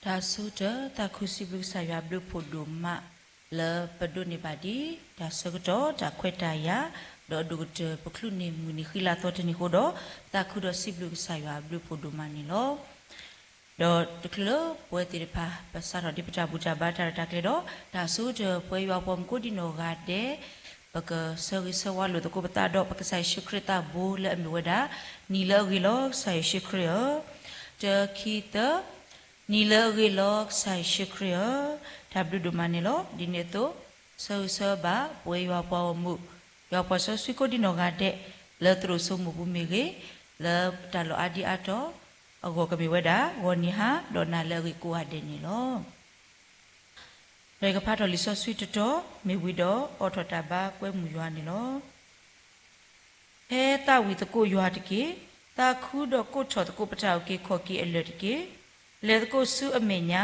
တၢ်ဆိကတၢၢ် သးခုစံးဘျုးကစၢ်ယွၤအဘျုးအဖှိၣ်ဒိၣ်မး လၢပဒိးန့ၢ်ဘၣ်ဒံး တၢ်ဆၢကတီၢ် တၢ်ခွဲးတၢ်ယာ်, ဒီးအဒိၣ်ကတၢၢ်ပချုးန့ၢ်မုၢ်နံၤဃံလၤသီတနံၤအဃိဒီး သးခုဒီးစံးဘျုးကစၢ်ယွၤအဘျုးအဖှိၣ်ဒိၣ်မးန့ၣ်လီၤ. ဒီးတချုးလၢပဝဲသ့ၣ်တဖၣ် ပစးထီၣ်ဒံးပတၢ်ဘူၣ်တၢ်ဘါတၢ်ရဲၣ်တၢ်ကျဲၤဒီး တၢ်ဆိကတၢၢ် ပဝဲယွၤပှၤမုၣ်ကိးဒံနီၢ်ဂၤဒဲး ပကဆၢဂ့ၤဆၢဝါလိာ်သကိးပသးဒီး ပကစၢ်ယ့ၣ်ၡူးခရံာ်သးဘိလၢအမ့ၢ်ဝဲဒၣ် နံၤလၢအဂ့ၤလီၤ ကစၢ်ယ့ၣ်ၡူးခရံာ်ဧၢ, တခံသၢ, နံၤလၢအဂ့ၤလီၤ ကစၢ်ယ့ၣ်ၡူးခရံာ်ဧၢ, တၢ်ဘျုးဒိၣ်မးန့ၣ်လီၤ. ဒ်န့ၣ်အသိး ဆၢဂ့ၤဆၢဝါဘၣ် ပဝဲယွၤပှၤဂီၢ်မုၢ် ယွၤပှၤစီဆှံကိးဒံနီၢ်ဂၤဒဲး လၢသရိာ်စိမိၢ်ပူၤမ့ၢ်ဂ့ၤ, လၢတၢ်လီၢ်အါဒံအါတီၤ အဂီၢ်ကမ့ၢ်ဝဲဒၣ် ဂီၤနံၤဟါ ဒီးနၤလၢအဂ့ၤကိးဂၤဒဲးန့ၣ်လီၤ. ဒီးယကဖးထီၣ်လံာ်စီဆှံတတီၤ မ့ၢ်ဝံၤဒီးအိးထီၣ်တၢ်ဘါကွဲမုာ်ယွၤန့ၣ်လီၤ. ဟဲသးဝံၣ်သကိးယွၤတက့ၢ်. သးခုဒီးကိးထီၣ်သကိးပတၢ်အုၣ်က့ၤခီၣ်က့ၤအလၢၢ်တက့ၢ်. လဲၤသကိးဆူအမဲာ်ညါ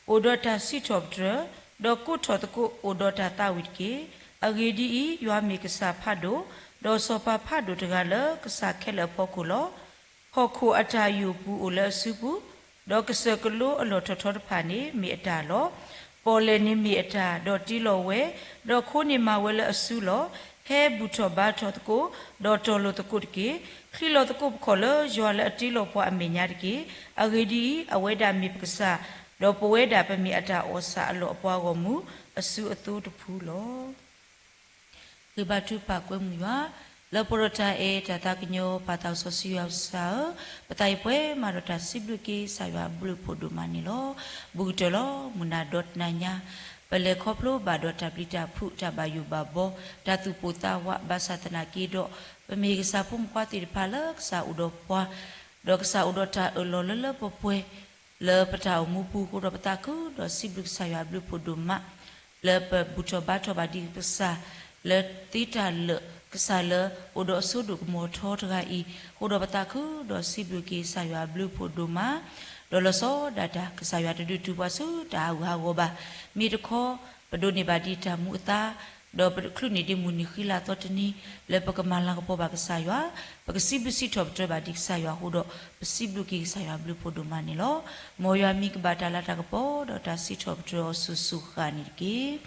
အိၣ်ဒီးတၢ်စံးထီၣ်ပတြၢၤ, ဒီးကိးထီၣ်သကိးအိၣ်ဒီးတၢ်သးဝံၣ်တက့ၢ်. အဂ့ၢ်ဒ်အံၤ, ယွၤမ့ၢ်ကစၢ်ဖးဒိၣ်, ဒီးစီၤပၤဖးဒိၣ်တဂၤလၢကစၢ်ခဲလၢာ်အဖီခိၣ်လီၤ. ဟီၣ်ခိၣ်အတၢ်ယိာ်ပူၤအိၣ်လၢအစုပူၤ, ဒီးကစၢၢ်ကလိအလီၢ်ထီၣ်ထီတဖၣ်န့ၣ်မ့ၢ်အတၢ်လီၤ. ပီၣ်လဲၣ်န့ၣ်မ့ၢ်အတၢ်, ဒီးတ့လီၤဝဲ, ဒီးခိန့ၣ်မၤဝဲလၢအစုလီၤ. ဟဲဘူၣ်ထီၣ်ဘါထီၣ်သကိး, ဒီးတီၤလိာ်သကိးတက့ၢ်. ချံးလီၤသကိးပခီၣ်လၢယွၤလၢအတ့လီၤပှၤအမဲာ်ညါတက့ၢ်. အဂ့ၢ်ဒ်အံၤ, အဝဲဒၣ်မ့ၢ်ပကစၢ်, ဒီးပဝဲဒၣ်ပမ့ၢ်အတၢ်အီၣ်ဆၣ်အလီၢ်အပှၤဂီၢ်မုၢ်အစုအသိတဖုလီၤ. ဂ့ၤဘါထုကဖၣ်ကွဲမုာ်ယွၤ, လၢပှဲၤဒီးတၢ်အဲၣ်တၢ်သးကညီၤပာ်သးစီဆှံယွၤကစၢ်ဧၢ, ပသးအံၤပှဲၤမးဒီးတၢ်စံးဘျုးက့ၤကစၢ်ယွၤအဘျုးအဖှိၣ်ဒိၣ်မးန့ၣ်လီၤ. ဘူးကတၢၢ်လီၤ. မုၢ်နၤဒီတနၤညါ ပလဲၤခီဖျိဘၣ်ဒီးတၢ်ပျံၤတၢ်ဖုး တၢ်ဘၣ်ယိၣ်ဘၣ်ဘီ တၢ်သူၣ်ပိၢ်သးဝး ဘၣ်ဆၣ်သနာ်က့ဒီး ပမ့ၢ်ကစၢ်ဖိမုၣ်ဖိခွါသ့ၣ်တဖၣ်လၢကစၢ်အိၣ်ဒီးပှၤ ဒီးကစၢ်အိၣ်ဒီးတၢ်အၢၣ်လီၤလၢလၢပှဲၤပှဲၤ လၢပတၢ်အိၣ်မူပူၤအဃိဒီး ပသးခုဒီးစံးဘျုးကစၢ်ယွၤအဘျုးအဖှိၣ်ဒိၣ်မး လၢပဘူၣ်ထီၣ်ဘါထီၣ်ဘၣ်ဒံးကစၢ် လၢသ့တၢ်လၢာ် ကစၢ်လၢအိၣ်ဒီးအစိဒိၣ်ကမီၤထီတဂၤအံၤအဃိဒီး ပသးခုဒီးစံးဘျုးက့ၤကစၢ်ယွၤအဘျုးအဖှိၣ်ဒိၣ်မး ဒီးလီၤဆီဒၣ်တၢ် ကစၢ်ယွၤတဒုးတုၤပှၤဆူတၢ်ဟးဂူာ်ဟးဂီၤဘၣ်. မ့ၢ်တခီ ပဒိးန့ၢ်ဘၣ်ဒံးတၢ်မူအသါ ဒီးပချုးန့ၢ်ဒံးမုၢ်နံၤဃံလၤသီတနံၤ လၢပကမၤလၤကပီၤဘၣ်ကစၢ်ယွၤ, ပကစံးဘျုးစံးထီၣ်ပတြၢၤဘၣ်ဒံးကစၢ်ယွၤအဃိဒီး ပစံးဘျုးက့ၤကစၢ်ယွၤအဘျုးအဖှိၣ်ဒိၣ်မးန့ၣ်လီၤ. မ်ယွၤမံကဘၣ်တၢ်လၤတၢ်ကပီၤ ဒီးတၢ်စံးထီၣ်ပတြၢၤအီၤစိၤစိၤဃၣ်န့ၣ်တက့ၢ်.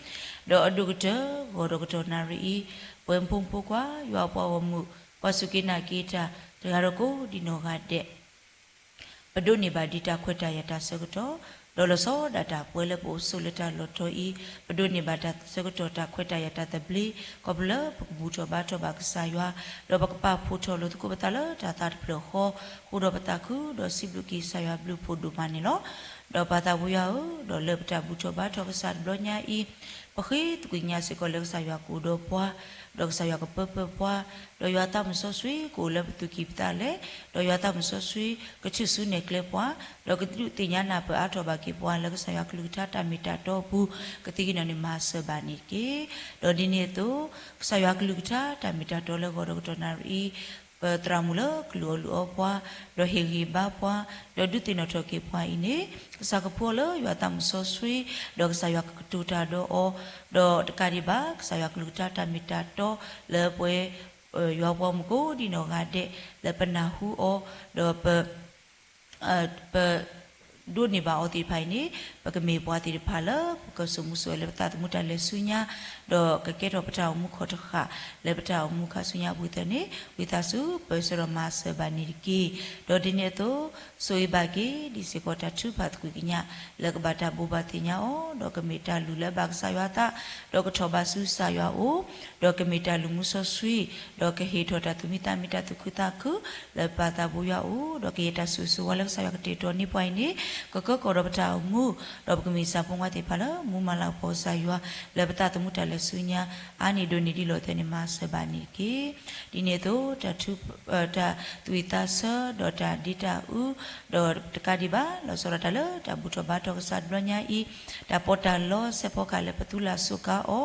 ဒီးအဒိၣ်ကတၢၢ် ဂီၤဒီးကတီၢ်နၣ်ရံၣ်အံၤ ပဝဲဖိမုၣ်ဖိခွါ ယွၤပှၤဂီၢ်မုၢ် ပှၤစူၢ်က့ၤနာ်က့ၤတၢ် တဂၤဒီးကိးဒံနီၢ်ဂၤဒဲး ပဒိးန့ၢ်ဘၣ်ဒံးတၢ်ခွဲးတၢ်ယာ်တၢ်ဆၢကတီၢ်, ဒီးလီၤဆီဒၣ်တၢ်ပှဲၤလၢပအိၣ်ဆိးလၢတၢ်လီၢ်တီၤအံၤ, ပဒိးန့ၢ်ဘၣ်တၢ်ဆၢကတီၢ်တၢ်ခွဲးတၢ်ယာ်တၢ်သဘျ့, ခီဖျိလၢပကဘူၣ်ထီၣ်ဘါထီၣ်ဘၣ်ကစၢ်ယွၤ, ဒီးပကပာ်ဖှိၣ်ထီၣ်လိာ်သကိးပသးလၢတၢ်သးတဖျၢၣ်ဃီ, အဃိဒီးပသးခုဒီးစံးဘျုးက့ၤကစၢ်ယွၤဘျုးဖှိၣ်ဒိၣ်မးန့ၣ်လီၤ. ဒီးပၢ်သးဘိယွၤဧၢ, ဒီးလၢပတၢ်ဘူၣ်ထီၣ်ဘါထီၣ်ကစၢ်တဘျီညါအံၤ, ပဃ့သကွံာ်ကညးစ့ၢ်ကီးလၢကစၢ်ယွၤကအိၣ်ဒီးပှၤ, ဒီးကစၢ်ယွၤကပၢပၢပှၤ, ဒီးယွၤသးမုၣ်စီဆှံကအိၣ်လၢပသူၣ်ကံၢ်ပသးလဲ, ဒီးယွၤသးမုၣ်စီဆှံကထုးစုနဲၣ်ကျဲပှၤ, ဒီးကဒုးသ့ၣ်ညါနၢ်ပၢၢ်အါထီၣ်ဘၣ်က့ၤပှၤလၢကစၢ်ယွၤကလုၢ်ကထါတၢ်မ့ၢ်တၢ်တီအပူၤ, ကသ့က့ၤနီၣ်န့ၣ်မၤစၢၤဘၣ်န့ၣ်တက့ၢ်. ဒီးဒ်န့ၣ်အသိး, ကစၢ်ယွၤကလုၢ်ကထါတၢ်မ့ၢ်တၢ်တီလၢဂီၤဒီးကတီၢ်နၣ်ရံၣ်အံၤ, ပသရၣ်မုၣ်လၢကလုၢ်အီၣ်လုၢ်အီပှၤ, ဒီးဟ့ၣ်ဂံၢ်ဘါပှၤ, ဒီးဒုးသ့ၣ်နီၣ်ထီၣ်က့ၤပှၤအံၤန့ၣ်, ကစၢ်ကဖှူအီၤလၢယွၤသးမုၣ်စီဆှံ, ဒီးကစၢ်ယွၤကကတိၤတၢ်ဒီးအီၤ, ဒီးတကးဒံးဘၣ် ကစၢ်ယွၤကလုၢ်ကထါတၢ်မ့ၢ်တၢ်တီလၢပဝဲ ယွၤပှၤမုၣ်ကိးဒံနီၢ်ဂၤဒဲး လၢပနၢ်ဟူအီၤ, ဒီးပ ပ ဒိးန့ၢ်ဘၣ်အီၤသ့ၣ်တဖၣ်အံၤန့ၣ်, ပကမ့ၢ်ပှၤသ့ၣ်တဖၣ်လၢ ပကစိာ်မူစိာ်ဝဲလၢပသးသမူတၢ်လဲၤဆူညါ, ဒီးကကဲထီၣ်ပတၢ်အိၣ်မူခီၣ်တဃာ် လၢပတၢ်အိၣ်မူခါဆူညါအပူၤသတးန့ၣ်, ဝံသးစူၤ ပၢဆှၢဒီးမၤစၢၤဘၣ်န့ၣ်တက့ၢ်. ဒီးဒ်န့ၣ်အသိး, ဆိၣ်ဂ့ၤဘၣ်က့ၤ ဒ်စ့ၢ်ကီးတၢ်ထုကဖၣ်သကွံာ်ကညး လၢကဘၣ်တၢ်ဘိးဘၣ်သ့ၣ်ညါအီၤ, ဒီးကမ့ၢ်တၢ်လုၢ်လၢအဘၣ်ကစၢ်ယွၤအသး, ဒီးကထီၣ်ဘးဆူကစၢ်ယွၤအအိၣ်, ဒီးကမ့ၢ်တၢ်လုၢ်မူစီဆှံ, ဒီးကဟ့ၣ်ထီၣ်တၢ်သူၣ်မံသးမံတၢ်သူၣ်ခုသးခု လၢပၢ်သးဘိယွၤအအိၣ်, ဒီးကယဲၢ်တၢ်ဆိၣ်ဂ့ၤဆိၣ်ဝါလၢကစၢ်ယွၤကတဲာ်ကတီၤန့ၢ်ပှၤအံၤန့ၣ်, ကကၢကီၢ်ဒီးပတၢ်အိၣ်မူ, ဒီးပကမ့ၢ်စၢ်ဖိမုၣ်ဖိခွါသ့ၣ်တဖၣ်လၢ မူမၤလၤကပီၤကစၢ်ယွၤ လၢပသးသမူတၢ်လဲၤဆူညါ အါန့ၢ်ဒိၣ်န့ၢ်ဒ်လီၤသဲန့ၣ်မၤစၢၤဘၣ်န့ၣ်တက့ၢ်. ဒ်န့ၣ်အသိး, တၢ်သူၣ်ဝံၣ်သးဆၢ ဒီးတၢ်ဒ့တၢ်အူ, ဒီးတကးဒံးဘၣ် လီၤဆီဒၣ်တၢ်လၢတၢ်ဘူၣ်ထီၣ်ဘါထီၣ်ကစၢ်တဘျီညါအံၤ, တၢ်ပီးတၢ်လီစဲးဖီကဟၣ်လၢပသူလၢ်စူးကါအီ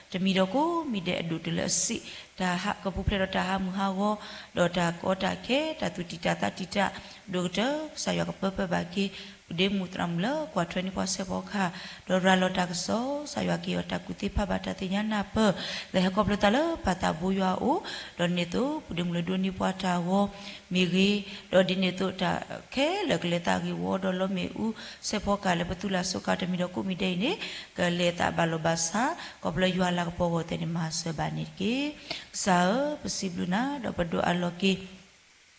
ၤ, တမံၤဒီးကိးမံၤဒဲးအဒိၣ်တုၤလၢအစံး, တၢ်ကပူၤဖျဲးဒီးတၢ်ဟးမုၢ်ဟးဂီၤ, ဒီးတၢ်ကီတၢ်ခဲ, တၢ်သူၣ်တံၢ်တၢ်သးတံာ်တၢ်, ဒိၣ်ကတၢၢ် ကစၢ်ယွၤကပၢပၢဘၣ်က့ၤ ပုၢ်ဒ့မုၣ်သရၣ်မုၣ်လၢကွၢ်ထွဲန့ၢ်ပှၤစဲးဖီကဟၣ်, ဒီးရၤလီၤတၢ်ကစီၣ်, ကစၢ်ယွၤကဟ့ၣ်အီၤတၢ်ကူၣ်သ့ဖးဘၣ်တၢ်သ့ၣ်ညါနၢ်ပၢၢ်, လၢဟဲခီဖျိသးလၢပၢ်သးဘိယွၤအအိၣ်, ဒီးန့ၣ်သိး ပုၢ်ဒ့မုၣ်လၢဒိးန့ၢ်ပှၤတၢ်ဂီၤမ့ၢ်ဂ့ၤ, ဒီးဒ်န့ၣ်သိးတၢ်ခဲလၢာ်ကလဲၤသးဂ့ၢ်ဝီဒီးလီမ့ၣ်အူ စဲးဖီကဟၣ်လၢပသူၣ်လၢ်စိကမီၤတမံၤဒီးကိးမံၤဒဲးအံၤန့ၣ်, ကလဲၤသးဘၣ်လီၢ်ဘၣ်ဆၣ်, ခီဖျိယွၤလၤကပီၤဂီၢ်သဲးန့ၣ်မၤစၢၤဘၣ်န့ၣ်တက့ၢ်. ကစၢ်ဧၢ, ပစံးဘျုးနၤ ဒီးပဒိးအးလီၤက့ၤ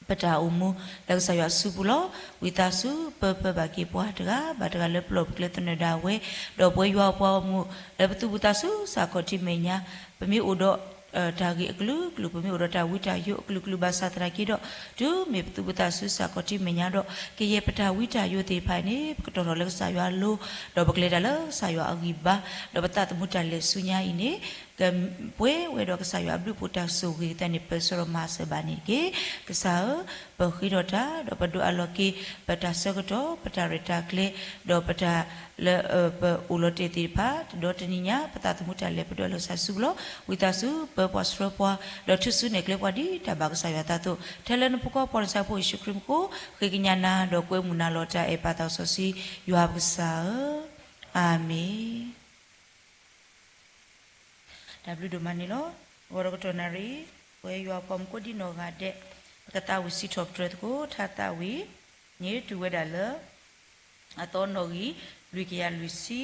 ပတၢ်အိၣ်မူ လၢကစၢ်ယွၤအစုပူၤလီၤ. ဝံသးစူၤပၢပၢဘၣ်က့ၤပှၤတဂၤဘၣ်တဂၤလၢပလီၢ်ပကျဲသနၢၣ်ဒၣ်ဝဲ, ဒီးပဝဲယွၤအပှၤဂီၢ်မုၢ် လၢပသူၣ်ပသးဆူစးခီၣ်ထံးမဲာ်ညါ, ပမ့ၢ်အိၣ်ဒီးတၢ်ဂ့ၢ်အကလုာ်ကလုာ်, ပမ့ၢ်အိၣ်ဒီးတၢ်ဝံတၢ်ယိးအကလုာ်ကလုာ်ဘၣ်ဆၣ်သနာ်က့ဒီး, တုၤမ့ၢ်ပသူၣ်ပသးဆူစးခီၣ်ထံးမဲာ်ညါဒီး ကယဲၢ်ပတၢ်ဝံတၢ်ယိးသ့ၣ်တဖၣ်အံၤန့ၣ် ပကတီၢ်ထီၣ်လၢကစၢ်ယွၤအလိၤ, ဒီးပကလဲၤတၢ်လၢကစၢ်ယွၤအဂံၢ်ဘါ, ဒီးပသးသမူတၢ်လဲၤဆူညါအံၤန့ၣ် ကပှဲၤဝဲဒီးကစၢ်ယွၤအဘျုးအဖှိၣ်တၢ်ဆိၣ်ဂ့ၤအသးန့ၣ် ပၢဆှၢဒီးမၤစၢၤဘၣ်န့ၣ်တက့ၢ်. ကစၢ်ဧၢ, ပဃ့ဒီးတၢ် ဒီးပဒိးအးလီၤက့ၤ ပတၢ်ဆၢကတီၢ်, ပတၢ်ရဲၣ်တၢ်ကျဲၤ, ဒီးပတၢ်လၢပအိၣ်လီၤတဲာ်သ့ၣ်တဖၣ်, ဒီးတနံၤညါ ပသးသမူတၢ်လဲၤပဒိးအးလီၤက့ၤဆူပူၤလီၤ. ဝံသးစူၤပၢပှၤဆှၢပှၤ, ဒီးထုးစုနဲၣ်ကျဲပှၤဒ်တၢ်ဘၣ်ကစၢ်ယွၤအသးအသိး, ထဲလၢနဖိခွါပှၤနဆၢဖိယ့ၣ်ၡူးခရံာ်မူခိၣ်, ဃ့ကညးနၤ ဒီးကွဲမုာ်နၤလီၤတၢ်အဲၣ်ပၢ်သးစီဆှံ, ယွၤပကစၢ်ဧၢ, အၤမ့ၣ်. တၢ်ဘျုးဒိၣ်မးန့ၣ်လီၤ. ဂီၤဒီးကတီၢ်နၣ်ရံၣ်, ပဝဲယွၤအပှၤမူကိးဒံနီၢ်ဂၤဒဲး, ပကသးဝံၣ်စံးထီၣ်ပတြၢၤသကိး ထါသးဝံၣ်န့ၣ် တုၤဝဲဒၣ်လၢ အသီနီၣ်ဂံၢ် လွံၢ်ကယၤလွံၢ်ဆံ,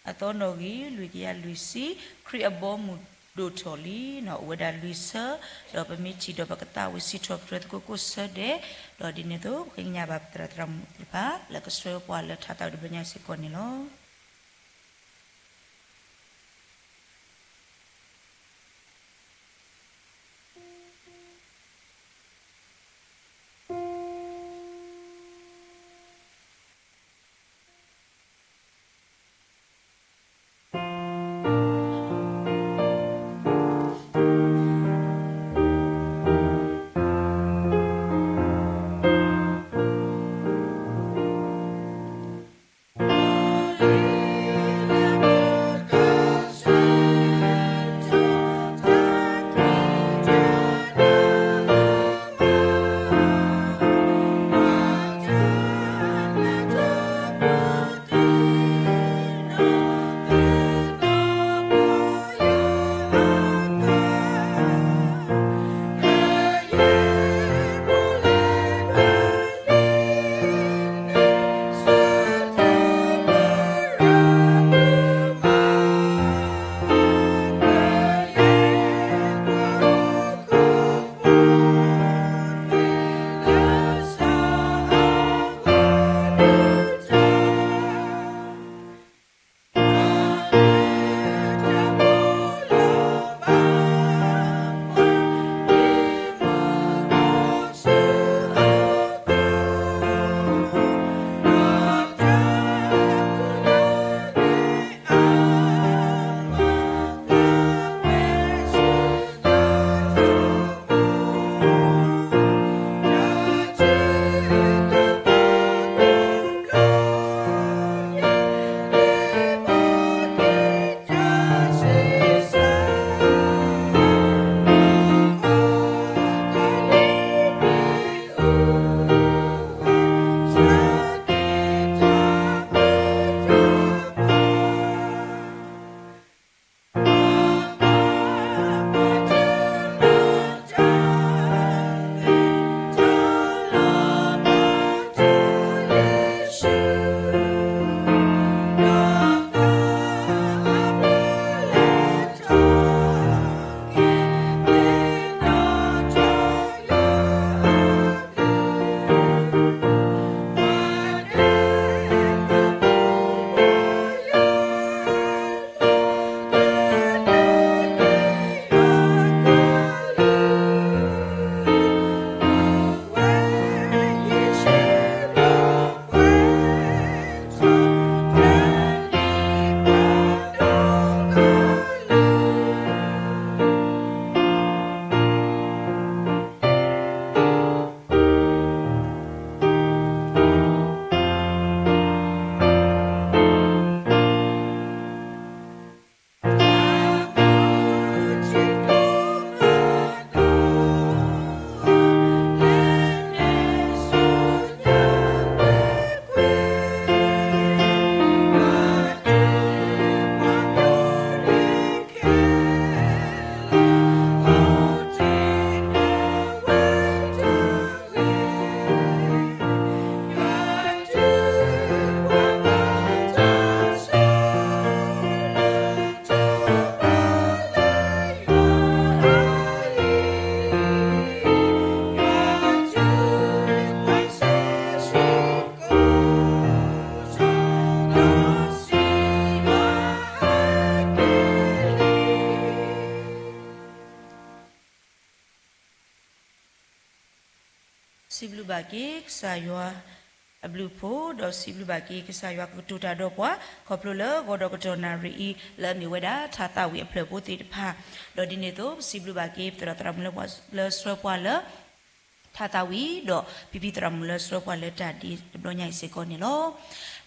အသီနီၣ်ဂံၢ် လွံၢ်ကယၤလွံၢ်ဆံ, ခရံာ်အဘီအမုၢ်ဒိၣ်ထီၣ်လံ, အိၣ်ဝဲဒၣ်လွံၢ်ဆၢ, ဒီးပမ့ၢ်ထံၣ်ဒီးပကသးဝံၣ်စံးထီၣ်ပတြၢၤသကိးကိးဆၢဒဲး, ဒီးဒ်န့ၣ်အသိး ပဃ့ကညးဘၣ်ပသရၣ်သရၣ်မုၣ်သ့ၣ်တဖၣ် လၢကဆှၢပှၤလၢထါသးဝံၣ်တဘျီညါစ့ၢ်ကီးန့ၣ်လီၤ. စံးဘျုးဘၣ်က့ၤကစၢ်ယွၤအဘျုးအဖှိၣ်, ဒီးစံးဘျုးဘၣ်က့ၤကစၢ်ယွၤကကတိၤတၢ်ဒီးပှၤ ခီဖျိလၢဂီၤဒီးကတီၢ်နၣ်ရံၣ်အံၤ လၢအမ့ၢ်ဝဲဒၣ်ထါသးဝံၣ်အဖျၢၣ်ဖိသ့ၣ်တဖၣ်, ဒီးဒ်န့ၣ်အသိး ပစံးဘျုးဘၣ်က့ၤ ပသရၣ်သရၣ်မုၣ်လၢပှၤလၢဆှၢပှၤလၢ ထါသးဝံၣ် ဒီးဖံဖံသရၣ်မုၣ်လၢဆှၢပှၤလၢတၢ်ဒ့တဘျီညါအံၤစ့ၢ်ကီးန့ၣ်လီၤ.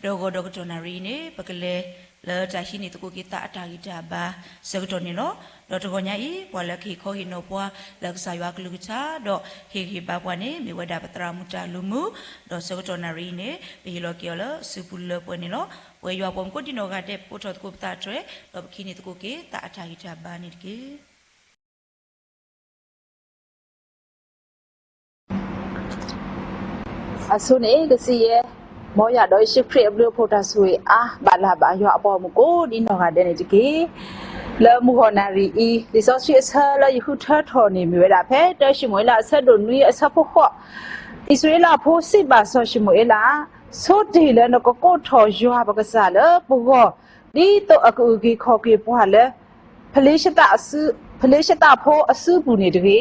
ဒီးဂီၤဒီးကတီၢ်နၣ်ရံၣ်အံၤန့ၣ် ပကလဲၤလၢတၢ်ဟံးန့ၢ်သကိးက့ၤသးအတၢ်ဂံၢ်တၢ်ဘါဆၢကတီၢ်န့ၣ်လီၤ. ဒီးတဂီၤညါအံၤ ပှၤလၢကဟ့ၣ်ခီဟ့ၣ်နီၤပှၤလၢကစၢ်ယွၤအကလုၢ်ကထါ ဒီးဟ့ၣ်ဂံၢ်ဟ့ၣ်ဘါပှၤန့ၣ် မ့ၢ်ဝဲဒၣ်ပသရၣ်မုၣ်တၢ်လုၢ်မုာ်, ဒီးဆၢကတီၢ်နၣ်ရံၣ်အံၤန့ၣ် ပဟ့ၣ်လီၤက့ၤအီၤလၢစုပူၤလၢပှဲၤန့ၣ်လီၤ. ပဝဲယွၤအပှၤမုၣ်ကိးဒံနီၢ်ဂၤဒဲး ပကိးထီၣ်သကိးပသးတြဲၤ ဒီးပကဟံးန့ၢ်သကိးက့ၤသးအတၢ်ဂံၢ်တၢ်ဘါန့ၣ်တက့ၢ်. အဆိန့ၣ် ကစံးယဲၢ်, မ်ယွၤဒီးယ့ၣ်ၡူးခရံာ်အဘျုးအဖှိၣ်တၢ်ဆိၣ်ဂ့ၤအါဘၣ်လၢ်ဘၣ်ယွၤအပှၤမုၣ်ကိးဒံနီၢ်ဂၤဒဲးန့ၣ်တက့ၢ်. လၢမုၢ်ဂီၢ်နၣ်ရံၣ်အံၤ လံာ်စီဆှံအဆၢလၢယဃုထၢထီၣ်န့ၣ်မ့ၢ်ဝဲဒၣ်ဖဲ တၢၡမူၤအ့လးအဆၢဒိၣ်နွံအဆၢဖိဃိး, အံၣ်စရ့လးဖိစံးဘၣ်စီၤၡမူၤအ့လး, ဆိတ့ၢ်လၢနကကိးထီၣ်ယွၤပကစၢ်လၢပဂီၢ်, ဒ်သိးအကအုၣ်က့ၤခီၣ်က့ၤပှၤလၢ ဖလ့ၡသးအစု, ဖလ့ၡသးဖိအစုပူၤန့ၣ်တဂ့ၤ.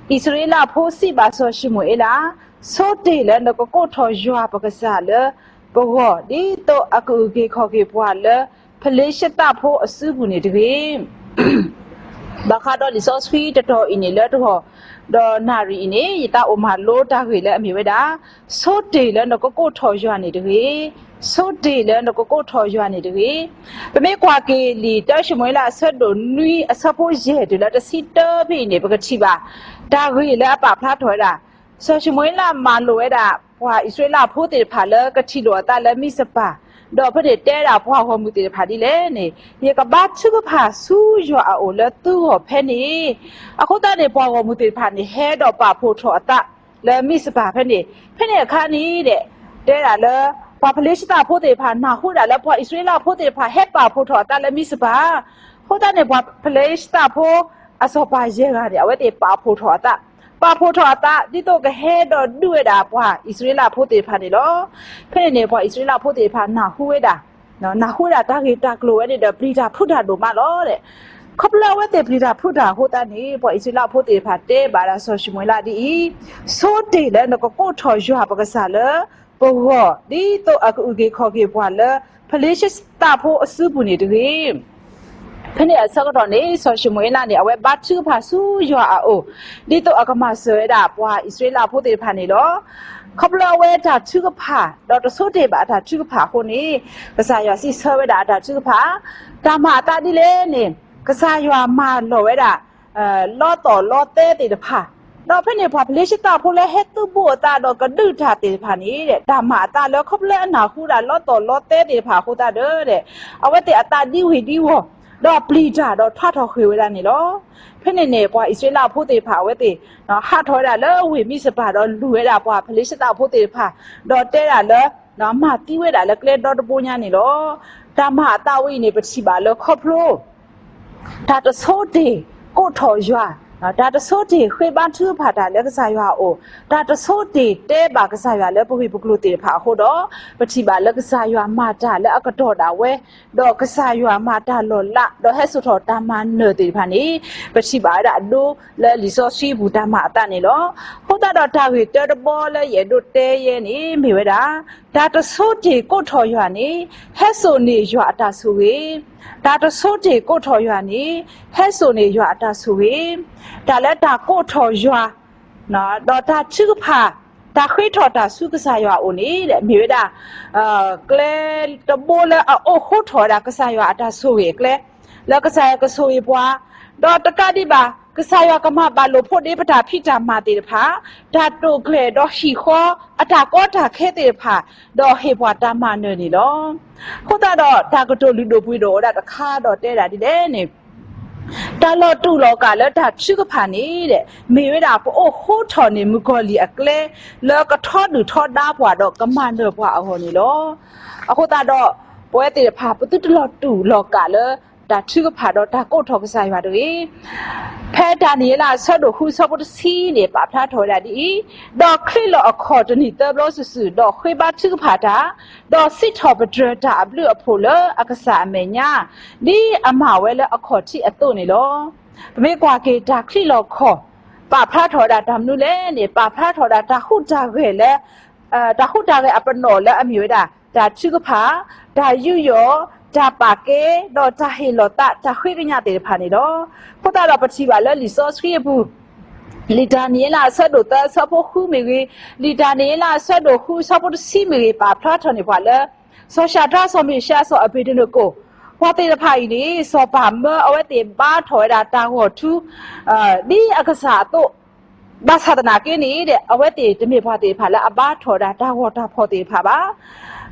အံၣ်စရ့လးဖိစံးဘၣ်စီၤၡမူၤအ့လး, ဆိတ့ၢ်လၢနကကိးထီၣ်ယွၤပကစၢ်လၢပဂီၢ်, ဒ်သိးအကအုၣ်က့ၤခီၣ်က့ၤပှၤလၢ ဖလ့ၡသးဖိအစုပူၤန့ၣ်တဂ့ၤ. ဘၣ်ဃးဒီးလံာ်စီဆှံတတီၤအံၤန့ၣ်လၢတဂီၢ်, ဒီးနၣ်ရံၣ်အံၤန့ၣ် ယသးအိၣ်မၤလိတၢ်ဂ့ၢ်လၢအမ့ၢ်ဝဲဒၣ်, ဆိတ့ၢ်လၢနကကိးထီၣ်ယွၤန့ၣ်တဂ့ၤ, ဆိတ့ၢ်လၢနကကိးထီၣ်ယွၤန့ၣ်တဂ့ၤ. ပမ့ၢ်ကွၢ်က့ၤလံာ်တၢၡမူၤအ့လးအဆၢဒိၣ်နွံအဆၢဖိယဲၢ်တုၤလၢတဆံတၢဖဲအံၤန့ၣ် ပကထံၣ်ဘၣ် တၢ်ဂ့ၢ်လၢအပာ်ဖျါထီၣ်ဝဲဒၣ် စီၤၡမူၤအ့လးမၤလိာ်ဝဲဒၣ် ပှၤအံၣ်စရ့လးဖိသ့ၣ်တဖၣ်လၢကထံၣ်လိာ်အသးလၢမံးစပၤ, ဒီးဖဲန့ၣ်တဲဒၣ်ပှၤဂီၢ်မုၢ်သ့ၣ်တဖၣ်ဒ်လဲၣ်န့ၣ်, ယကဘါထုကဖၣ်ဆူယွၤအအိၣ်လၢသုဂီၢ်ဖဲန့ၣ်. အဃိသတးန့ၣ် ပှၤဂီၢ်မုၢ်သ့ၣ်တဖၣ်န့ၣ် ဟဲဒီးပာ်ဖှိၣ်ထီၣ်အသးလၢမံးစပၤဖဲန့ၣ်. ဖဲန့ၣ်အခါန့ၣ်ဒီး တဲဒၣ်လၢ ပှၤဖလ့ၡသးဖိသ့ၣ်တဖၣ် နၢ်ဟူဒၣ်လၢပှၤအံၣ်စရ့လးဖိသ့ၣ်တဖၣ် ဟဲပာ်ဖှိၣ်ထီၣ်အသးလၢမံးစပၤ, အဃိသတးန့ၣ် ပှၤဖလ့ၡသးဖိ အစီၤပၤယဲၢ်ဂၤန့ၣ် အဝဲသ့ၣ်ပာ်ဖှိၣ်ထီၣ်အသး, ပာ်ဖှိၣ်ထီၣ်အသး ဒ်သိးကဟဲဒီးဒုးဝဲဒၣ်ပှၤအံၣ်စရ့လးဖိသ့ၣ်တဖၣ်န့ၣ်လီၤ. ဖဲန့ၣ်န့ၣ် ပှၤအံၣ်စရ့လးဖိသ့ၣ်တဖၣ်နၢ်ဟူဝဲဒၣ်, နၢ်ဟူဝဲဒၣ်တၢ်ဂ့ၢ်တၢ်ကျိၤဝဲန့ၣ်ဒီး ပျံၤတၢ်ဖုးတၢ်ဒိၣ်မးလီၤ. ခီဖျိအဝဲသ့ၣ်ပျံၤတၢ်ဖုးတၢ်အဃိသတးန့ၣ် ပှၤအံၣ်စရ့လးဖိသ့ၣ်တဖၣ်တဲဘၣ်ဒၣ်စီၤၡမူၤအ့လးဒ်အံၤ, ဆိတ့ၢ်လၢနကကိးထီၣ်ယွၤပကစၢ်လၢပဂီၢ်, ဒ်သိးအကအုၣ်က့ၤခီၣ်က့ၤပှၤလၢ ဖလ့ၡသးဖိအစုပူၤန့ၣ်တဂ့ၤ. ဖဲန့ၣ်အဆၢကတီၢ်န့ၣ် စီၤၡမူၤအ့လးန့ၣ် အဝဲဘါထုကဖၣ်ဆူယွၤအအိၣ်, ဒ်သိးအကမၤစၢၤဝဲဒၣ်ပှၤအံၣ်စရ့လးဖိသ့ၣ်တဖၣ်န့ၣ်လီၤ. ခီဖျိအဝဲတၢ်ထုကဖၣ် ဒီးတဆိတ့ၢ်ဘၣ်အတၢ်ထုကဖၣ်အဃိန့ၣ်, ကစၢ်ယွၤစံးဆၢဝဲဒၣ်အတၢ်ထုကဖၣ်, တၢ်မၤအသးဒ်လဲၣ်န့ၣ် ကစၢ်ယွၤမၤလီၤဝဲဒၣ် လီသီၣ်လီသဲသ့ၣ်တဖၣ်, ဒီးဖဲန့ၣ် ပှၤဖလ့ၡသးဖိလၢဟဲသူၣ်ဘိအသးဒီးကဒုးတၢ်သ့ၣ်တဖၣ်န့ၣ် တၢ်မၤအသးလၢခီဖျိလၢအနၢ်ဟူဒၣ်လီသီၣ်လီသဲသ့ၣ်တဖၣ်အဃိသတးဒီး အဝဲသ့ၣ်အသးဒံဝ့ၤဒံဝီၢ်, ဒီးပျံၤတၢ်ဒီးထွါထီၣ်ဃ့ၢ်ဝဲဒၣ်န့ၣ်လီၤ. ဖဲန့ၣ်န့ၣ် ပှၤအံၣ်စရ့လးဖိသ့ၣ်တဖၣ်အဝဲသ့ၣ် ဟးထီၣ်ဝဲဒၣ်လၢဝ့ၢ်မံးစပၤဒီးလူၤဝဲဒၣ်ပှၤဖလ့ၡသးဖိသ့ၣ်တဖၣ်, ဒီးတဲဒၣ်လၢ မၤသံဝဲဒၣ်လၢကျဲဒီတဘိညါန့ၣ်လီၤ. တၢ်မၤအသးဝဲအံၤန့ၣ် ပထံၣ်ဘၣ်လၢခီဖျိ တၢ်တဆိတ့ၢ်ကိးထီၣ်ယွၤ, တၢ်တဆိတ့ၢ်ဃ့ဘါထုကဖၣ်တၢ်လၢကစၢ်ယွၤအအိၣ်, တၢ်တဆိတ့ၢ်တဲဘၣ်ကစၢ်ယွၤလၢပဂ့ၢ်ပကျိၤသ့ၣ်တဖၣ်အဃိဒီး, ပထံၣ်ဘၣ်လၢကစၢ်ယွၤမၤတၢ်လၢအကတီၢ်ဒၣ်ဝဲ, ဒီးကစၢ်ယွၤမၤတၢ်လီၤလး ဒီးဟဲစိာ်ထီၣ်တၢ်မၤနၢၤသ့ၣ်တဖၣ်န့ၣ်, ပထံၣ်ဘၣ်ဝဲဒၣ်အဒိလၢလံာ်စီဆှံပူၤတၢ်မၤအသးန့ၣ်လီၤ. အဃိသတးဒီးတၢ်ဂ့ၢ်တၢတဘီလၢယအဲၣ်ဒိးတဲယဲန့ၣ် မ့ၢ်ဝဲဒၣ် တၢ်တဆိတ့ၢ်ကိးထီၣ်ယွၤန့ၣ် ဟဲစိာ်န့ၢ်ယွၤအတၢ်ဆိၣ်ဂ့ၤ, တၢ်တဆိတ့ၢ်ကိးထီၣ်ယွၤန့ၣ် ဟဲစိာ်န့ၢ်ယွၤအတၢ်ဆိၣ်ဂ့ၤ, တၢ်လၢတၢ်ကိးထီၣ်ယွၤ ဒီးတၢ်ထုကဖၣ်, တၢ်ဃ့ထီၣ်တၢ်ဆူကစၢ်ယွၤအအိၣ်န့ၣ် မ့ၢ်ဝဲဒၣ် ကျဲတဘိလၢအအိၣ်ဃိထီၣ်ဝဲဒၣ်ကစၢ်ယွၤအတၢ်ဆိၣ်ဂ့ၤအကျဲ, လၢကစၢ်ယွၤကဆိၣ်ဂ့ၤပှၤ, ဒီးတကးဒံးဘၣ် ကစၢ်ယွၤကမၤဘၣ်လိာ်ဖိးဒ့ပတၢ်ဖံးတၢ်မၤသ့ၣ်တဖၣ်, တၢ်တိာ်ကျဲၤဒီးဟံၣ်ဃီအတၢ်ကီတၢ်ခဲသ့ၣ်တဖၣ်, ဒီးဟ့ၣ်ပှၤတၢ်မၤနၢၤန့ၣ်လီၤ. အဃိသတးဒီးတၢ်ကတိၤလုၢ်ဒိၣ်ပှ့ၤဒိၣ်ဝဲဒၣ်တခါဒီးတဲဒၣ်ဒ်လဲၣ်န့ၣ် တၢ်လီၤတူာ်လီၤကာ်လၢတၢ်ထုကဖၣ်န့ၣ် မ့ၢ်ဝဲဒၣ်ပအိၣ်ဃိထီၣ်န့ၢ်မုၣ်ကီၤလံၢ်အကျဲ လၢကထီဒုၣ်ထီဒါပှၤဒီးကမၤနၢၤပှၤအဂီၢ်န့ၣ်လီၤ. အဃိသတးဒီး ပဝဲသ့ၣ်တဖၣ် ပသုတလီၤတူာ်လီၤကာ်လၢတၢ်ထုကဖၣ်ဒီးတၢ်ကိးထီၣ်ကစၢ်ယွၤတဂ့ၤ. ဖဲဒၤနံးယ့လးအဆၢဒိၣ်ဃုအဆၢဖိတဆံန့ၣ် ပာ်ဖျါထီၣ်ဝဲဒၣ်ဒ်အံၤ, ဒီးချံးလီၤအခီၣ်တနံၣ်သၢဘျီစုာ်စုာ်, ဒီးဃ့ဘါထုကဖၣ်တၢ်, ဒီးစံးထီၣ်ပတြၢၤတၢ်အဘျုးအဖှိၣ်လၢအကစၢ်အမဲာ်ညါ, ဒ်အမၤဝဲလၢအခီၣ်ထံးအသိးန့ၣ်လီၤ. ပမ့ၢ်ကွၢ်က့ၤတၢ်ချံးလီၤခီၣ် ပာ်ဖျါထီၣ်ဝဲဒၣ်တၢ်မနုၤလဲၣ်န့ၣ် ပာ်ဖျါထီၣ်ဝဲဒၣ်တၢ်ဟူးတၢ်ဂဲၤလၢ တၢ်ဟူးတၢ်ဂဲၤအပနီၣ်လၢအမ့ၢ်ဝဲဒၣ် တၢ်ထုကဖၣ်, တၢ်ယူးယီၣ်, တၢ်ပာ်ကဲ, ဒီးတၢ်ဟ့ၣ်လီၤသး တၢ်ဃ့ကညးသ့ၣ်တဖၣ်န့ၣ်လီၤ. အဃိသတးဒီးပထံၣ်ဘၣ်လၢလံာ်စီဆှံအပူၤ လံာ်ဒၤနံးယ့လးအဆၢဒိၣ်သၢအဆၢဖိဃုမ့ၢ်ဂ့ၤ, လံာ်ဒၤနံးယ့လးအဆၢဒိၣ်ဃုအဆၢဖိတဆံမ့ၢ်ဂ့ၤ ပာ်ဖျါထီၣ်န့ၢ်ပှၤလၢ စီၤၡၤဒြး စီၤမ့ၡါ စီၤအဘ့းနကိၣ် ပှၤသ့ၣ်တဖၣ်အံၤန့ၣ် စီၤပၤမၢအဝဲသ့ၣ်ဘါထီၣ်ဝဲဒၣ်တၢ်ဂီၤထူ ဒ်အကစၢ်အသိး ဘၣ်ဆၣ်သနာ်က့န့ၣ် အဝဲသ့ၣ်တမ့ၢ်ပှၤသ့ၣ်တဖၣ်လၢအဘါထီၣ်ဝဲဒၣ်တၢ်ဂီၤတၢ်ဖီၣ်သ့ၣ်တဖၣ်ဘၣ်.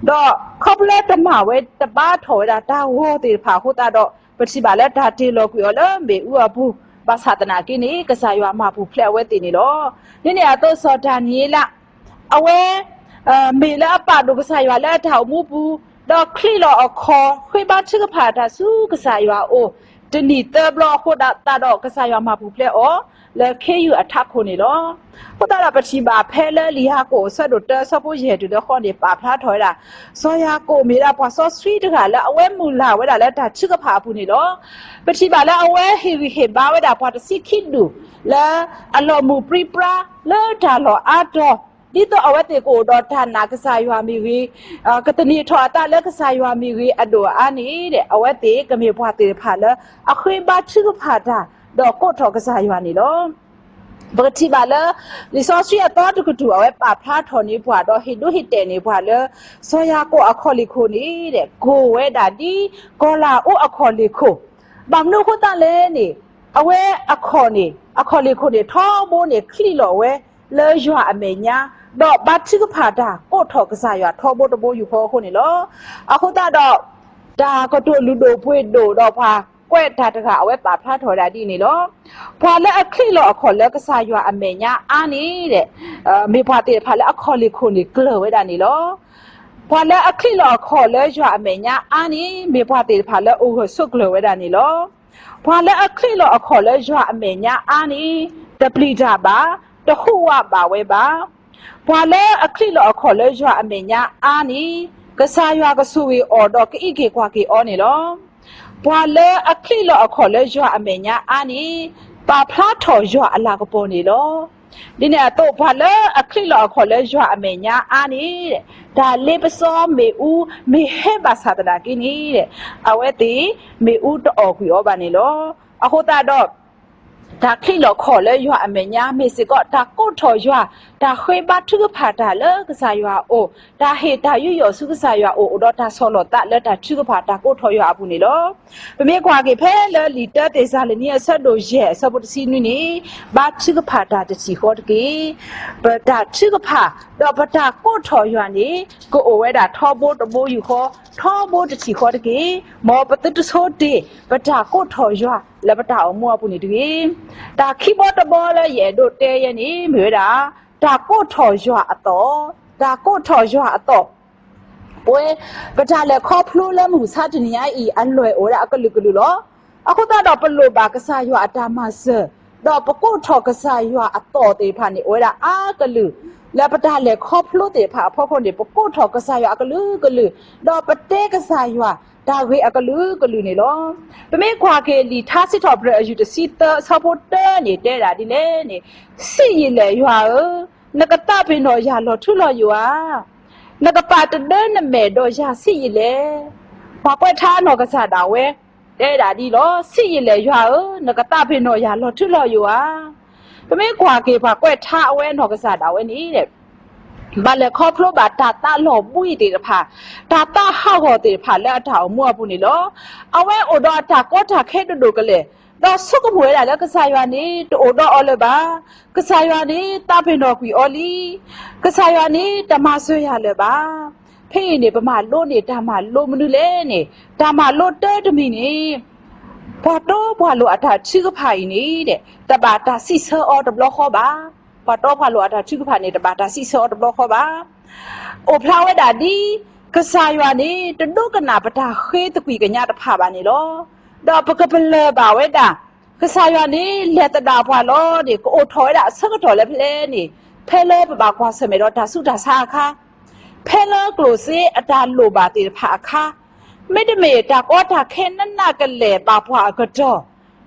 ဒီးခီဖျိတမၤဝဲ တဘါထီၣ်ဝဲဒၣ်တၢ်ဂီၤသ့ၣ်တဖၣ်အဃိသတးဒီး ပထံၣ်ဘၣ်လၢတၢ်တ့ၢ်လီၤကွံာ်အီၤလၢမ့ၣ်အူအပူၤ ဘၣ်ဆၣ်သနာ်က့န့ၣ် ကစၢ်ယွၤမၤပူၤဖျဲးအဝဲသ့ၣ်န့ၣ်လီၤ. ဒ်န့ၣ်အသိးစီၤဒၤနံးယ့လး အဝဲ မ့ၢ်လၢအပာ်ဒိၣ်ကစၢ်ယွၤလၢအတၢ်အိၣ်မူပူၤ, ဒီးချံးလီၤအခီၣ် ဃ့ဘါထုကဖၣ်တၢ်ဆူကစၢ်ယွၤအအိၣ် တနံၣ်သၢဘျီအဃိသတးဒီး ကစၢ်ယွၤမၤပူၤဖျဲးအီၤ လၢခ့ယုၢ်အထးခိၣ်န့ၣ်လီၤ. အဃိသတးဒီးပထံၣ်ဘၣ်ဖဲလၢလံာ်ယၤကိာ်အဆၢဒိၣ်တၢအဆၢဖိယဲၢ်တုၤလၢဃိးန့ၣ် ပာ်ဖျါထီၣ်ဝဲဒၣ် စီၤယၤကိာ်မ့ၢ်ဒၣ်ပှၤစီဆှံတဂၤလၢအဝဲမုၢ်လၢ်ဝဲဒၣ်လၢတၢ်ထုကဖၣ်အပူၤန့ၣ်လီၤ. ပထံၣ်ဘၣ်လၢအဝဲဟ့ၣ်ဂံၢ်ဟ့ၣ်ဘါဝဲဒၣ်ပှၤတဆံခံဒူၣ် လၢအလီၤမုၢ်ပြံပြါလၢတၢ်လီၢ်အါတီၤ ဒ်သိးအဝဲသ့ၣ်ကအိၣ်ဒီးတၢ်နာ်ကစၢ်ယွၤမ့ၢ်ဂ့ၤ, ကသန့ၤထီၣ်အသးလၢကစၢ်ယွၤမ့ၢ်ဂ့ၤအဒိၣ်အအါန့ၣ် အဝဲသ့ၣ်ကမ့ၢ်ပှၤသ့ၣ်တဖၣ်လၢ အဃ့ဘါထုကဖၣ်တၢ် ဒီးကိးထီၣ်ကစၢ်ယွၤန့ၣ်လီၤ. ပကထံၣ်ဘၣ်လၢ လံာ်စီဆှံအသီတကတြူၢ် အဝဲပာ်ဖျါထီၣ်န့ၢ်ပှၤ ဒီးဟ့ၣ်ဒိဟ့ၣ်တဲာ်န့ၢ်ပှၤလၢ စီၤယၤကိာ်အခီၣ်လ့ၢ်ခိၣ်န့ၣ် ကိၢ်ဝဲဒၣ်ဒ်ကီၤလၤအိၣ်အခီၣ်လ့ၢ်ခိၣ်, ဘၣ်မနုၤအဃိသတးလဲၣ်န့ၣ် အဝဲအခီၣ်န့ၣ် အခီၣ်လ့ၢ်ခိၣ်န့ၣ် ထီဘိန့ၣ်ချံးလီၤဝဲ လၢယွၤအမဲာ်ညါ, ဒီးဘါထုကဖၣ်တၢ်ကိးထီၣ်ကစၢ်ယွၤထီဘိတဘိယူၢ်ဃီအဃိန့ၣ်လီၤ. အဃိသတးဒီး တၢ်ကတိၤလုၢ်ဒိၣ်ပှ့ၤဒိၣ်ဒီးပှၤကွဲးတၢ်တဂၤ အဝဲပာ်ဖျါထီၣ်ဝဲဒၣ်ဒ်န့ၣ်လီၤ. ပှၤလၢအချံးလီၤအခီၣ်လၢကစၢ်ယွၤအမဲာ်ညါအါန့ၣ် မ့ၢ်ပှၤသ့ၣ်တဖၣ်လၢအခီၣ်လ့ၢ်ခိၣ်န့ၣ်ကျၢၤဝဲဒၣ်န့ၣ်လီၤ. ပှၤလၢအချံးလီၤအခီၣ်လၢယွၤအမဲာ်ညါအါန့ၣ် မ့ၢ်ပှၤသ့ၣ်တဖၣ်လၢအိၣ်ဂၢၢ်ဆိးကျၢၤဝဲဒၣ်န့ၣ်လီၤ. ပှၤလၢအချံးလီၤအခီၣ်လၢယွၤအမဲာ်ညါအါန့ၣ် တပျံၤတၢ်ဘၣ်, တဟူးဝးဘၣ်ဝဲဘၣ်. ပှၤလၢအချံးလီၤအခီၣ်လၢယွၤအမဲာ်ညါအါန့ၣ် ကစၢ်ယွၤကဆိၣ်ဂ့ၤအီၤဒီးကအံးက့ၤကွၢ်က့ၤအီၤန့ၣ်လီၤ. ပှၤလၢအချံးလီၤအခီၣ်လၢယွၤအမဲာ်ညါအါန့ၣ် ပာ်ဖျါထီၣ်ယွၤအလၤကပီၤန့ၣ်လီၤ. ဒ်န့ၣ်အသိး ပှၤလၢအချံးလီၤအခီၣ်လၢယွၤအမဲာ်ညါအါန့ၣ် တၢ်လ့ပစီမ့ၣ်အူမ့ၢ်ဟဲဘၣ်ဆၣ်သနာ်က့န့ၣ် အဝဲသ့ၣ်မ့ၣ်အူတအီၣ်ကွံာ်အီၤဘၣ်န့ၣ်လီၤ. အဃိသတးဒီး တၢ်ချံးလီၤခီၣ်လၢယွၤအမဲာ်ညါ မ့ၢ်စ့ၢ်ကီးတၢ်ကိးထီၣ်ယွၤ, တၢ်ဃ့ဘါထုကဖၣ်တၢ်လၢကစၢ်ယွၤအအိၣ်, တၢ်ဟ့ၣ်တၢ်ယူးယီၣ်ဆူကစၢ်ယွၤအအိၣ်, အိၣ်ဒီးတၢ်ဆီၣ်လီၤသးလၢတၢ်ထုကဖၣ်တၢ်ကိးထီၣ်ယွၤအပူၤန့ၣ်လီၤ. ပမ့ၢ်ကွၢ်က့ၤဖဲလၢလံာ်တၢသ့းစၤလနံအဆၢဒိၣ်ယဲၢ်အဆၢဖိတဆံနွံန့ၣ်, ဘါထုကဖၣ်တၢ်တထံၣ်ဃီတက့ၢ်. ပတၢ်ထုကဖၣ် ဒီးပတၢ်ကိးထီၣ်ယွၤန့ၣ် ကအိၣ်ဝဲဒၣ်ထီဘိတဘိယူၢ်ဃီ, ထီဘိတထံၣ်ဃီတက့ၢ်. မ်ပသုတဆိတ့ၢ် ပတၢ်ကိးထီၣ်ယွၤလၢပတၢ်အိၣ်မူအပူၤန့ၣ်တဂ့ၤ. တၢ်ခံဘီတဘီလၢယအဲၣ်ဒိးတဲယဲန့ၣ် မ့ၢ်ဝဲဒၣ် တၢ်ကိးထီၣ်ယွၤအသီၣ်, တၢ်ကိးထီၣ်ယွၤအသီၣ် ပဝဲ ပတၢ်လဲၤခီဖျိလၢမုၢ်မဆါတနံၤညါအံၤ အလွဲၢ်အိၣ်ဝဲဒၣ်အကလုာ်ကလုာ်လီၤ. အဃိသတးဒီးပလိၣ်ဘၣ်ကစၢ်ယွၤအတၢ်မၤစၢၤ, ဒီးပကိးထီၣ်ကစၢ်ယွၤအသီၣ်သ့ၣ်တဖၣ်န့ၣ် အိၣ်ဝဲဒၣ်အါကလုာ်, လၢပတၢ်လဲၤခီဖျိသ့ၣ်တဖၣ်အဖီခိၣ်န့ၣ် ပကိးထီၣ်ကစၢ်ယွၤအကလုာ်ကလုာ်, ဒီးပတဲကစၢ်ယွၤတၢ်ဂ့ၢ်အကလုာ်ကလုာ်န့ၣ်လီၤ. ပမ့ၢ်ကွၢ်က့ၤလံာ်ထါစံးထီၣ်ပတြၢၤအယုၢ်တဆံသၢအဆၢဖိတၢန့ၣ် တဲဒၣ်ဒ်လဲၣ်န့ၣ်, စံးယံာ်လဲၣ်ယွၤဧၢ, နကသးပ့ၤနီၣ်ယၤလီၤထူလီၤယိာ်ဧါ. နကပာ်တဒၢနမဲာ်ဒီးယၤစံးယံာ်လဲၣ်. ပှၤကွဲးထါအနီၢ်ကစၢ်ဒၣ်ဝဲ တဲဒၣ်ဒ်လီၤ, စံးယံာ်လဲၣ်ယွၤဧၢ, နကသးပ့ၤနီၣ်ယၤလီၤထူလီၤယိာ်ဧါ. ပမ့ၢ်ကွၢ်က့ၤပှၤကွဲးထါအဝဲအနီၢ်ကစၢ်ဒၣ်ဝဲန့ၣ် ဘၣ်လဲၤခီဖျိဘၣ်တၢ်သးလီၤဘှံးသ့ၣ်တဖၣ်, တၢ်သးဟးဂီၤသ့ၣ်တဖၣ်လၢအတၢ်အိၣ်မူအပူၤန့ၣ်လီၤ. အဝဲအိၣ်ဒီးအတၢ်ကီတၢ်ခဲဒိၣ်ဒိၣ်ကလဲာ်, ဒီးဆိကမိၣ်ဝဲဒၣ်လၢကစၢ်ယွၤန့ၣ် တအိၣ်ဒီးအီၤလၢၤဘၣ်. ကစၢ်ယွၤန့ၣ် သးပ့ၤနီၣ်ကွံာ်အီၤလံ. ကစၢ်ယွၤန့ၣ် တမၤစၢၤယၤလၢၤဘၣ်. ဖဲအံၤန့ၣ် ပမၤလိန့ၢ်တၢ်မၤလိမနုၤလဲၣ်န့ၣ်, တၢ်မၤလိတၢတမံၤန့ၣ် ပှၤတီပှၤလိၤအတၢ်ထုကဖၣ်အံၤန့ၣ် တဘၣ်တၢ်စံးဆၢအီၤတဘျီဃီဘၣ်. ပှၤတီပှၤလိၤအတၢ်ထုကဖၣ်န့ၣ် တဘၣ်တၢ်စံးဆၢအီၤတဘျီဃီဘၣ်. အိၣ်ဖျါဝဲဒၣ်ဒ် ကစၢ်ယွၤန့ၣ် တဒိကနၣ်ပတၢ်ဃ့သကွံာ်ကညးတဖၣ်ဘၣ်န့ၣ်လီၤ. ဒီးပကပလၢၢ်ဘၣ်ဝဲဒၣ် ကစၢ်ယွၤန့ၣ် လဲၤသဒၣ်ပှၤလီၤန့ၣ် ကအိၣ်ထီၣ်ဝဲဒၣ်အဆၢကတီၢ်လၢဖဲလဲၣ်န့ၣ်, ဖဲလၢပဘၣ်ကွၢ်ဆၢၣ်မဲာ်ဒီးတၢ်ဆူးတၢ်ဆါအခါ, ဖဲလၢကျိၣ်စ့အတၢ်လိၣ်ဘၣ်သ့ၣ်တဖၣ်အခါ, မ့တမ့ၢ်တၢ်ကီတၢ်ခဲနးနးကလဲာ်ဘၣ်ပှၤအကတီၢ်,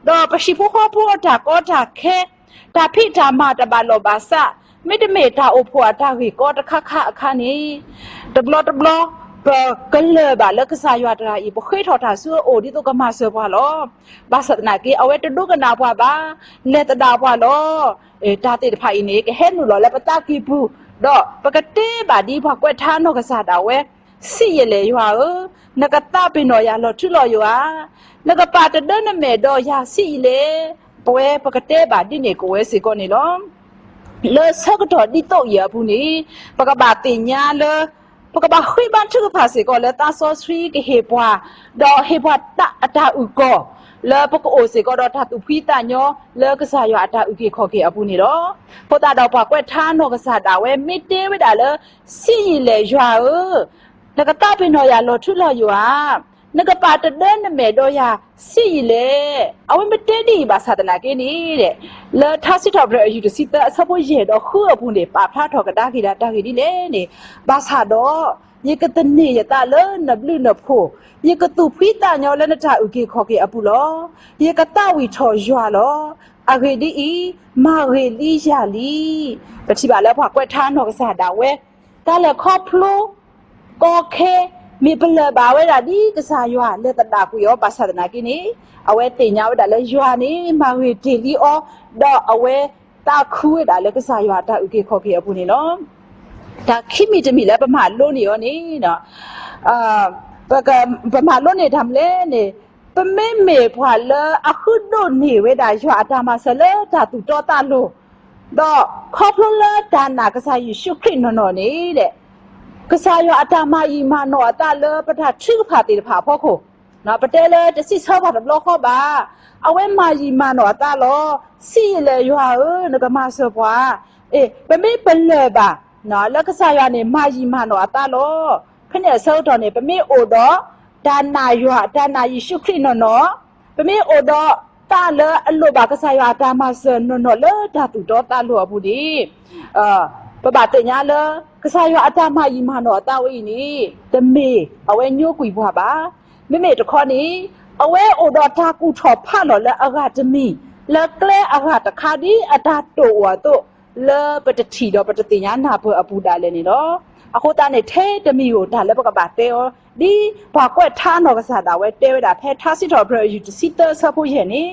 ဒီးပဟံၣ်ဖိဃီဖိအတၢ်ကီတၢ်ခဲ တၢ်ဖံးတၢ်မၤတဘၣ်လိာ်ဘၣ်စး, မ့တမ့ၢ်တၢ်အိၣ်ဖှိၣ်အတၢ်ဂ့ၢ်ကီတခါခါအခါန့ၣ်, တဘျီတဘျီ ပကလၢၢ်ဘၣ်လၢကစၢ်ယွၤတဂၤအံၤ ပဃ့ထီၣ်တၢ်ဆူအအိၣ်ဒ်သိးကမၤစၢၤပှၤလီၤ. ဘၣ်ဆၣ်သနာ်က့ အဝဲတဒိကနၣ်ပှၤဘၣ်, လဲၤသဒၣ်ပှၤလီၤ. တၢ်သ့ၣ်တဖၣ်အံၤန့ၣ် ကဟဲနုာ်လီၤလၢပသးကံၢ်ပူၤ, ဒီးပကတဲဘၣ်ဒ်ပှၤကွဲးထါနီၢ်ကစၢ်ဒၣ်ဝဲ, ဆံးယံာ်လဲၣ်ယွၤဧၢ, နကသးပ့ၤနီၣ်ယၤလီၤထူလီၤယိာ်ဧါ, နကပာ်တဒၢနမဲာ်ဒီးယၤဆံးယံာ်လဲၣ်. ပဝဲပကတဲဘၣ်ဒ်န့ၣ်ကအိၣ်ဝဲစ့ၢ်ကီးန့ၣ်လီၤ. လၢဆၢကတီၢ်ဒ်သိးအံၤအပူၤန့ၣ်, ပကဘၣ်သ့ၣ်ညါလၢ ပကဘၣ်ဃ့ဘါထုကဖၣ်စ့ၢ်ကီးလၢသးစီဆှံကဟ့ၣ်ပှၤ, ဒီးဟ့ၣ်ပှၤတၢ်အတၢ်အုၣ်ကီၤ, လၢပကအိၣ်စ့ၢ်ကီးဒီးတၢ်သူၣ်ဖှံသးညီလၢကစၢ်ယွၤအတၢ်အုၣ်က့ၤခီၣ်က့ၤအပူၤန့ၣ်လီၤ. အဃိသတးဒီးပှၤကွဲးထါနီၢ်ကစၢ်ဒၣ်ဝဲမ့ၢ်တဲဝဲဒၣ်လၢ ဆံးယံာ်လဲၣ်ယွၤဧၢ, နကသးပ့ၤနီၣ်ယၤလီၤထူလီၤယိာ်ဧါ, နကပာ်တဒၢနမဲာ်ဒီးယၤဆံးယံာ်လဲၣ်. အဝဲမ့ၢ်တဲဒ်အံၤဘၣ်ဆၣ်သနာ်က့န့ၣ်, လၢထါစံးထီၣ်ပတြၢၤအယူၢ်တဆံသၢအဆၢဖိယဲၢ်ဒီးဃုအပူၤန့ၣ် ပာ်ဖျါထီၣ်ကဒါက့ၤဒၣ်တၢ်ဂ့ၢ်ဒ်လဲၣ်န့ၣ်, ဘၣ်ဆၣ်ဒီး ယကသန့ၤယသးလၢနဘျုးနဖှိၣ်, ယကသူၣ်ဖှံသးညီလၢနတၢ်အုၣ်က့ၤခီၣ်က့ၤအပူၤလီၤ. ယကသးဝံၣ်ထီၣ်ယွၤလီၤ. အဂ့ၢ်ဒ်အံၤ, မၤဂ့ၤလံယၤလံ. ပထံၣ်ဘၣ်လၢပှၤကွဲးထါနီၢ်ကစၢ်ဒၣ်ဝဲ, တၢ်လဲၤခီဖျိ ကီခဲ မ့ၢ်ပလၢၢ်ဘၣ်ဝဲဒၣ်ဒ်ကစၢ်ယွၤလဲၤသဒၣ်ကွံာ်အီၤဘၣ်ဆၣ်သနာ်က့န့ၣ်, အဝဲသ့ၣ်ညါဝဲဒၣ်လၢယွၤန့ၣ် မၤဂ့ၤတ့ၢ်လံအီၤ, ဒီးအဝဲသးခုဝဲဒၣ်လၢကစၢ်ယွၤအတၢ်အုၣ်က့ၤခီၣ်က့ၤအပူၤန့ၣ်လီၤ. တၢ်ခံမံၤတမံၤလၢပမၤလိန့ၢ်အီၤန့ၣ်, ပမၤလိန့ၢ်တၢ်မနုၤလဲၣ်န့ၣ်, ပမ့မ့ၢ်ပှၤလၢအဃုဒိးန့ၢ်ဝဲဒၣ်ယွၤအတၢ်မၤစၢၤလၢတၢ်သူၣ်တီသးလိၤ, ဒီးခီဖျိလၢတၢ်နာ်ကစၢ်ယ့ၣ်ၡူးခရံာ်နီၢ်နီၢ်န့ၣ်, ကစၢ်ယွၤအတၢ်မၤယံာ်မၤနီၢ်အသးလၢပတၢ်ထုကဖၣ်သ့ၣ်တဖၣ်အဖီခိၣ်, ပတဲလၢတစံးဆၢပှၤတဘျီဃီဘၣ်, အဝဲမၤယံာ်မၤနီၢ်အသးလီၤ. ဆံးယံာ်လဲၣ်ယွၤဧၢ, နကမၤစၢၤပှၤ, ပမ့ၢ်ပလၢၢ်ဘၣ် လၢကစၢ်ယွၤန့ၣ် မၤယံာ်မၤနီၢ်အသးလီၤ. ဖဲန့ၣ်အဆၢကတီၢ်န့ၣ် ပမ့ၢ်အိၣ်ဒီး တၢ်နာ်ယွၤ တၢ်နာ်ယ့ၣ်ၡူးခရံာ်နီၢ်နီၢ်, ပမ့ၢ်အိၣ်ဒီးသးလၢအလိၣ်ဘၣ်ကစၢ်ယွၤအတၢ်မၤစၢၤနီၢ်နီၢ်လၢတၢ်သူၣ်တီသးလိၤအပူၤန့ၣ်, ပဘၣ်သ့ၣ်ညါလၢ ကစၢ်ယွၤအတၢ်မၤယံာ်မၤနီၢ်အသးဝဲအံၤန့ၣ် တမ့ၢ်အဝဲညိကွံာ်ပှၤဘၣ်. မ့မ့ၢ်တခီန့ၣ် အဝဲအိၣ်ဒီးတၢ်ကူၣ်ထီၣ်ဖးလီၤလၢအဂၤတမံၤ လၢကျဲအဂၤတခါဒ်အတၢ်တိာ်အိၣ်အသိး လၢပတထံၣ်ဒီးပတသ့ၣ်ညါနၢ်ပၢၢ်အပူၤဒၣ်လဲာ်န့ၣ်လီၤ. အဃိသတးန့ၣ် ထဲတမံၤဧိၤတၢ်လၢပကဘၣ်တဲအီၤ ဒ်ပှၤကွဲးထါနီၢ်ကစၢ်ဒၣ်ဝဲတဲဝဲဒၣ်ဖဲထါစံးထီၣ်ပတြၢၤအယူၢ်တဆံသၢအဆၢဖိယဲၢ်န့ၣ်,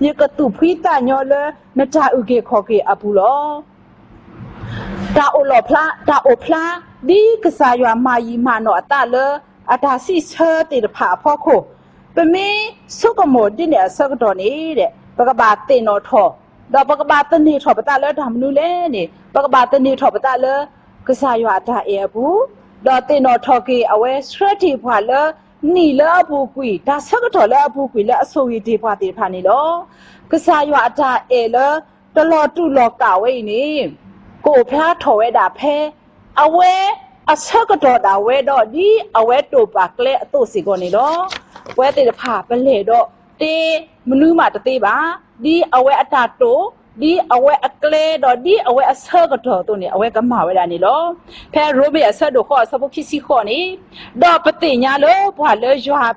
ယကသူၣ်ဖှံသးညီလၢနတၢ်အုၣ်က့ၤခီၣ်က့ၤအပူၤလီၤ. တၢ်အိၣ်လီၤဖျါ တၢ်အိၣ်ဖျါ ဒ်ကစၢ်ယွၤမၤယံာ်မၤနီၢ်အသးလၢ အတၢ်စံးဆၢသ့ၣ်တဖၣ်အဖီခိၣ်, ပမ့ၢ်ဆိကမိၣ်ဒ်န့ၣ်အဆၢကတီၢ်န့ၣ် ပကဘၣ်သ့ၣ်နီၣ်ထီၣ်, ဒီးပကဘၣ်သန့ၤထီၣ်ပသးလၢတၢ်မနုၤလဲၣ်န့ၣ် ပကဘၣ်သန့ၤထီၣ်ပသးလၢ ကစၢ်ယွၤအတၢ်အဲၣ်အပူၤ, ဒီးသ့ၣ်နီၣ်ထီၣ်က့ၤအဝဲဆှၢတ့ၢ်ပှၤလၢ နံၣ်လၢအပူၤကွံာ် တၢ်ဆၢကတီၢ်လၢအပူၤကွံာ်လၢအဆိၣ်ဂ့ၤတ့ၢ်ပှၤသ့ၣ်တဖၣ်န့ၣ်လီၤ. ကစၢ်ယွၤအတၢ်အဲၣ်လၢ တလီၤတူာ်လီၤကာ်ဝဲအံၤန့ၣ် ကအိၣ်ဖျါထီၣ်ဝဲဒၣ်ဖဲ အဝဲအဆၢကတီၢ်ဒၣ်ဝဲဒီး ဒ်အဝဲတိာ်ပာ်ကျဲအသိးစ့ၢ်ကီးန့ၣ်လီၤ. ပဝဲသ့ၣ်တဖၣ်ပလဲၤဒီး တ့မနုၤမးတသ့ဘၣ်, ဒ်အဝဲအတၢ်တိာ်, ဒ်အဝဲအကျဲ ဒီးဒ်အဝဲအဆၢကတီၢ်အသိးန့ၣ် အဝဲကမၤဝဲဒၣ်န့ၣ်လီၤ. ဖဲရိမ့ၤအဆၢဒိၣ်ဃိးအဆၢဖိခံဆံဃိးန့ၣ်, ဒီးပသ့ၣ်ညါလၢပှၤလၢယွၤ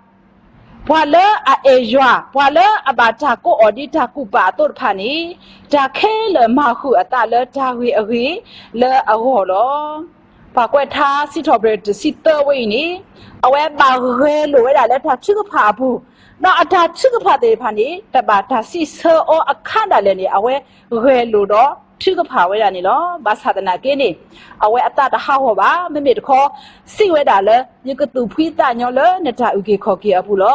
ပှၤလၢအအဲၣ်ယွၤ, ပှၤလၢအဘၣ်တၢ်ကိးအီၤဒ်တၢ်ကူၣ်ပာ်အသိးတဖၣ်န့ၣ်, တၢ်ခဲလၢာ်မၤဃုာ်အသးလၢတၢ်ဂ့ၤအဂ့ၢ်လၢအဂီၢ်လီၤ. ပှၤကွဲးထါစံးထီၣ်ပတြၢၤတဆံသၢဝဲအံၤန့ၣ်, အဝဲဘၣ်ဂဲၤလိာ်ဝဲဒၣ်လၢတၢ်ထုကဖၣ်အပူၤ, ဒီးအတၢ်ထုကဖၣ်သ့ၣ်တဖၣ်န့ၣ် တဘၣ်တၢ်စံးဆၢအီၤအခါဒၣ်လဲာ်န့ၣ် အဝဲဂဲၤလိာ်ဒီးထုကဖၣ်ဝဲဒၣ်န့ၣ်လီၤ. ဘၣ်ဆၣ်သနာ်က့န့ၣ်, အဝဲအသးတဟးဂီၤဘၣ်, မ့မ့ၢ်တခီ စံးဝဲဒၣ်လၢ ယကသူၣ်ဖှံသးညီလၢနတၢ်အုၣ်က့ၤခီၣ်က့ၤအပူၤလီ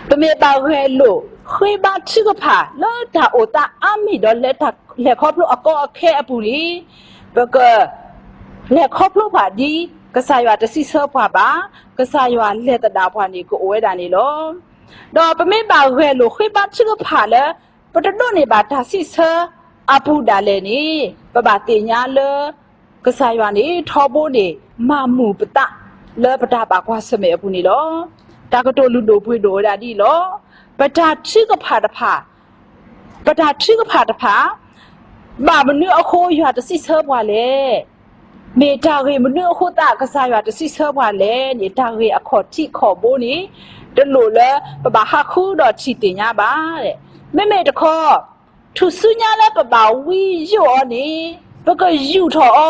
ၤ. ပမ့ၢ်ဘၣ်ဂဲၤလိာ် ဃ့ဘါထုကဖၣ်လၢတၢ်အိၣ်သးအါမံၤဒီး လဲၤခီဖျိအကီအခဲအပူၤန့ၣ်, ပက လဲၤခီဖျိဘၣ်ဒ် ကစၢ်ယွၤတစံးဆၢပှၤဘၣ်, ကစၢ်ယွၤလဲၤသဒၣ်ပှၤန့ၣ် ကအိၣ်ဝဲဒၣ်န့ၣ်လီၤ. ဒီးပမ့ၢ်ဘၣ်ဂဲၤလိာ်ဃ့ဘါထုကဖၣ်လၢ ပတဒိးန့ၢ်ဘၣ်တၢ်စံးဆၢအပူၤဒၣ်လဲာ်န့ၣ်, ပဘၣ်သ့ၣ်ညါလၢ ကစၢ်ယွၤန့ၣ် ထီဘိန့ၣ် မၤမုာ်ပသး လၢပတၢ်ဘၣ်ကွၢ်ဆၢၣ်မဲာ်အပူၤန့ၣ်လီၤ. တၢ်ကတိၤလုၢ်ဒိၣ်ပှ့ၤဒိၣ်ဝဲဒၣ်ဒ်အံၤလီၤ. ပတၢ်ထုကဖၣ်တဖၣ်, ပတၢ်ထုကဖၣ်တဖၣ် ဘၣ်မနုၤအဃိယွၤတစံးဆၢပှၤလဲၣ်. မ့ၢ်တၢ်ဂ့ၢ်မနုၤအဃိသတး ကစၢ်ယွၤတစံးဆၢပှၤလဲၣ်န့ၣ် တၢ်ဂ့ၢ်အခီၣ်ထံးခီၣ်ဘိန့ၣ် တလိၣ်လၢပဘၣ်ဟးဃုဒီးထံၣ်သ့ၣ်ညါဘၣ်. မ့မ့ၢ်တခီ ထူၣ်စုညါလၢပဘၣ်ဝံယိၣ်အီၤန့ၣ်, ပကယူာ်ထီၣ်အီ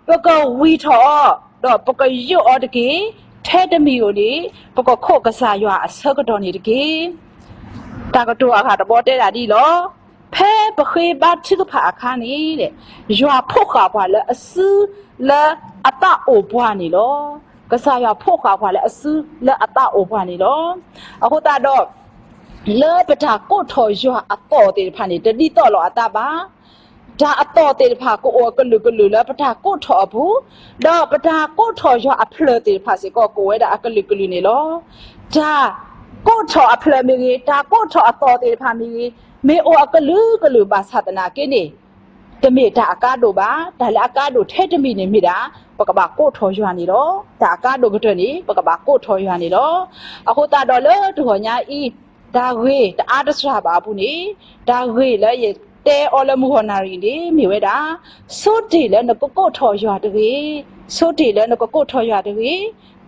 ၤ, ပကဝံၢ်ထီၣ်အီၤ, ဒီးပကယိၣ်အီၤတက့ၢ်. ထဲတမံၤဧိၤန့ၣ် ပကခိးကစၢ်ယွၤအဆၢကတီၢ်န့ၣ်တက့ၢ်. တၢ်ကတိၤအဂၤတဘီတဲဒၣ်ဒ်အံၤလီၤ. ဖဲပဃ့ဘါထုကဖၣ်အခါန့ၣ်, ယွၤဖိးဃာ်ပှၤလၢအစုလၢအသးအိၣ်ပှၤန့ၣ်လီၤ. ကစၢ်ယွၤဖိးဃာ်ပှၤလၢအစုလၢအသးအိၣ်ပှၤန့ၣ်လီၤ. အဃိသတးဒီး လၢပတၢ်ကိးထီၣ်ယွၤအသီၣ်သ့ၣ်တဖၣ်န့ၣ် တဒ်သိးလိာ်အသးဘၣ်. တၢ်အသီၣ်သ့ၣ်တဖၣ်ကအိၣ်အကလုာ်ကလုာ်လၢပတၢ်ကိးထီၣ်အပူၤ, ဒီးပတၢ်ကိးထီၣ်ယွၤအဖျၢၣ်သ့ၣ်တဖၣ်စ့ၢ်ကီး ကအိၣ်ဝဲဒၣ်အကလုာ်ကလုာ်န့ၣ်လီၤ. တၢ်ကိးထီၣ်အဖျၢၣ်မ့ၢ်ဂ့ၤ, တၢ်ကိးထီၣ်အသီၣ်သ့ၣ်တဖၣ်မ့ၢ်ဂ့ၤ, မ့ၢ်အိၣ်အကလုာ်ကလုာ်ဘၣ်ဆၣ်သနာ်က့န့ၣ် တမ့ၢ်တၢ်အကါဒိၣ်ဘၣ်. တၢ်လၢအကါဒိၣ်ထဲတမံၤန့ၣ်မ့ၢ်ဒၣ် ပကဘၣ်ကိးထီၣ်ယွၤန့ၣ်လီၤ. တၢ်အကါဒိၣ်ကတၢၢ်န့ၣ် ပကဘၣ်ကိးထီၣ်ယွၤန့ၣ်လီၤ. အဃိသတးဒီးလၢတဂီၤညါအံၤ, တၢ်ဂ့ၢ်တအါတစှၤဘၣ်အပူၤန့ၣ်, တၢ်ဂ့ၢ်လၢယတဲအီၤလၢမုၢ်ဂီၤနၣ်ရံၣ်န့ၣ် မ့ၢ်ဝဲဒၣ်, ဆိတ့ၢ်လၢနကကိးထီၣ်ယွၤတဂ့ၤ, ဆိတ့ၢ်လၢနကကိးထီၣ်ယွၤတဂ့ၤ.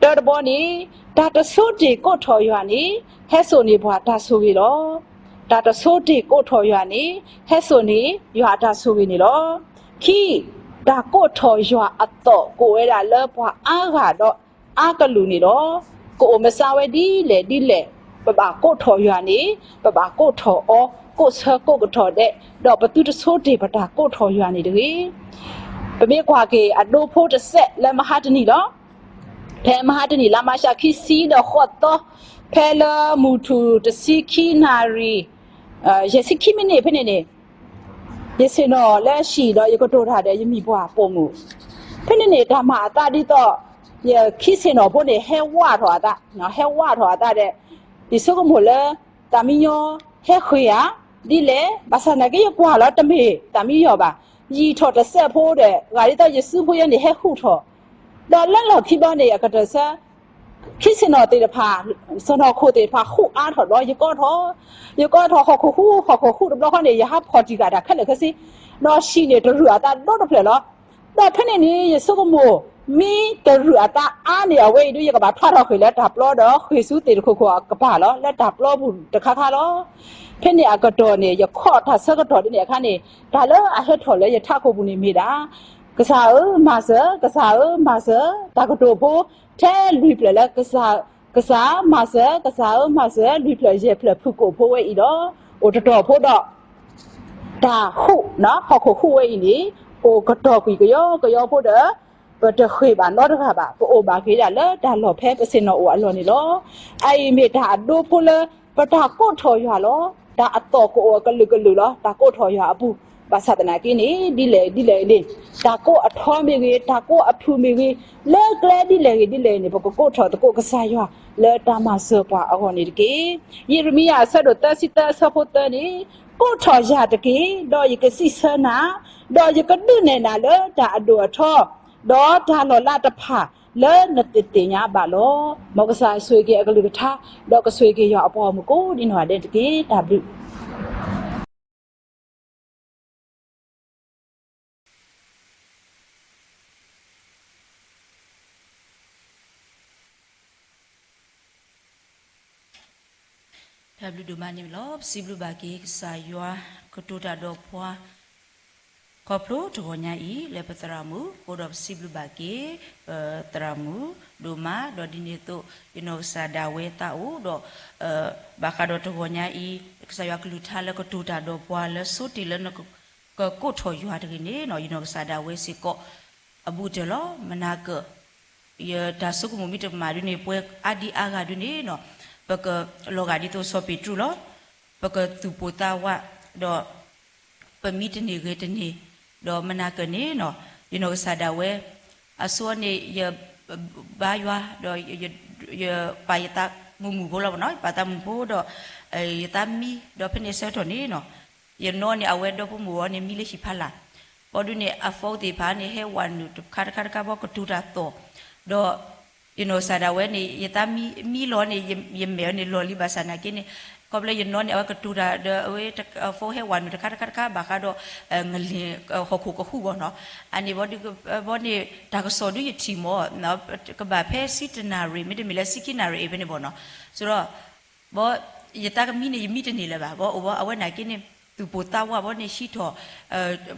တၢတဘီန့ၣ်, တၢ်တဆိတ့ၢ်ကိးထီၣ်ယွၤန့ၣ် ဟဲစိာ်န့ၢ်ပှၤတၢ်ဆိၣ်ဂ့ၤလီၤ. တၢ်တဆိတ့ၢ်ကိးထီၣ်ယွၤန့ၣ် ဟဲစိာ်န့ၢ်ယွၤအတၢ်ဆိၣ်ဂ့ၤန့ၣ်လီၤ. ခံ, တၢ်ကိးထီၣ်ယွၤအသီၣ်ကအိၣ်ဝဲဒၣ်လၢပှၤအါဂၤဒီးအါကလုာ်န့ၣ်လီၤ. ကအိၣ်မၤစၢၤဝဲဒ်လဲၣ်ဒ်လဲၣ်, ပဘၣ်ကိးထီၣ်ယွၤန့ၣ် ပဘၣ်ကိးထီၣ်အီၤ ကိးဆၢကိးကတီၢ်ဒဲး, ဒီးပသုတဆိတ့ၢ်ပတၢ်ကိးထီၣ်ယွၤန့ၣ်တဂ့ၤ. ပမ့ၢ်ကွၢ်က့ၤအဒိဖိတစဲးလၢမဟါတနံၤလီၤ. ဖဲမဟါတနံၤ လါမၤရှး ခံဆံဒီးဃိးသီ, ဖဲလၢမုၢ်ထူၣ်တဆံခံနၣ်ရံၣ် ယဲၢ်ဆံခံမံးနံးဖဲန့ၣ်န့ၣ်, ယဆ့ၣ်နီၤလၢဟံၣ်ဒီးယကတိၤတၢ်ဒီးယမံၤပှၢ်ပိာ်မုၣ်, ဖဲန့ၣ်န့ၣ် တၢ်မၤအသးဒ်သိး ယခံဆ့ၣ်နီၤဖိန့ၣ် ဟဲဝးထီၣ်အသး, ဟဲဝးထီၣ်အသးဒီး ယဆိကမိၣ်လၢ တၢ်မံညီဟဲဃ့ဧါ, ဒ်လဲၣ်, ဘၣ်ဆၣ်သနာ်က့ယကွၢ်လီၤတမ့ၢ်တၢ်မံညီဘၣ်, ယံာ်ထီၣ်တစဲးဖိဒီး ဂၤဒ်သိးယစုဖိယဲန့ၣ်ဟဲဃုာ်ထီၣ်, ဒီးလၢလီၢ်ခံဘျီန့ၣ် အကတၢၢ်ဆၢ ခံဆ့ၣ်နီၤသ့ၣ်တဖၣ်, စီၢ်နီၤခိၣ်သ့ၣ်တဖၣ်ဃုာ်အါထီၣ်ဘျီ ယကိးထီၣ်, ယကိးထီၣ်ဟီၣ်ခိၣ်ဟူး ဟီၣ်ခိၣ်ဃုာ်တဘျီဃီန့ၣ် ယဟးဖီၣ်တံၢ်ဃာ်တၢ်ခဲလၢာ်ခဲဆ့, ဒီးဟံၣ်န့ၣ်တရုၢ်အသးဒိတဖျၢၣ်လီၤ. ဒီးဖဲန့ၣ်န့ၣ် ယဆိကမိၣ်, မ့ၢ်တရုၢ်အသးအါန့ၢ်အဝဲအံၤဒုး ယကဘၣ်ထွါထီၣ်ဃ့ၢ်လၢတၢ်ပျီဒီး ဃ့ၢ်ဆူသ့ၣ်တခိၣ်ခိၣ်အကပၤလီၤ လၢတၢ်ပျီပူၤတခါခါလီၤ. ဖဲန့ၣ်အကတီၢ်န့ၣ် ယခီၣ်တၢ်ဆၢကတီၢ်ဒ်န့ၣ်အခါန့ၣ် တၢ်လၢအဟဲထီၣ်လၢယထးခိၣ်ပူၤန့ၣ်မ့ၢ်ဒၣ်, ကစၢ်ဧၢမၤစၢၤ, ကစၢ်ဧၢမၤစၢၤ, တၢ်ကတိၤဖိ ထဲလွံၢ်ဖျၢၣ်လၢ ကစၢ်မၤစၢၤ, ကစၢ်ဧၢမၤစၢၤ, လွံၢ်ဖျၢၣ်ယဲၢ်ဖျၢၣ်ဖုၣ်ကိာ်ဖိဝဲအံၤဒီး အိၣ်တတီၤဖိဒီး တၢ်ဃုာ်, ဟီၣ်ခိၣ်ဃုာ်ဝဲအံၤန့ၣ် အိၣ်ကတီၤကွံာ်ကယီကယီဖိဒီး ပတဃ့ၢ်ဘၣ်နီတဂၤဘၣ်, ပအိၣ်ဘၣ်က့ၤဒၣ်လၢတၢ်လီၢ်ဖဲပဆ့ၣ်နီၤအိၣ်အလီၢ်န့ၣ်လီၤ. အအံၤမ့ၢ်တၢ်အဒိဖိလၢ ပတၢ်ကိးထီၣ်ယွၤလီၤ. တၢ်အသီၣ်ကအိၣ်အကလုာ်ကလုာ်လီၤ. တၢ်ကိးထီၣ်ယွၤအပူၤ, ဘၣ်ဆၣ်သနာ်က့န့ၣ် ဒ်လဲၣ်ဒ်လဲၣ်န့ၣ်, တၢ်ကိးအထီမ့ၢ်ဂ့ၤ, တၢ်ကိးအဖုၣ်မ့ၢ်ဂ့ၤ, လၢကျဲဒ်လဲၣ်ဂ့ၤဒ်လဲၣ်န့ၣ် ပကကိးထီၣ်သကိးကစၢ်ယွၤလၢတၢ်မၤစၢၤပှၤအဂီၢ်န့ၣ်တက့ၢ်. ယံးရမံယၤအဆၢဒိၣ်သၢဆံသၢအဆၢဖိသၢန့ၣ်, ကိးထီၣ်ယၤတက့ၢ်, ဒီးယကစံးဆၢနၤ, ဒီးယကဒုးနဲၣ်နၤလၢတၢ်အဒိၣ်အထီ, ဒီးတၢ်လီၤလးတဖၣ်လၢနတသ့ၣ်ညါဘၣ်လီၤ. မ်ကစၢ်ဆိၣ်ဂ့ၤက့ၤအကလုၢ်ကထါ, ဒီးကဆိၣ်ဂ့ၤက့ၤယွၤအပှၤဂီၢ်မုၢ်ကိးဒံနီၢ်ဂၤဒဲးတက့ၢ်. တၢ်ဘျုး တၢ်ဘျုးဒိၣ်မးန့ၣ်လီၤ. ပစံးဘျုးဘၣ်က့ၤကစၢ်ယွၤကတိၤတၢ်ဒီးပှၤ ခီဖျိတဂီၤညါအံၤ လၢပသရၣ်မုၣ်အဃိဒီး ပစံးဘျုးဘၣ်က့ၤ ပသရၣ်မုၣ်ဒိၣ်မး ဒီးဒ်န့ၣ်အသိး ယနီၢ်ကစၢ်ဒၣ်ဝဲသးအိၣ်ဒီး ဘၣ်ဃးဒီးတဂီၤညါအံၤ ကစၢ်ယွၤကလုၢ်ကထါလၢကတိၤတၢ်ဒီးပှၤလၢဆိတ့ၢ်လၢနကကိးထီၣ်ယွၤတဂ့ၤန့ၣ် ယနီၢ်ကစၢ်ဒၣ်ဝဲစ့ၢ်ကီး အဘူးကတၢၢ်လီၤ. မနၤကၢၢ် ယတၢ်ဆိကမိၣ်မ့ၢ်တမၤဒုန့ၣ် ပှၤအါဒံအါဂၤဒုန့ၣ် ပကလီၤဂာ်ဒ်သိးစီၤပ့းတရူးလီၤ. ပကသူၣ်ပိၢ်သးဝး ဒီး ပမံတန့ၢ်ဂ့ၤတန့ၢ်, ဒီးမနၤကၢၢ်န့ၣ် ယနီၢ်ကစၢ်ဒၣ်ဝဲ အဆိန့ၣ် ယဘါယွၤ ဒီး ယပာ်ယသးမုာ်မုာ်ဖိလီၤနီၤ, ယပာ်သးမုာ်ဖိဒီး ယသးမံ ဒီးဖဲန့ၣ်ဆၢကတီၢ်န့ၣ် ယနီၢ်န့ၣ် အဝဲဒီဖိမိၢ်ဝဲန့ၣ် မံလၢဟံၣ်ဖီလာ်, ဘီဒုန့ၣ် အphoneသ့ၣ်တဖၣ်န့ၣ် ဟဲဝးနုာ်တခါတခါတခါ ဘီကတိၤတၢ်သီၣ်, ဒီး ယနီၢ်ကစၢ်ဒၣ်ဝဲန့ၣ် ယသးမံလီၤန့ၣ် ယမဲာ်န့ၣ်လီၤလံ ဘၣ်ဆၣ်သနာ်က့န့ၣ် ခီဖျိယနီၢ်န့ၣ် အဝဲကတိၤတၢ်ဒီး အဝဲphoneဟဲဝးနုာ်တခါတခါတခါ ဘၣ်ဃးဒီး ငလၢၢ်ဟီၣ်ခိၣ်ကဟူးဘီနီၤ, အန့ၣ်ဘီဒု ဘီန့ၣ် တၢ်ကစီၣ်ဒုယထံၣ်မး ကဘၣ်ဖဲဆံတနၣ်ရံၣ် မ့တမ့ၢ်လၢဆံခံနၣ်ရံၣ်အံၤဖဲန့ၣ်ဘီနီၤ, ဆိုတော့ ဘီ ယသးကမံန့ၣ် ယမံတန့ၢ်လၢၤဘၣ်, ဘီအိၣ်ဘီအဝဲနာ်က့န့ၣ် သုးပိာ်သးဝးဘီန့ၣ်ဟံးထီၣ်,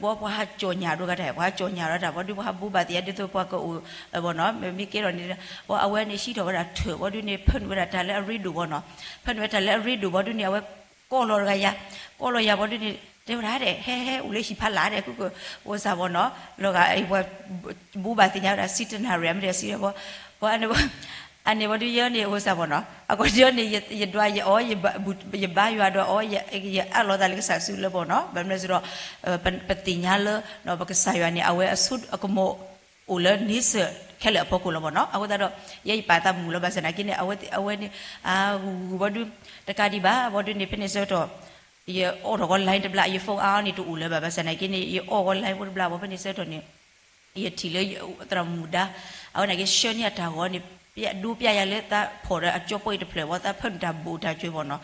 ဘီပှၤဟးကၠီၣ်ညၣ်ဒိဂၤတၢ် ပှၤဟးကၠီၣ်ညၣ်ဒီးတၢ် ဘီဒုးပှၤဟးဘိးဘၣ်သ့ၣ်ညါဒ်သိးပှၤကအိၣ်ဘီနီၤ မ့ၢ်ကဲထီၣ်န့ၣ်, ဘီအဝဲန့ၣ်ဟံးထီၣ်ဝဲဒၣ်ထၢၣ်ဘီဒုးန့ၣ် ဖၢနုာ်ဝဲဒၣ်တၢ်လၢအရ့ဒိၣ်ဘီနီၤ, ဖၢနုာ်ဝဲတၢ်လၢအရ့ဒိၣ်ဘီဒုးန့ၣ် အဝဲကိးလီၤတဂၤယၤ, ကိးလီၤယၤဘီဒုးန့ၣ် တဲဝဲဒၣ်ဒဲး ဟဲဟဲအိၣ်လၢဟံၣ်ဖးလာ်ဒဲး ခုကအိၣ်စၢ်ဘီနီၤ, လီၤဂာ်အံၤပှၤဘိးဘၣ်သ့ၣ်ညါဝဲဒၣ် စံတနၣ်ရံၣ် အမ့ၢ်တစံးဘီ, ဘီ အန့ၣ်ဘီဒုးယဲန့ၣ်အိၣ်စၢ်ဘီနီၤ အဃိဒ်န့ၣ် ယဒွးယအီၣ် ယဘါယွၤဒီးအီၣ် ယအးလီၤသးလၢကစၢ်စုလၢဘီနီၤ, ဘၣ်မနုၤစ့ၢ်ဒီး ပသ့ၣ်ညါလၢ ပကစၢ်ယွၤန့ၣ် အဝဲအဆိကမိၣ်အိၣ်လၢန့ဆၢၣ်ခဲလၢာ်အဖီခိၣ်လီၤဘီနီၤ, အဃိသတးဒီး ယဲယပာ်သးမုာ်လီၤ ဘၣ်ဆၣ်သနာ်က့န့ၣ် အဝဲန့ၣ် အဂုၤဂုၤဘီဒုး တကးဒံးဘၣ် ဘီဒုးန့ၣ် ဖဲန့ၣ်ဆၢကတီၢ် ယအီၣ်ထီၣ်ကီး line တဘျီ ယ phone အါအါန့ၣ်တအိၣ်လၢၤဘၣ် ဘၣ်ဆၣ်သနာ်က့န့ၣ် ယအီၣ်ကီး line ဖိတဘျီဘီ ဖဲန့ၣ်ဆၢကတီၢ်န့ၣ် ယထံၣ်လၢသရၣ်မုၣ်ဒါ အဝဲန့ၣ်က့ ဆှၢန့ၢ်အတၢ်ဂီၤန့ၣ် ပျဲဒိပျဲယၤလၢသးဖီၣ်ဒီးအကၠီပီၣ်အံၤတဖျၢၣ်ဘီ သးဖၢနုာ်တၢ်ဘိၣ်တၢ်စၢၤဘီနီၤ,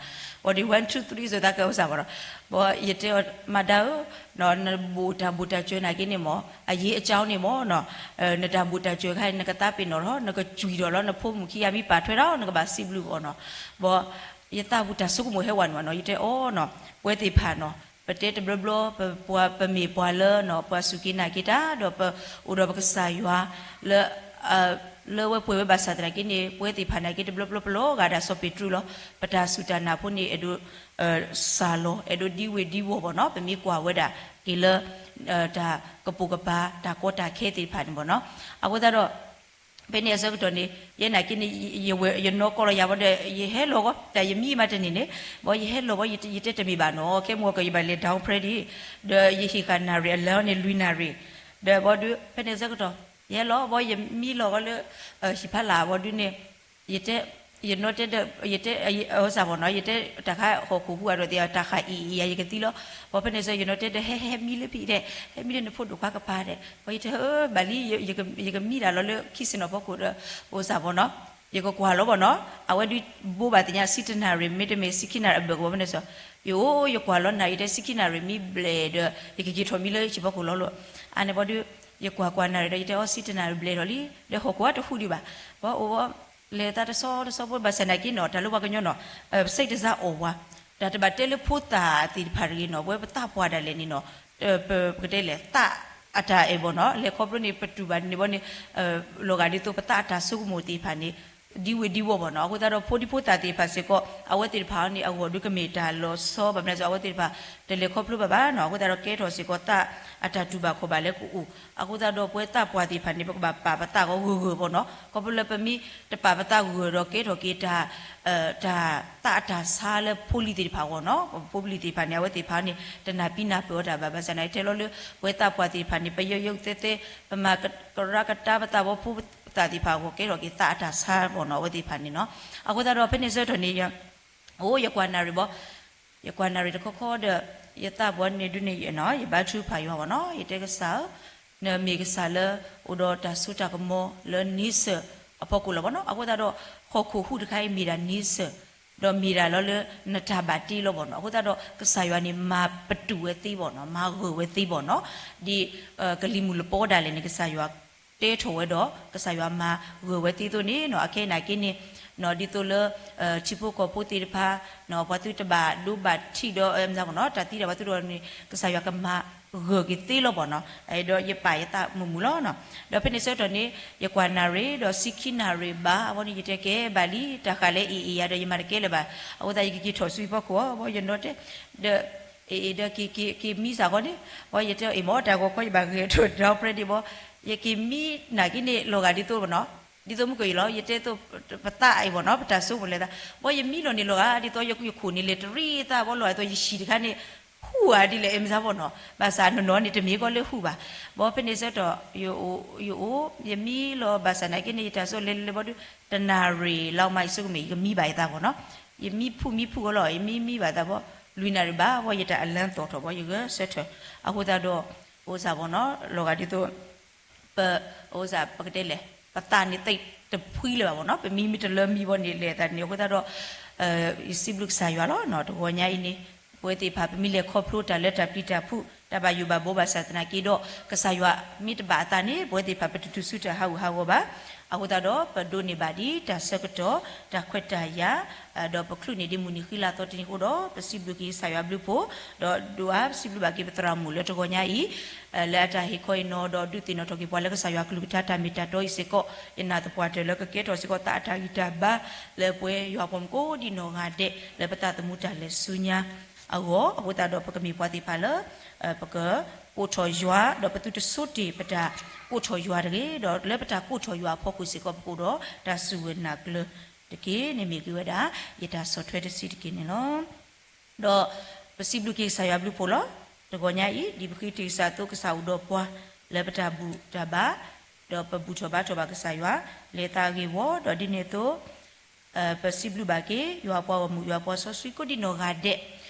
ဘီဒုး one two three စ့ၢ်သးကဲအိၣ်စၢ်ဘီနီၤ, ဘီယတဲအီၤ မၤဒါဧၢ, နဘိၣ်တၢ်ဘိၣ်တၢ်စၢၤနာ်က့န့ၣ်မ့ၢ် အရေးအကြောင်းန့ၣ်မ့ၢ်နီၤ, နတၢ်ဘိၣ်တၢ်စၢၤခါအံၤ နကသးပ့ၤနီၣ်ထီၣ် နကကွံာ်ထီၣ်လီၤ နဖိမုၣ်ခံဂၤမ့ၢ်ပာ်ထွဲဒီး နကဘၣ်စံးဘျုးအီၤနီၤ, ဘီ ယသးပူၤတၢ်ဆိကမိၣ်ဟဲဝဲန့ၣ်ဘီနီၤ ယတဲအီၤနီၤ ပဝဲသ့ၣ်တဖၣ်နီၤ ပတဲတဘျီဘျီ ပမ့ၢ်ပှၤလၢ ပှၤစူၢ်က့ၤနာ်က့ၤတၢ် ဒီးပအိၣ်ဒီးပကစၢ်ယွၤ လၢ လၢဝဲပှဲၤဝဲဘၣ်ဆၣ်သနာ်က့န့ၣ် ပဝဲသ့ၣ်တဖၣ်နာ်က့တဘျီဘျီပလီၤဂာ်ဒၣ်စီၤပ့းတရူးလီၤ, ပတၢ်စူၢ်တၢ်နာ်ဖိန့ၣ် အဲၣ်ဒိး စၢ်လီၤ အဲၣ်ဒိးဒံဝ့ၤဒံဝီၢ်ဘီနီၤ ပမ့ၢ်ကွၢ်ဝဲဒၣ်က့ၤလၢ တၢ်ကပိာ်ကပၤ တၢ်ကီတၢ်ခဲသ့ၣ်တဖၣ်န့ၣ်ဘီနီၤ, အဃိသတးဒီး ဖဲန့ၣ်အဆၢကတီၢ်န့ၣ် ယဲနာ်က့န့ၣ် ယနီၢ်ကီၢ်လီၤယၤဘီဒီး ယဟဲလီၤဂီၢ် တၢ်ယမံမးတန့ၢ်န့ၣ် ဘီယဟဲလီၤဘီ ယတဲတမ့ၢ်ဘၣ်နီၤ ခဲမုၢ်ကီၢ်ယဘၣ်လဲၤ down prayer ဒံး ဒီးယဟံးဃာ်နၣ်ရံၣ်အလၢန့ၣ် လွံၢ်နၣ်ရံၣ် ဒီးဘီဒုး ဖဲန့ၣ်အဆၢကတီၢ် ယဟဲလီၤဘီ ယမံလီၤဂီၢ်လၢ ဟံၣ်ဖးလာ်ဘီဒုးန့ၣ် ယတဲ ယနီၢ်တဲဒီး ယတဲ အဝဲစၢ်ဘီနီၤ ယတဲတၢ်ခါဟီၣ်ခိၣ်ဟူအဒိးသ့ တၢ်ဃာ်အံၤအံၤယၤ ယကသံလီၤ, ဘီဖဲန့ၣ်ဆၢ ယနီၢ်တဲဒီး ဟဲဟဲမံလၢဖံးဒဲး ဟဲမံလၢနဖိဒိၣ်ခွါကပၤဒဲး ဘီယတဲ ဘၣ်လံ ယကမံဒၣ်လီၤလၢခံစ့ၣ်နီၤဖီခိၣ်ဒီး အိၣ်စၢ်ဘီနီၤ ယကကွၢ်လီၤဘီနီၤ အဝဲဒုးဘိးဘၣ်သ့ၣ်ညါ ဆံတနၣ်ရံၣ် မ့တမ့ၢ်ဆံခံနၣ်ရံၣ်အဘၢၣ်ကဝီၤဖဲန့ၣ်ဆၢ ယအိၣ် ယကွၢ်လီၤနၣ်ရံၣ် ယတဲဆံခံနၣ်ရံၣ်မံဘျဲၣ်ဒီး ယကက့ၤထီၣ်မံလၢဟံၣ်ဖီခိၣ်လီၤလီၤ, အန့ၣ်ဘီဒုး ယကွၢ်ကွၢ်နၣ်ရံၣ်ဒီး ယတဲအီၤ ဆံတနၣ်ရံၣ်ဘျဲၣ်ထီၣ်လံ ဒီးဟီၣ်ခိၣ်အတဟူးဒံးဘၣ်, ဘီအိၣ်ဘီ လဲၤသးတဆီတဆီဖိ ဘၣ်ဆၣ်နာ်က့နီၤ တၢ်လၢပှၤကညီနီၤ စိတ်တစား အီၣ်ဝါ တၢ်တဘၣ်တဲလၢဖိသၣ်သ့ၣ်တဖၣ်တဂ့ၤနီၤ ပဝဲပသးပှၢ်ဒၣ်လဲာ်န့ၣ်နီၤ ပကတဲလဲၣ် သးအတၢ်အဲၣ်ဘီနီၤ လဲၤခီဖျိန့ၣ် ပတူၢ်ဘၣ်န့ၣ်ဘီန့ၣ် လီၤဂာ်ဒ်သိးပသးအတၢ်ဆိကမိၣ်သ့ၣ်တဖၣ်န့ၣ် ဒံဝ့ၤဒံဝီၢ်ဘီနီၤ အဃိသတးဒီး ဖိဒံဖိသၣ်သ့ၣ်တဖၣ်စ့ၢ်ကီး အဝဲသ့ၣ်တဖၣ်န့ၣ် အဂီၢ်ဒုးကမ့ၢ်တၢ်လီၤဆီ ဘၣ်မနုၤစ့ၢ် အဝဲသ့ၣ်တဖၣ် တလဲၤခီဖျိဘၣ်ဘၣ်နီၤ အဃိသတးဒီး ကဲထီၣ်စ့ၢ်ကီးသးအတၢ်တူၢ်ဘၣ်ခီၣ်ဘၣ်လၢကအိၣ် အဃိသတးဒီး ပဝဲသးပှၢ်သ့ၣ်တဖၣ်န့ၣ် ပကဘၣ်ပာ်ပသးဂီၢ်ဂၢၢ်ဂၢၢ်ဘီနီၤ ခီဖျိလၢပမ့ၢ်တပာ်ပသးဂၢၢ်ဂၢၢ်ဒီး ကဲထီၣ်က့ၤတၢ် တၢ်သးအတၢ်ဆါလၢဖိလံၤသ့ၣ်တဖၣ်အဂီၢ်နီၤ ဖိပလံၤသ့ၣ်တဖၣ်န့ၣ် အဝဲသ့ၣ်တဖၣ်န့ၣ် တနၢ်ပံနၢ်ပၢၢ်အီၤတၢ်ဘၣ် ဘၣ်ဆၣ်န့ၣ် တဲလီၤလၢ ပဝဲသးပှၢ်သ့ၣ်တဖၣ်န့ၣ် ပယုၢ်ယုၢ်သဲသဲ ပမၤကရၢကတၢ်ပသးဘီဖိသၣ်သ့ၣ်တဖၣ်အဂီၢ် ကဲထီၣ်က့ၤသးအတၢ်ဆါဘီနီၤ အဝဲသ့ၣ်တဖၣ်န့ၣ်နီၤ အဃိသတးဒီး ဖဲန့ၣ်ဆၢကတီၢ်န့ၣ် အိၣ်ယကွၢ်နၣ်ရံၣ်ဘီ ယကွၢ်နၣ်ရံၣ်တခီခီဒီး ယသးပှၢ်န့ၣ်ဒုးန့ၣ် ယဘါထုကဖၣ်ယွၤဘီနီၤ ယတဲကစၢ်ဧၢ နမ့ၢ်ကစၢ်လၢ အိၣ်ဒီးတၢ်စိတၢ်ကမီၤလၢန့ဆၢၣ်အဖီခိၣ်လီၤဘီနီၤ အဃိသတးဒီး ဟီၣ်ခိၣ်ဟူးတခါအံၤမ့ၢ်ဒၣ်န့ဆၢၣ် ဒီးမ့ၢ်ဒၣ်လီၤလၢနတၢ်ဘၣ်တ့လီၤဘီနီၤ အဃိသတးဒီး ကစၢ်ယွၤန့ၣ် မၤပတုာ်ဝဲသ့ဘီနီၤ မၤဂၢၢ်ဝဲသ့ဘီနီၤ ဒ် ကလံၤမုၢ်လပီဒၣ်လဲာ်န့ၣ် ကစၢ်ယွၤ တဲထီၣ်ဝဲဒီး ကစၢ်ယွၤမၤဂၢၢ်ဝဲသ့အသိးန့ၣ်နီၤ အခဲအံၤနာ်က့န့ၣ် ဒ်သိးလၢ ထံဖိကီၢ်ဖိသ့ၣ်တဖၣ် ပှၤသုတဘၣ်ဒိဘၣ်ထံးဒီး မ့ၢ်ဘီနီၤ တၢ်သံတၢ်ဘၣ်သုတဂီၢ်န့ၣ် ကစၢ်ယွၤကမၤဂၢၢ်က့ၤသ့လီၤဘီနီၤ ဒီးယပာ်ယသးမုာ်မုာ်လီၤနီၤ ဒီးဖဲန့ၣ်ဆၢကတီၢ်န့ၣ် ယကွၢ်နၣ်ရံၣ်ဒီးဆံခံနၣ်ရံၣ်ဘၣ် အဝဲန့ၣ် ယတဲကဲဘၣ်လံ တၢ်ဃာ်လၢအံၤအံၤယၤဒီး ယမၤတကဲလၢၤဘၣ် အဃိသတး ယကက့ၤထီၣ်ဆူယဖီခိၣ်အီၤ ဘီယနီၢ်တဲ ဒီး အ့ၣ်အ့ၣ်ဒီးက့ၤက့ၤက့ၤမံစ့ၢ်ကီးန့ၣ် ဘီယတဲအ့ၣ်မ့ၢ်တၢ်ဂီၤခီယဘၣ်ဂဲၤထီၣ်ဒီး prayer ဒံးဘီ ယက့ၤမံနာ်က့န့ၣ် လီၤဂာ်ဒ်သိးဘီနီၤ ဒ်သိးမုၢ်ကီၢ်အံၤလီၤ ယတဲသိး ပသးအံၤဘီနီၤ ပတၢ်ဆိကမိၣ်လဲၤသး ဘီယမံလီၤန့ၣ်လီၤဂာ်ဒ်သိး ယခိၣ်န့ၣ်လဲၤတရံးသးဘီလီၤဂာ်ဒ်သိး ယဟံၣ်တခါန့ၣ် ဟူးဧါဒ်လဲၣ် အဲၣ်မ့ၢ်စ့ၢ်ဘီနီၤ ဘၣ်ဆၣ်နီၢ်နီၢ်န့ၣ် တမ့ၢ်ကီးလၢဟူးဘၣ် ဘီဖဲန့ၣ်ဆၢကတီၢ် ယအိၣ် ယမံလီၤ ဘၣ်ဆၣ်နာ်က့န့ၣ် ယတၢ်ဆိလဲၤလဲၤဘီဒုး တနၣ်ရံၣ်လီၤမး ယဆိကမိၣ် ယကမံဘၣ်ယသးဘီနီၤ ယမံဖုၣ်မံဖုၣ်အီၤလီၤ ယမံမံဘၣ်သးဘီ လွံၢ်နၣ်ရံၣ်ဘၣ် ဘီယတၢ်အလၢသီၣ်ထီၣ်ဘီ ယဂဲၤဆၢထၢၣ် အဃိသတးဒီး အိၣ်စ့ၢ်ဘီနီၤ လီၤဂာ်ဒ်သိး ပ အိၣ်စ့ၢ် ပကတဲလဲၣ် ပသးန့ၣ်သ့တဖှံလၢၤဘၣ်ဘီနီၤ ပမံမ့ၢ်တလၢမံဘီန့ၣ် လဲၤသးန့ၣ် အဃိသတးဒီး ယစံးဘျုးကစၢ်ယွၤလီၤ တဂီၤညါအံၤန့ၣ် ပဝဲသ့ၣ်တဖၣ် ပမ့ၢ်လဲၤခီဖျိတၢ်လၢတၢ်ပျံၤတၢ်ဖုး တၢ်ဘၣ်ယိၣ်ဘၣ်ဘီဘၣ်ဆၣ်သနာ်က့ဒီး ကစၢ်ယွၤမ့ၢ်တဘၣ်အသးန့ၣ် ပဝဲသ့ၣ်တဖၣ် ပတတုၤဆူတၢ်ဟးဂူာ်ဟးဂီၤဘၣ် အဃိသတးဒီး ပဒိးန့ၢ်ဘၣ်ဒ်တၢ်ဆၢကတီၢ် တၢ်ခွဲးတၢ်ယာ် ဒီးပချုးန့ၢ်ဒ်မုၢ်နံၤဃံလၤသီတနံၤအဃိဒီး ပစံးဘျုးက့ၤကစၢ်ယွၤဘျုးဖှိၣ်, ဒီးဒိးအါပစံးဘျုးဘၣ်က့ၤပသရၣ်မုၣ်လၢတဂီၤညါအံၤ လၢအတၢ်ဟ့ၣ်ခီအံၤနီၤ ဒီးဒုးသ့ၣ်နီၣ်ထီၣ်က့ၤပှၤလၢကစၢ်ယွၤကလုၢ်ကထါတၢ်မ့ၢ်တၢ်တီအံၤစ့ၢ်ကီး ယနာ်သပှၢ်တၢၢ်လၢကကဲထီၣ်စ့ၢ်ကီးသးအတၢ်ဂံၢ်တၢ်ဘါ လၢပဝဲယွၤပှၤမုၣ်ကိးဒံနီၢ်ဂၤဒဲး လၢပသးသမူတၢ်လဲၤဆူညါအဂီၢ်, အဃိသတးဒီးပကမ့ၢ်ပှၤသ့ၣ်တဖၣ်လၢ ပကကိးထီၣ်ယွၤ ဒီးပသုတဆိတ့ၢ်ပတၢ်ကိးထီၣ်ယွၤတဂ့ၤ, ဒီးလၢပတၢ်ကိးထီၣ်ယွၤအဖီခိၣ်စ့ၢ်ကီး ပကအိၣ်ဒီးတၢ်စူၢ်ဝဲၢ်နာ်ကျၢၤတက့ၢ်န့ၣ် မ့ၢ်ဂ့ၤဝဲဒၣ် ယတၢ်ဆီၣ်ထွဲတဆံးတက့ၢ်န့ၣ်လီၤ. ဒီးပစံးဘျုးက့ၤကစၢ်ယွၤဘျုးဖှိၣ်လီၤ. တဂီၤညါအံၤ ဒ်ပဃ့တ့ၢ်ကစၢ်အသိး ကစၢ်အိၣ်ဒီးပှၤ လၢပတၢ်ဘူၣ်တၢ်ဘါ, ဒီးပဘူၣ်ထီၣ်ဘါထီၣ်ဘၣ်ကစၢ်ယွၤ လၢသးအဂ့ၢ်ဝီ, ဒီးဒ်န့ၣ်အသိး ပစံးဘျုးဘၣ်က့ၤ ယွၤပှၤဂီၢ်မုၢ် ယွၤပှၤစီဆှံကိးဒံနီၢ်ဂၤဒဲး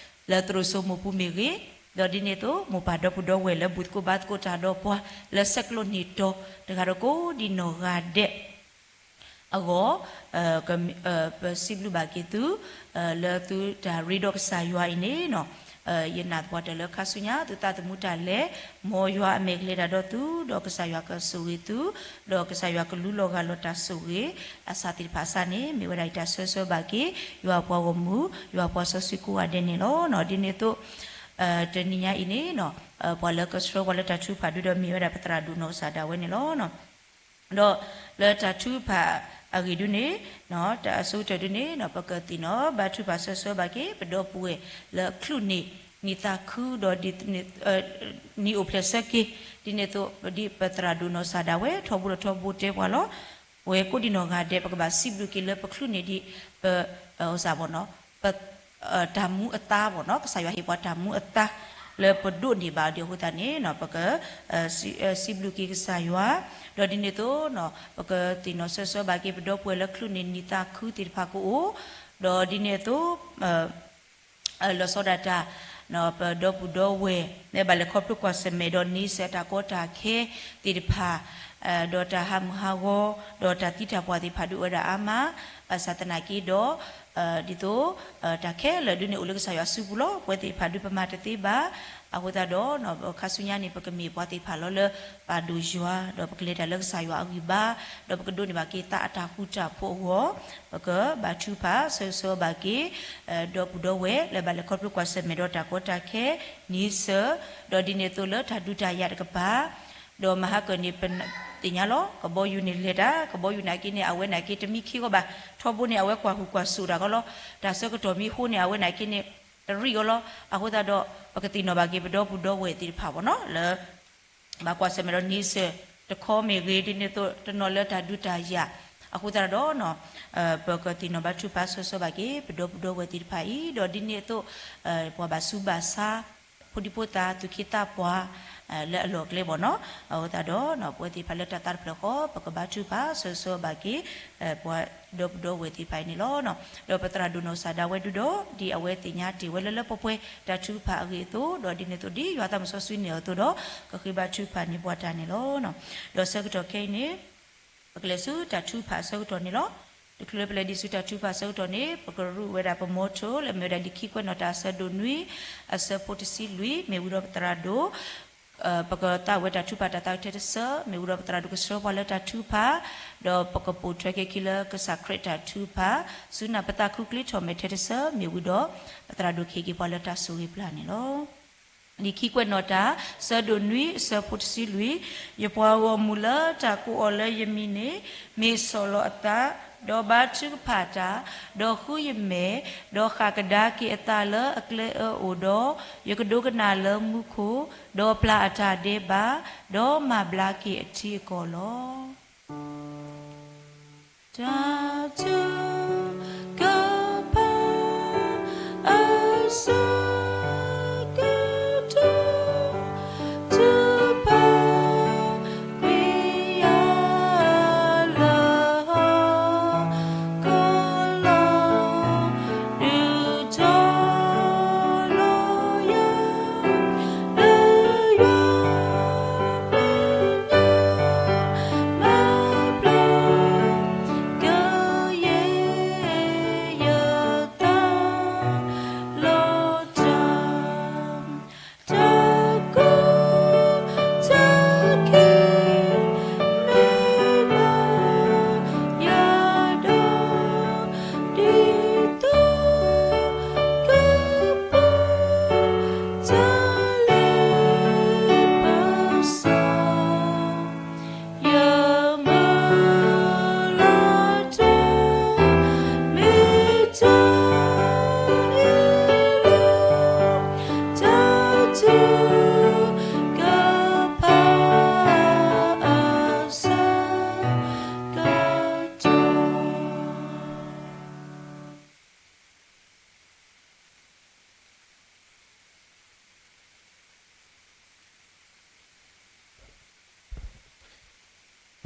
လၢသရိာ်စိမိၢ်ပူၤမ့ၢ်ဂ့ၤ, ဒီးဒ်န့ၣ်အသိး မိၢ်ပၢ်ဒီပုၢ်ဒီဝဲၢ်လၢဘူၣ်သကိးဘါသကိးတၢ်ဒီးပှၤ လၢဆဲးကျိးန့ၢ်တီၤတဂၤဒီးကိးဒံနီၢ်ဂၤဒဲး အဂီၢ် ပစံးဘျုးဘၣ်က့ၤသု လၢသုတၢ်ရ့ဒီးကစၢ်ယွၤအံၤန့ၣ် ယနာ်သပှၢ်တၢၢ်လၢခါဆူညါ သုသးသမူတၢ်လဲၤ မ်ယွၤအမဲာ်ကလဲၤတၢ်ဒီးသု ဒီးကစၢ်ယွၤကဆိၣ်ဂ့ၤသု ဒီးကစၢ်ယွၤကလူလီၤဂၢ်လီၤတၢ်ဆိၣ်ဂ့ၤ အစးသ့ၣ်တဖၣ်အစးန့ၣ် မ့ၢ်ဝဲဒၣ်ယတၢ်ဆၢဆၢဘၣ်က့ၤ ယွၤပှၤဂီၢ်မုၢ် ယွၤပှၤစီဆှံကိးဂၤဒဲးန့ၣ်လီၤ. ဒ်န့ၣ်အသိး တနံၤညါအံၤန့ၣ် ပှၤလၢကဆှၢပှၤလၢတၢ်ထုကဖၣ်ဒုဒီးမ့ၢ်ဝဲဒၣ်ပသရၣ်ဒိၣ်နီၢ်ကစၢ်ဒၣ်ဝဲန့ၣ်လီၤ. ဒီးလၢတၢ်ထုကဖၣ်အဂ့ၢ်ဒုန့ၣ် တၢ်အဆိကတၢၢ်ဒုန့ၣ် ပကသ့ၣ်နီၣ်ဘါထုကဖၣ်ဆၢဆၢဘၣ်က့ၤ ပဒီပုၢ်ဝဲၢ်လၢအချုးန့ၢ်နံၣ်သးခုဒီး နံၣ်အိၣ်ဖျဲၣ်ဆၢက့ၤ ဒ်န့ၣ်အသိး ဒ်ပသရၣ်ဒိၣ်နီၢ်ကစၢ်ဒၣ်ဝဲ ထီဘိဒီးထီဘိတဲပှၤလီၤ. ပဝဲကိးဒံနီၢ်ဂၤဒဲး ပကဘၣ်စံးဘျုးက့ၤလၢပချုးန့ၢ်ဒံး ပ စၢ်ဘီနီၤ ပ တၢ်မူအသါဘီနီၤ ကစၢ်ယွၤဟ့ၣ်ပှၤတၢ်မူအသါ လၢပဒိးန့ၢ်ဘၣ်အီၤဒံးအဃိသတးန့ၣ် ပက စံးဘျုးက့ၤကစၢ်ယွၤ ဒီးဒ်န့ၣ်အသိး ပကသ့ၣ်နီၣ်ဆၢဆၢဘၣ်က့ၤ ပဒီပုၢ်ဝဲၢ်လၢချုးန့ၢ်နံၣ်သးခုသ့ၣ်တဖၣ်ကအိၣ် ဒီးဒ်န့ၣ်အသိး လီၤဆီဒၣ်တၢ် ပဒီပုၢ်ဒီဝဲၢ် လၢဘၣ်လဲၤခီဖျိကွၢ်ဆၢၣ်မဲာ်ဒီးန့ဆၢၣ်တၢ်ကီတၢ်ခဲသ့ၣ်တဖၣ် ဒီးတၢ်ဟးမုၢ်ဟးဂီၤ ဒီးတၢ်သံတၢ်ပှၢ်သ့ၣ်တဖၣ်ဒုးအိၣ်ဝဲဒၣ်အါမး ဘၣ်ဆၣ်သနာ်က့ဒီး ဒ်သိး တၢ်ခဲလၢာ်ဒုးန့ၣ်အိၣ်လၢကစၢ်ယွၤစုပူၤလီၤ. ပဝဲသ့ၣ်တဖၣ်ဒုးပမၤတသ့ဘၣ်. အဃိသတးဒီး ခါဆူညါန့ၣ် ပကမ့ၢ်ပှၤသ့ၣ်တဖၣ်လီၤလၢ ပာ်ဒိၣ်ယွၤ ဒီးပကလဲၤတၢ်လၢကစၢ်ယွၤအဂံၢ်ဘါ ဒီးပကဒိးန့ၢ်ဘၣ်က့ၤသးအတၢ်ဃူတၢ်ဖိးအဂီၢ် ပကဘါထုကဖၣ်ဆၢဆၢဘၣ်က့ၤ ဒီပုၢ်ဒီဝဲၢ် လၢဘၣ်လဲၤခီဖျိကွၢ်ဆၢၣ်မဲာ်ဒီးတၢ်ကီတၢ်ခဲ န့ဆၢၣ် ဒီးဒ်န့ၣ်အသိးလၢတၢ်ဒုးတၢ်ယၤတကပၤ ဒီးမဟါကၢၣ်န့ၣ် ပသ့ၣ်ညါလီၤ ကဘီယူၤန့ၣ်လဲၤတၢ် ကဘီယူၤနာ်က့န့ၣ် အဝဲနာ်က့တမံခ့ဂီၢ်ဘၣ် ထီဘိန့ၣ် အဝဲကွၢ်ဟုၣ်ကွၢ်စိာ်တၢ်ကီလီၤ တၢ်ဆၢကတီၢ်မံဃိန့ၣ် အဝဲနာ်က့န့ၣ် တရံးအီၤလီၤ. အဃိသတးဒီး ပကသ့ၣ်နီၣ်ဘၣ်က့ၤပဒီပုၢ်ဒီဝဲၢ်သ့ၣ်တဖၣ်ဘီနီၤ လၢ ဘၣ်ကွၢ်ဆၢၣ်မဲာ်ဒီးန့ဆၢၣ် တခီမ့ၢ်ဂ့ၤ ဒ်န့ၣ်အသိး တနီၤလၢတၢ်ဒုးတၢ်ယၤ အဃိသတးဒီး ပကသ့ၣ်နီၣ်ဘါထုကဖၣ်ဆၢဆၢဘၣ်က့ၤ ပဒီပုၢ်ဒီဝဲၢ်သ့ၣ်တဖၣ်အံၤ ဒီးဒ်န့ၣ်အသိး ပှၤဘၣ်ဆူးဘၣ်ဆါ ဖိဒံဖိသၣ် သူၣ်က့သးပှၢ် လၢအလီၢ်အကျဲဘီနီၤ အဃိသတးဒီး ပဝဲသ့ၣ်တဖၣ်လၢတၢ်သးတဖျၢၣ်ဃီ ပကဘါထုကဖၣ်ဆၢဆၢဘၣ်က့ၤ ပှၤဒီပုၢ်ဒီဝဲၢ်သ့ၣ်တဖၣ်အံၤန့ၣ်လီၤ. ဒီးပသရၣ်ဒိၣ်နီၢ်ကစၢ်ဒၣ်ဝဲဒုဒီး ဒ်အဝဲသ့ၣ်ညါတ့ၢ်ဝဲလၢလၢပှဲၤပှဲၤ တၢ်ထုကဖၣ်အဂ့ၢ်အသိး ဒီးဒ်န့ၣ်အသိး ဒ်ယွၤသးစီဆှံန့ၢ်အီၤအသိးဒီး ကဃ့ဘါထုကဖၣ်န့ၢ်ပှၤတၢ်န့ၣ်လီၤ. ဒီးဆၢကတီၢ်ခဲအံၤန့ၣ် ပကလဲၤဆူတၢ်ထုကဖၣ်အဆၢကတီၢ်န့ၣ်လီၤ. တချုးလၢပလဲၤဒံးဆူတၢ်ထုကဖၣ်အဆၢကတီၢ်န့ၣ် ပကရူးဝဲဒၣ်ပ motto လၢမ့ၢ်ဝဲဒၣ်လံာ်ခံကွဲးနီၣ်တၢ်အဆၢဒိၣ်နွံ အဆၢဖိတဆံလွံၢ် မ့ၢ်ဝံၤဒီးပသရၣ်ဒိၣ် ပကသးဝဲတၢ်ထုကဖၣ်တၢ်သးဝံၣ်ထဲတဆၢ မ့ၢ်ဝံၤဒီးပသရၣ်ဒိၣ်ကဆှၢပှၤလၢတၢ်ထုကဖၣ် ဒီးပကပိာ်ထွဲက့ၤခံလၢကစၢ်ခရံာ်တၢ်ထုကဖၣ် ဆူနၢ်ပသးခုချ့ထီၣ်မဲာ်ထဲတဆၢ မ့ၢ်ဝံၤဒီး ပသရၣ်ဒိၣ်ကဟ့ၣ်က့ၤပှၤလၢတၢ်ဆိၣ်ဂ့ၤပျၢ်န့ၣ်လီၤ. လံာ်ခံကွဲးနီၣ်တၢ် ဆၢဒိၣ်နွံ အဆၢဖိတဆံလွံၢ် ယပှၤဂီၢ်မုၢ်လၢတၢ်ကိးအီၤလၢယမံၤန့ၣ် မ့ၢ်ဆီၣ်လီၤအသး, ဒီးဘါထုကဖၣ်တၢ်, ဒီးဃုယမဲာ်, ဒီးဃၣ်ကဒါက့ၤအသးလၢအကျဲအၢအိၣ်ဒီး, ယကဒိကနၣ်လၢမူခိၣ်, ဒီးပျၢ်အတၢ်ဒဲးဘး, ဒီးမၤဘျါက့ၤအထံအကီၢ်လီၤ. တၢ်ထုကဖၣ် အဆၢကတီၢ် ထုကဖၣ် ကွံာ်ယၤလၢဟီၣ်ခိၣ်လီၤ ဒုးထီၣ်လီၤယၤ လၢယွၤမဲာ်ညါ မၤဘျါကယဲၢ်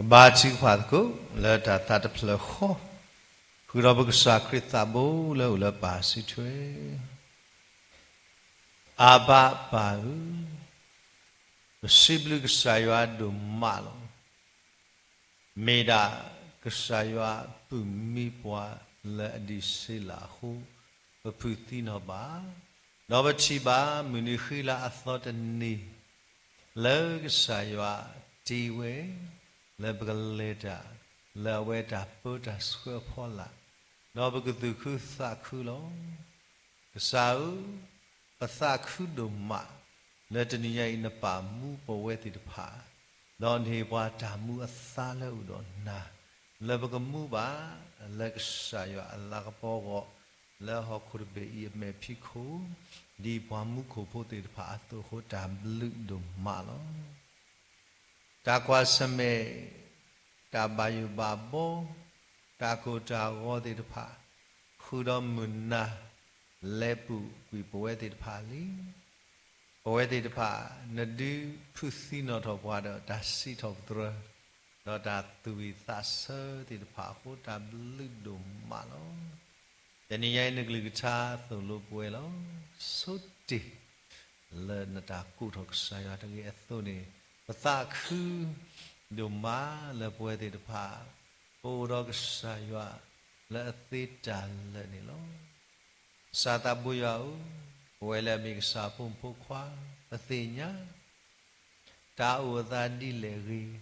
ကဘါထုကဖၣ်သကိး လၢတၢ်သးတဖျၢၣ်ဃီ, ဃုာ်ဒီးပကစၢ်ခရံာ်သးဘိလၢအိၣ်လၢပၢ်စုထွဲ, အၤဘၣ်ပၢ်ဧၢ, ပစံးဘျုးကစၢ်ယွၤဒိၣ်မးလီၤ. မ့ၢ်ဒၣ်ကစၢ်ယွၤပုၢ်မံပှၤလၢအဒံးဆှံလၢ်အဃိ, ပဖုးသံနီၣ်ဘၣ်, ဒီးပထံၣ်ဘၣ်မုၢ်နံၤဃံလၤအသီတနံၤ လၢကစၢ်ယွၤတ့ဝဲ လၢပကလဲၤတၢ် လၢအဝဲတၢ်ပၢတၢ်ဆှၢအဖီလာ်, ဒီးပကသူၣ်ခုသးခုလီၤ. ကစၢ်ဧၢ, ပသးခုဒိၣ်မး လၢတနံၤညါအံၤနပာ်မူပဝဲသ့ၣ်တဖၣ်, ဒီးနဟ့ၣ်ပှၤတၢ်မူအသါလၢအအိၣ်ဒီးနၤ, လၢပကမူဘၣ် လၢကစၢ်ယွၤအလၤကပီၤအဂီၢ်, လၢဟီၣ်ခိၣ်တဘ့ၣ်အံၤအမဲာ်ဖံးခိၣ်, ဒ်ပှၤမူခိၣ်ဖိသ့ၣ်တဖၣ်အသိးအဃိ တၢ်ဘျုးဒိၣ်မးလီၤ. တၢ်ကွၢ်ဆၢၣ်မဲာ်, တၢ်ဘၣ်ယိၣ်ဘၣ်ဘီ, တၢ်ကိၢ်တၢ်ဂီၤသ့ၣ်တဖၣ်, ဃုာ်ဒီးမုၢ်နၤ လဲၤပူၤကွံာ်ပဝဲသ့ၣ်တဖၣ်လံ. ပဝဲသ့ၣ်တဖၣ် နဒုးဖုးသံနီၣ်ထီၣ်ပှၤဒီးတၢ်စံးထီၣ်ပတြၢၤ, ဒီးတၢ်သူၣ်ဝံၣ်သးဆၢသ့ၣ်တဖၣ်အဃိ တၢ်ဘျုးဒိၣ်မးလီၤ. တနံၤညါအံၤနကလုၢ်ကထါသိၣ်လိပဝဲလီၤ. ဆိတ့ၢ် လၢနတၢ်ကိးထီၣ်ကစၢ်ယွၤတဂ့ၤအသိးန့ၣ်, ပသးခုဒိၣ်မးလၢပဝဲသ့ၣ်တဖၣ် ပအိၣ်ဒီးကစၢ်ယွၤလၢအသ့တၢ်လၢာ်န့ၣ်လီၤ. ကစၢ်သးဘိယွၤဧၢ, ပဝဲလၢအမ့ၢ်ကစၢ်အဖိမုၣ်ဖိခွါ ပသ့ၣ်ညါ တၢ်အိၣ်အသးဒ်လဲၣ်ဂ့ၤ,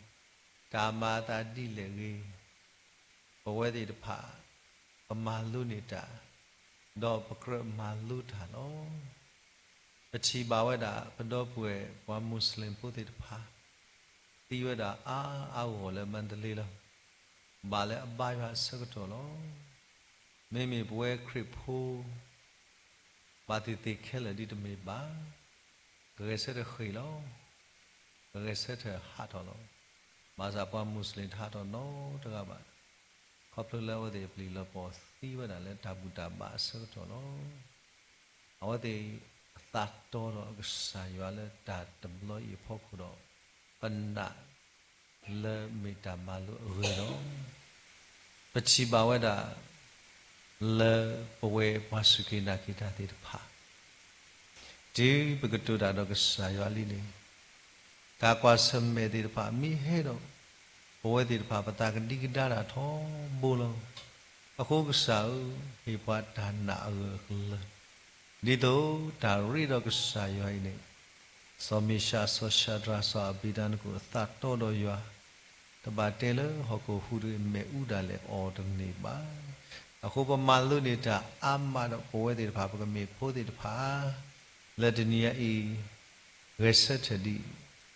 တၢ်မၤအသးဒ်လဲၣ်ဂ့ၤ, ပဝဲသ့ၣ်တဖၣ် ပမၤလိန့ၢ်တၢ်, ဒီးပကြၢးမၤလိတၢ်လီၤ. ပထံၣ်ဘၣ်ဝဲဒၣ် ပဒီပုၢ်ဝဲၢ်ပှၤမူးစလ့ၣ်ဖိသ့ၣ်တဖၣ် သံဝဲဒၣ်အါအါဂီၢ်ဂီၢ်လၢမၤတလ့လီၤ. ဘၣ်လၢအဘါယွၤအဆၢကတီၢ်လီၤ. မ့မ့ၢ်ပဝဲခရံာ်ဖိ ဘၣ်သ့ၣ်သ့ၣ်ခဲလၢာ်ဒ်တမ့ၢ်ဘၣ်, ကဂဲၤဆၢထၢၣ်ဃ့ၢ်လီၤ. ကဂဲၤဆၢထၢၣ်ဟးထီၣ်လီၤ. ဘၣ်ဆၣ်ပှၤမူးစလ့ၣ်တဟးထီၣ်နီတဂၤဘၣ်. ခီဖျိလၢအဝဲသ့ၣ်ပျံၤလီၤပီၢ်သံဝဲဒၣ်လၢတၢ်ဘူၣ်တၢ်ဘါအဆၢကတီၢ်လီၤ. အဝဲသ့ၣ်အသးတီဒီးကစၢ်ယွၤလၢတၢ်တဘျီအံၤအဖီခိၣ်ဒီး ပနာ် လၢမ့ၢ်တၢ်မၤလိအဂ့ၤလီၤ. ပထံၣ်ဘၣ်ဝဲဒၣ် လၢပဝဲပှၤစူၢ်က့ၤနာ်က့ၤတၢ်သ့ၣ်တဖၣ် တုၤပကတိၤတၢ်ဒီးကစၢ်ယွၤလံန့ၣ်, တၢ်ကွၢ်ဆၢၣ်မဲာ်သ့ၣ်တဖၣ်မ့ၢ်ဟဲဒီး ပဝဲသ့ၣ်တဖၣ်ပသးကဒံကဒါတၢ်ထီဘိလီၤ. အဃိကစၢ်ဧၢ, ဟ့ၣ်ပှၤတၢ်နာ်အဂၢၢ်အကျၢၤ, ဒ်သိးတၢ်ရ့ဒီးကစၢ်ယွၤအံၤန့ၣ် စီၤမ့ၡး စီၤၡၤဒြး စီၤအဘ့းနကိၣ် အသးတီဒီးယွၤ, တဘၣ်တဲလၢဟီၣ်ခိၣ်ဟူးတဂ့ၤ မ့ၣ်အူဒၣ်လဲာ်အီၤတန့ၢ်ဘၣ်. အဃိပမၤလိန့ၢ်တၢ်အါမးဒီးပဝဲသ့ၣ်တဖၣ် ပကမ့ၢ်ဖိသ့ၣ်တဖၣ် လၢတနံၤအံၤ ဂဲၤဆၢထၢၣ်ဒံး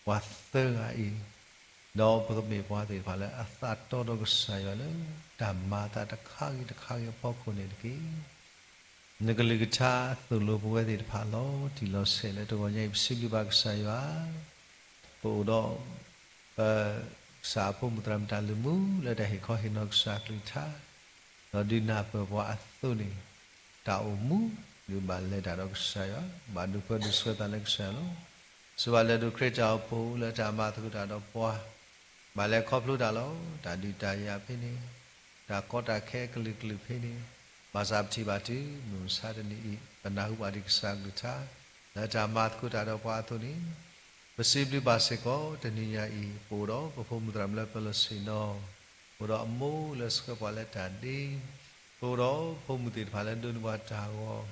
ပှၤသၢဂၤအံၤ, ဒီးပကမ့ၢ်ပှၤသ့ၣ်တဖၣ်လၢအသးတီဒီးကစၢ်ယွၤလၢတၢ်မၤအသးတခါဂ့ၤတခါဂ့ၤအဖီခိၣ်န့ၣ်တက့ၢ်. နကလုၢ်ကထါသိၣ်လိပဝဲသ့ၣ်တဖၣ်လီၤတံၢ်လီၤဆဲးလၢတဂီၤညါအံၤ ပစံးဘျုးဘၣ်ကစၢ်ယွၤ, ပအိၣ်ဒီး ပကစၢ်အဖိမုၣ်သရၣ်မုၣ်တၢ်လုၢ်မူလၢတၢ်ဟ့ၣ်ခီဟ့ၣ်နီၤကစၢ်အကလုၢ်ကထါ, ဒီးဒုးနၢ်ပၢၢ်ပှၤအသိးန့ၣ်, တၢ်အိၣ်မူဒုးဘၣ်လဲၤတၢ်ဒီးကစၢ်ယွၤ, ဘၣ်ဒိၣ်ပၢဒိၣ်ဆှၢသးလၢကစၢ်ယွၤလီၤ. စံးဘၣ်လၢဒိၣ်ခရံာ်တၢ်အိၣ်ဖှိၣ်လၢတၢ်မၤသကိးတၢ်ဒီးပှၤ ဘၣ်လဲၤခီဖျိတၢ်လီၤ. တၢ်ဒုးတၢ်ယၤဖဲန့ၣ်, တၢ်ကီတၢ်ခဲကလုာ်ကလုာ်ဖဲန့ၣ်, ဘၣ်ဆၣ်ပထံၣ်ဘၣ်တုၤမုၢ်မဆါတနံၤအံၤ ပနၢ်ဟူဘၣ်ဒံးကစၢ်အကလုၢ်ကထါ လၢတၢ်မၤသကိးတၢ်ဒီးပှၤအသိးန့ၣ်, ပစံးဘျုးဘၣ်စ့ၢ်ကီးတနံၤညါအံၤ ပအိၣ်ဒီးပဖိမုၣ်သရၣ်မုၣ်လၢပလီၢ်ဆ့ၣ်နီၤ, ပအိၣ်ဒီးအမိၢ်လၢဆှၢပှၤလၢတၢ်ဒ့, ပအိၣ်ဒီးဖိမုၣ်သ့ၣ်တဖၣ်လၢဒိးန့ၢ်ပှၤတၢ်ဂီၤ,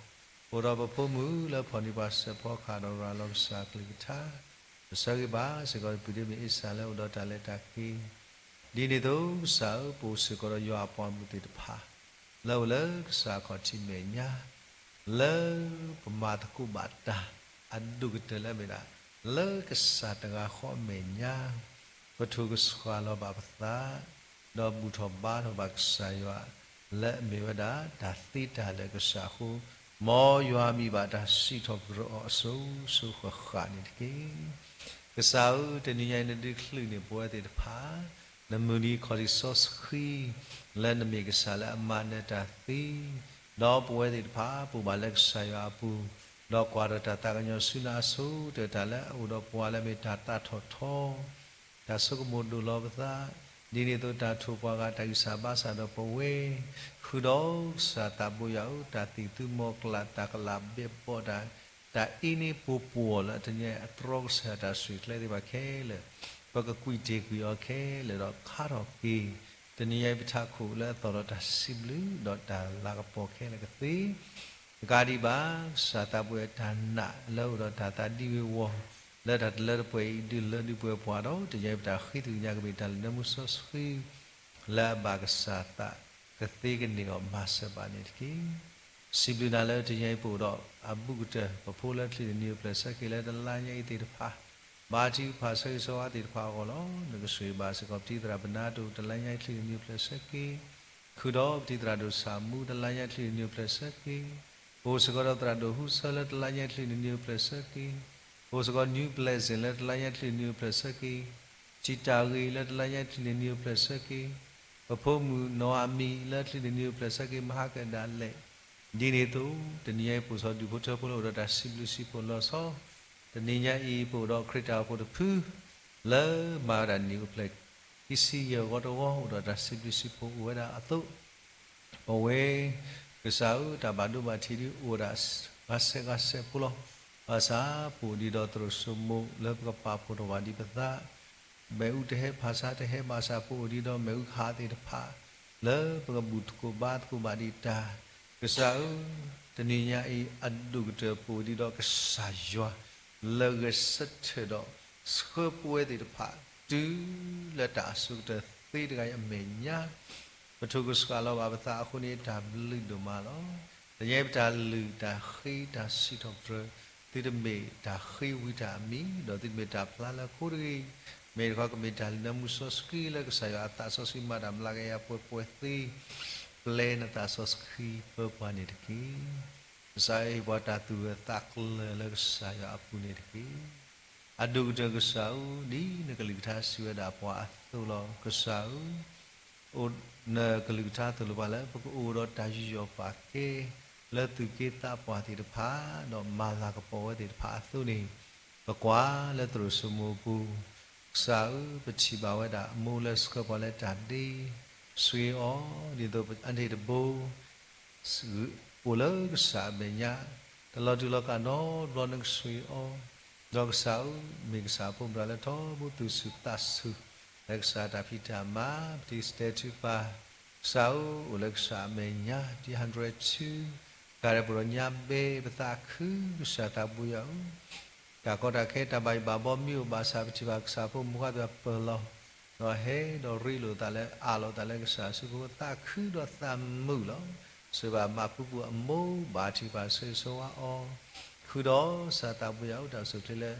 ပအိၣ်ဒီးပဖိမုၣ်လၢဖီၣ်န့ၢ်ပှၤစဲးဖီကဟၣ်ဒီးရၤလီၤကစၢ်အကလုၢ်ကထါ, ပဆၢဂ့ၤဘၣ်စ့ၢ်ကီးပဒ့မုၣ်အ့စၢ်လၢအိၣ်ဒီးတၢ်လဲၤတၢ်က့ၤ ဒ်န့ၣ်အသိးကစၢ်ဧၢ, ပအိၣ်စ့ၢ်ကီးဒီးယွၤအပှၤမုၣ်သ့ၣ်တဖၣ် လၢအိၣ်လၢကစၢ်အခီၣ်ထံးမဲာ်ညါ, လၢပမၤသကိးဘၣ်တၢ်အဒိၣ်ကတၢၢ်လၢအမ့ၢ်ဒၣ် လၢကစၢ်တဂၤဃီအမဲာ်ညါ, ပထိၣ်ကဆှၣ်လီၤဘၣ်ပသး ဒီးဘူၣ်ထီၣ်ဘါထီၣ်ဘၣ်ကစၢ်ယွၤ လၢအမ့ၢ်ဝဲဒၣ်တၢ်သ့တၢ်လၢာ်ကစၢ်အဃိ, မ်ယွၤမံၤဘၣ်တၢ်စံးထီၣ်ပတြၢၤအီၤအစိၤစိၤဃၣ်ဃၣ်န့ၣ်တက့ၢ်. ကစၢ်ဧၢ, တနံၤညါအံၤနဒုးချုးန့ၢ်ပဝဲသ့ၣ်တဖၣ် နမုၢ်နံၤခီၣ်ထံးစီဆှံ လၢနမ့ၢ်ကစၢ်လၢအမၤနၢၤတၢ်သ့, ဒီးပဝဲသ့ၣ်တဖၣ် ပအိၣ်ဘၣ်လၢကစၢ်ယွၤအပူၤ, ဒီးကွၢ်ထီၣ်တၢ်သးကညီၤဆူနၤအဆိကတၢၢ် တၢ်လၢအအိၣ်ဒီးပှၤလၢအမ့ၢ်တၢ်သးထီၣ်ထီ တၢ်ဆိကမိၣ်ဒိၣ်လီၤပသး, ဒ်န့ၣ်အသိးတၢ်ထိၣ်ပှၤဂၤတၢ်ဂံၢ်စၢ်ဘါစၢ်ဒီးပဝဲ, ဃုာ်ဒီးကစၢ်သးဘိယွၤဧၢ, တၢ်သံၣ်သူမီၤကျၢ် တၢ်ကလးဘဲးဘီၣ်တၢ်, တၢ်အ့န့ပူၤပှီၢ်လၢအတနံၤညါအံၤအတြီကစၢ်တၢ်ဆှၢကျဲသ့ၣ်တဖၣ်ခဲလၢာ်, ပကကွံာ်တ့ၢ်ကွံာ်အီၤခဲလၢာ်ဒီးခါထီၣ်က့ၤ တနံၤညါအံၤပထးခိၣ်လၢအသီၣ်ဒီးတၢ်စံးဘျုး ဒီးတၢ်လၤကပီၤခဲလၢာ်ကသ့ တကးဒံးဘၣ် ကစၢ်သးဘိယွၤတၢ်နာ်လၢအအိၣ်ဒီးတၢ်သးဒံဝ့ၤဝီၤ လၢတၢ်တလၢတပှဲၤအံၤ ဒုးလၢဒုးပှဲၤပှၤဒီး တနံၤညါအံၤပတၢ်ဃ့ထုကညးကမ့ၢ်တၢ်လၢနၢမူစီဆှံ လၢအဘၣ်ကစၢ်သးကသ့ကန့ၢ်အီၤမၤစၢၤဘၣ်န့ၣ်တက့ၢ်. စံးဘျုးနၤလၢတနံၤညါအံၤပအိၣ်ဒီးအဘူးကတၢၢ် ပဖိလၢချံၣ်န့ၣ် နံၤအိၣ်ဖျဲၣ်ဆၢက့ၤ လၢတလါညါအံၤသ့ၣ်တဖၣ် ဘါထုကဖၣ်ဆၢဂ့ၤဆၢဝါသ့ၣ်တဖၣ်အဂီၢ်လီၤ. နကဆိၣ်ဂ့ၤဘၣ်စ့ၢ်ကီး ပတံၤသရၣ်ပနၢ်တအိၣ် တလါညါအံၤချံၣ်န့ၣ် နံၤအိၣ်ဖျဲၣ်ဆၢက့ၤ ဃုာ်ဒီးပတံၤသရၣ်ဒိၣ်ဆၣ်မူ တလါညါချံၣ်န့ၣ် နံၤအိၣ်ဖျဲၣ်ဆၢက့ၤ, ပအိၣ်စ့ၢ်ကီးဒီးသရၣ်ဒိၣ်ဟူဆၢ လၢတလါညါချံၣ်န့ၣ် နံၤအိၣ်ဖျဲၣ်ဆၢက့ၤ, ပအိၣ်စ့ၢ်ကီး New Pleasant လၢတလါညါချံၣ်န့ၣ် နံၤအိၣ်ဖျဲၣ်ဆၢက့ၤ, စံးတၢ်ဂ့ၤ လၢတလါညါချံၣ်န့ၣ် နံၤအိၣ်ဖျဲၣ်ဆၢက့ၤ, ပဖိမုၣ်နီၢ်အမံၤ လၢချံၣ်န့ၣ် နံၤအိၣ်ဖျဲၣ်ဆၢက့ၤ မဟါကဒါလဲၣ်, ဒ်န့ၣ်အသိး တနံၤညါအံၤပအိၣ်စ့ၢ်ကီးဒူၣ်ဖိထၢဖိလၢအိၣ်ဒီးတၢ်စံးဘျုးစံးဖှိၣ်လီၤဆီ တနံၤညါအံၤ ပအိၣ်ဒီးခရံာ်တၢ်အိၣ်ဖှိၣ်တဖု လၢမၤဝဲဒၣ်နံၣ်အိၣ်ဖျဲၣ်ခံဆံယဲၢ်ဂီၤတဂီၤ အိၣ်ဒီးတၢ်စံးဘျုးစံးဖှိၣ်အိၣ်ဝဲဒၣ်အသိး, ပဝဲ ကစၢ်ဧၢ တၢ်ဘၣ်ဒိဘၣ်ထံးဒ်အိၣ်ဝဲဒၣ် ဂၤစဲးဂၤစဲးဖိလီၤ. ဘၣ်ဆၣ်ပအိၣ်ဒံးဒီးသရိာ်စိမိၤ လၢပကပာ်ဖှိၣ်ထီၣ်ဘၣ်ဒံးပသး မ့ၣ်အူတဟဲ ဖၣ်ဆါတဟဲဘၣ်ဆၣ် ပအိၣ်ဒံးဒီးမ့ၣ်အူခးသ့ၣ်တဖၣ် လၢပကဘူၣ်သကိးဘါသကိးဘၣ်ဒံးတၢ်, ကစၢ်ဧၢ, တနံၤညါအံၤအဒိၣ်ကတၢၢ်ပအိၣ်ဒံးဒီးကစၢ်ယွၤ လၢဂဲၤဆၢထၢၣ်ဒီးဆှၢပဝဲသ့ၣ်တဖၣ် တုၤလၢတၢ်အဆိကတၢၢ်သ့တဂၤအံၤအမဲာ်ညါ ပထိၣ်ကစှၤလီၤဘၣ်ပသးအဃိန့ၣ် တၢ်ဘျုးဒိၣ်မးလီၤ. တနံၤညါအံၤပတၢ်လုၢ်တၢ်ဃ့တၢ်စံးထီၣ်ပတြၢၤ သုတမ့ၢ်တၢ်ဃ့ဝံတၢ်အမံၤ ဒီးသုတမ့ၢ်တၢ်ဖျါလၢခိတဂ့ၤ, မ့ၢ်တခီကမ့ၢ်တၢ်လုၢ်နၢမူစီဆှံလၢကစၢ်ယွၤအသးစီဆှံမၤတၢ်မျးကယၤပှဲၤပှဲၤသ့, ပျဲနသးစီဆှံပၢပှၤန့ၣ်တက့ၢ်. ကစၢ်အံၤပှၤတၢ်သူၣ်ဂၢၢ်သးကျၢၤလၢကစၢ်ယွၤအပူၤန့ၣ်တက့ၢ်. အဒိၣ်ကတၢၢ်ကစၢ်ဧၢ, ဒ်နကလုၢ်ကထါစံးဝဲဒၣ်ပှၤအသိးလီၤ. ကစၢ်ဧၢ, အိၣ်နကလုၢ်ကထါသိၣ်လိပှၤလၢ ပကအိၣ်ဒီးတၢ်ယူးယီၣ်ပာ်ကဲ လၢသူၣ်က့သးပှၢ်သ့ၣ်တဖၣ် ဒီးမၤလၤကပီၤဝဲသ့ၣ်တဖၣ်အသိးန့ၣ်, ပကွၢ်လၢသရိာ်စိမိၤအပူၤ, ကစၢ်ဧၢ, ပထံၣ်ဘၣ်ဝဲဒၣ်အမိၢ်လၢဆှၢပှၤလၢတၢ်ဒ့, ဆှ့အီၤ, ဒ်သိးအန့ၣ်တဘိ အိၣ်လၢကစၢ်အမဲာ်ညါ, တလီၤတူာ်လီၤကာ်နီတဘျီနကဆှ့အီၤ, ဒီးကစၢ်ဧၢ, မ့ၢ်ကစၢ်အဖိမုၣ်တဂၤလၢထီဘိသူၣ်ဆူၣ်သးဆူၣ်, လၢကစၢ်တၢ်ဖံးတၢ်မၤ, ပတံၤစတဲထုကဖၣ်, ကစၢ်ဧၢ, အိၣ်လၢကစၢ်အမဲာ်ညါ, တၢ်ဟးဒြဲးထူ, ကါရဲၣ်ပဒီးညါဘဲပသးခု, ကစၢ်သးဘိယွၤဧၢ တၢ်ကီတၢ်ခဲတၢ်ဘၣ်ယိၣ်ဘၣ်ဘီမ့ၢ်အိၣ်ဘၣ်ဆၣ် ပထံၣ်ဘၣ်ကစၢ်ဖိမုၣ်ခွါသ့ၣ်တဖၣ်ပၢၢ်လီၤ, ဒီးဟဲဒီးရ့လိာ်သးလၢအးလိာ်သးလၢကစၢ်စုပူၤ သးခုဒီးသးမုာ်လီၤ. ဆိၣ်ဂ့ၤဘၣ်မၤပူၤပူၤအမိၢ် ဘါထုကဖၣ်ဆၢဂ့ၤဆၢဝါအီၤ, ဃုာ်ဒီးကစၢ်သးဘိယွၤအိၣ် တၢ်အိၣ်ဆူၣ်အိၣ်ချ့လၢ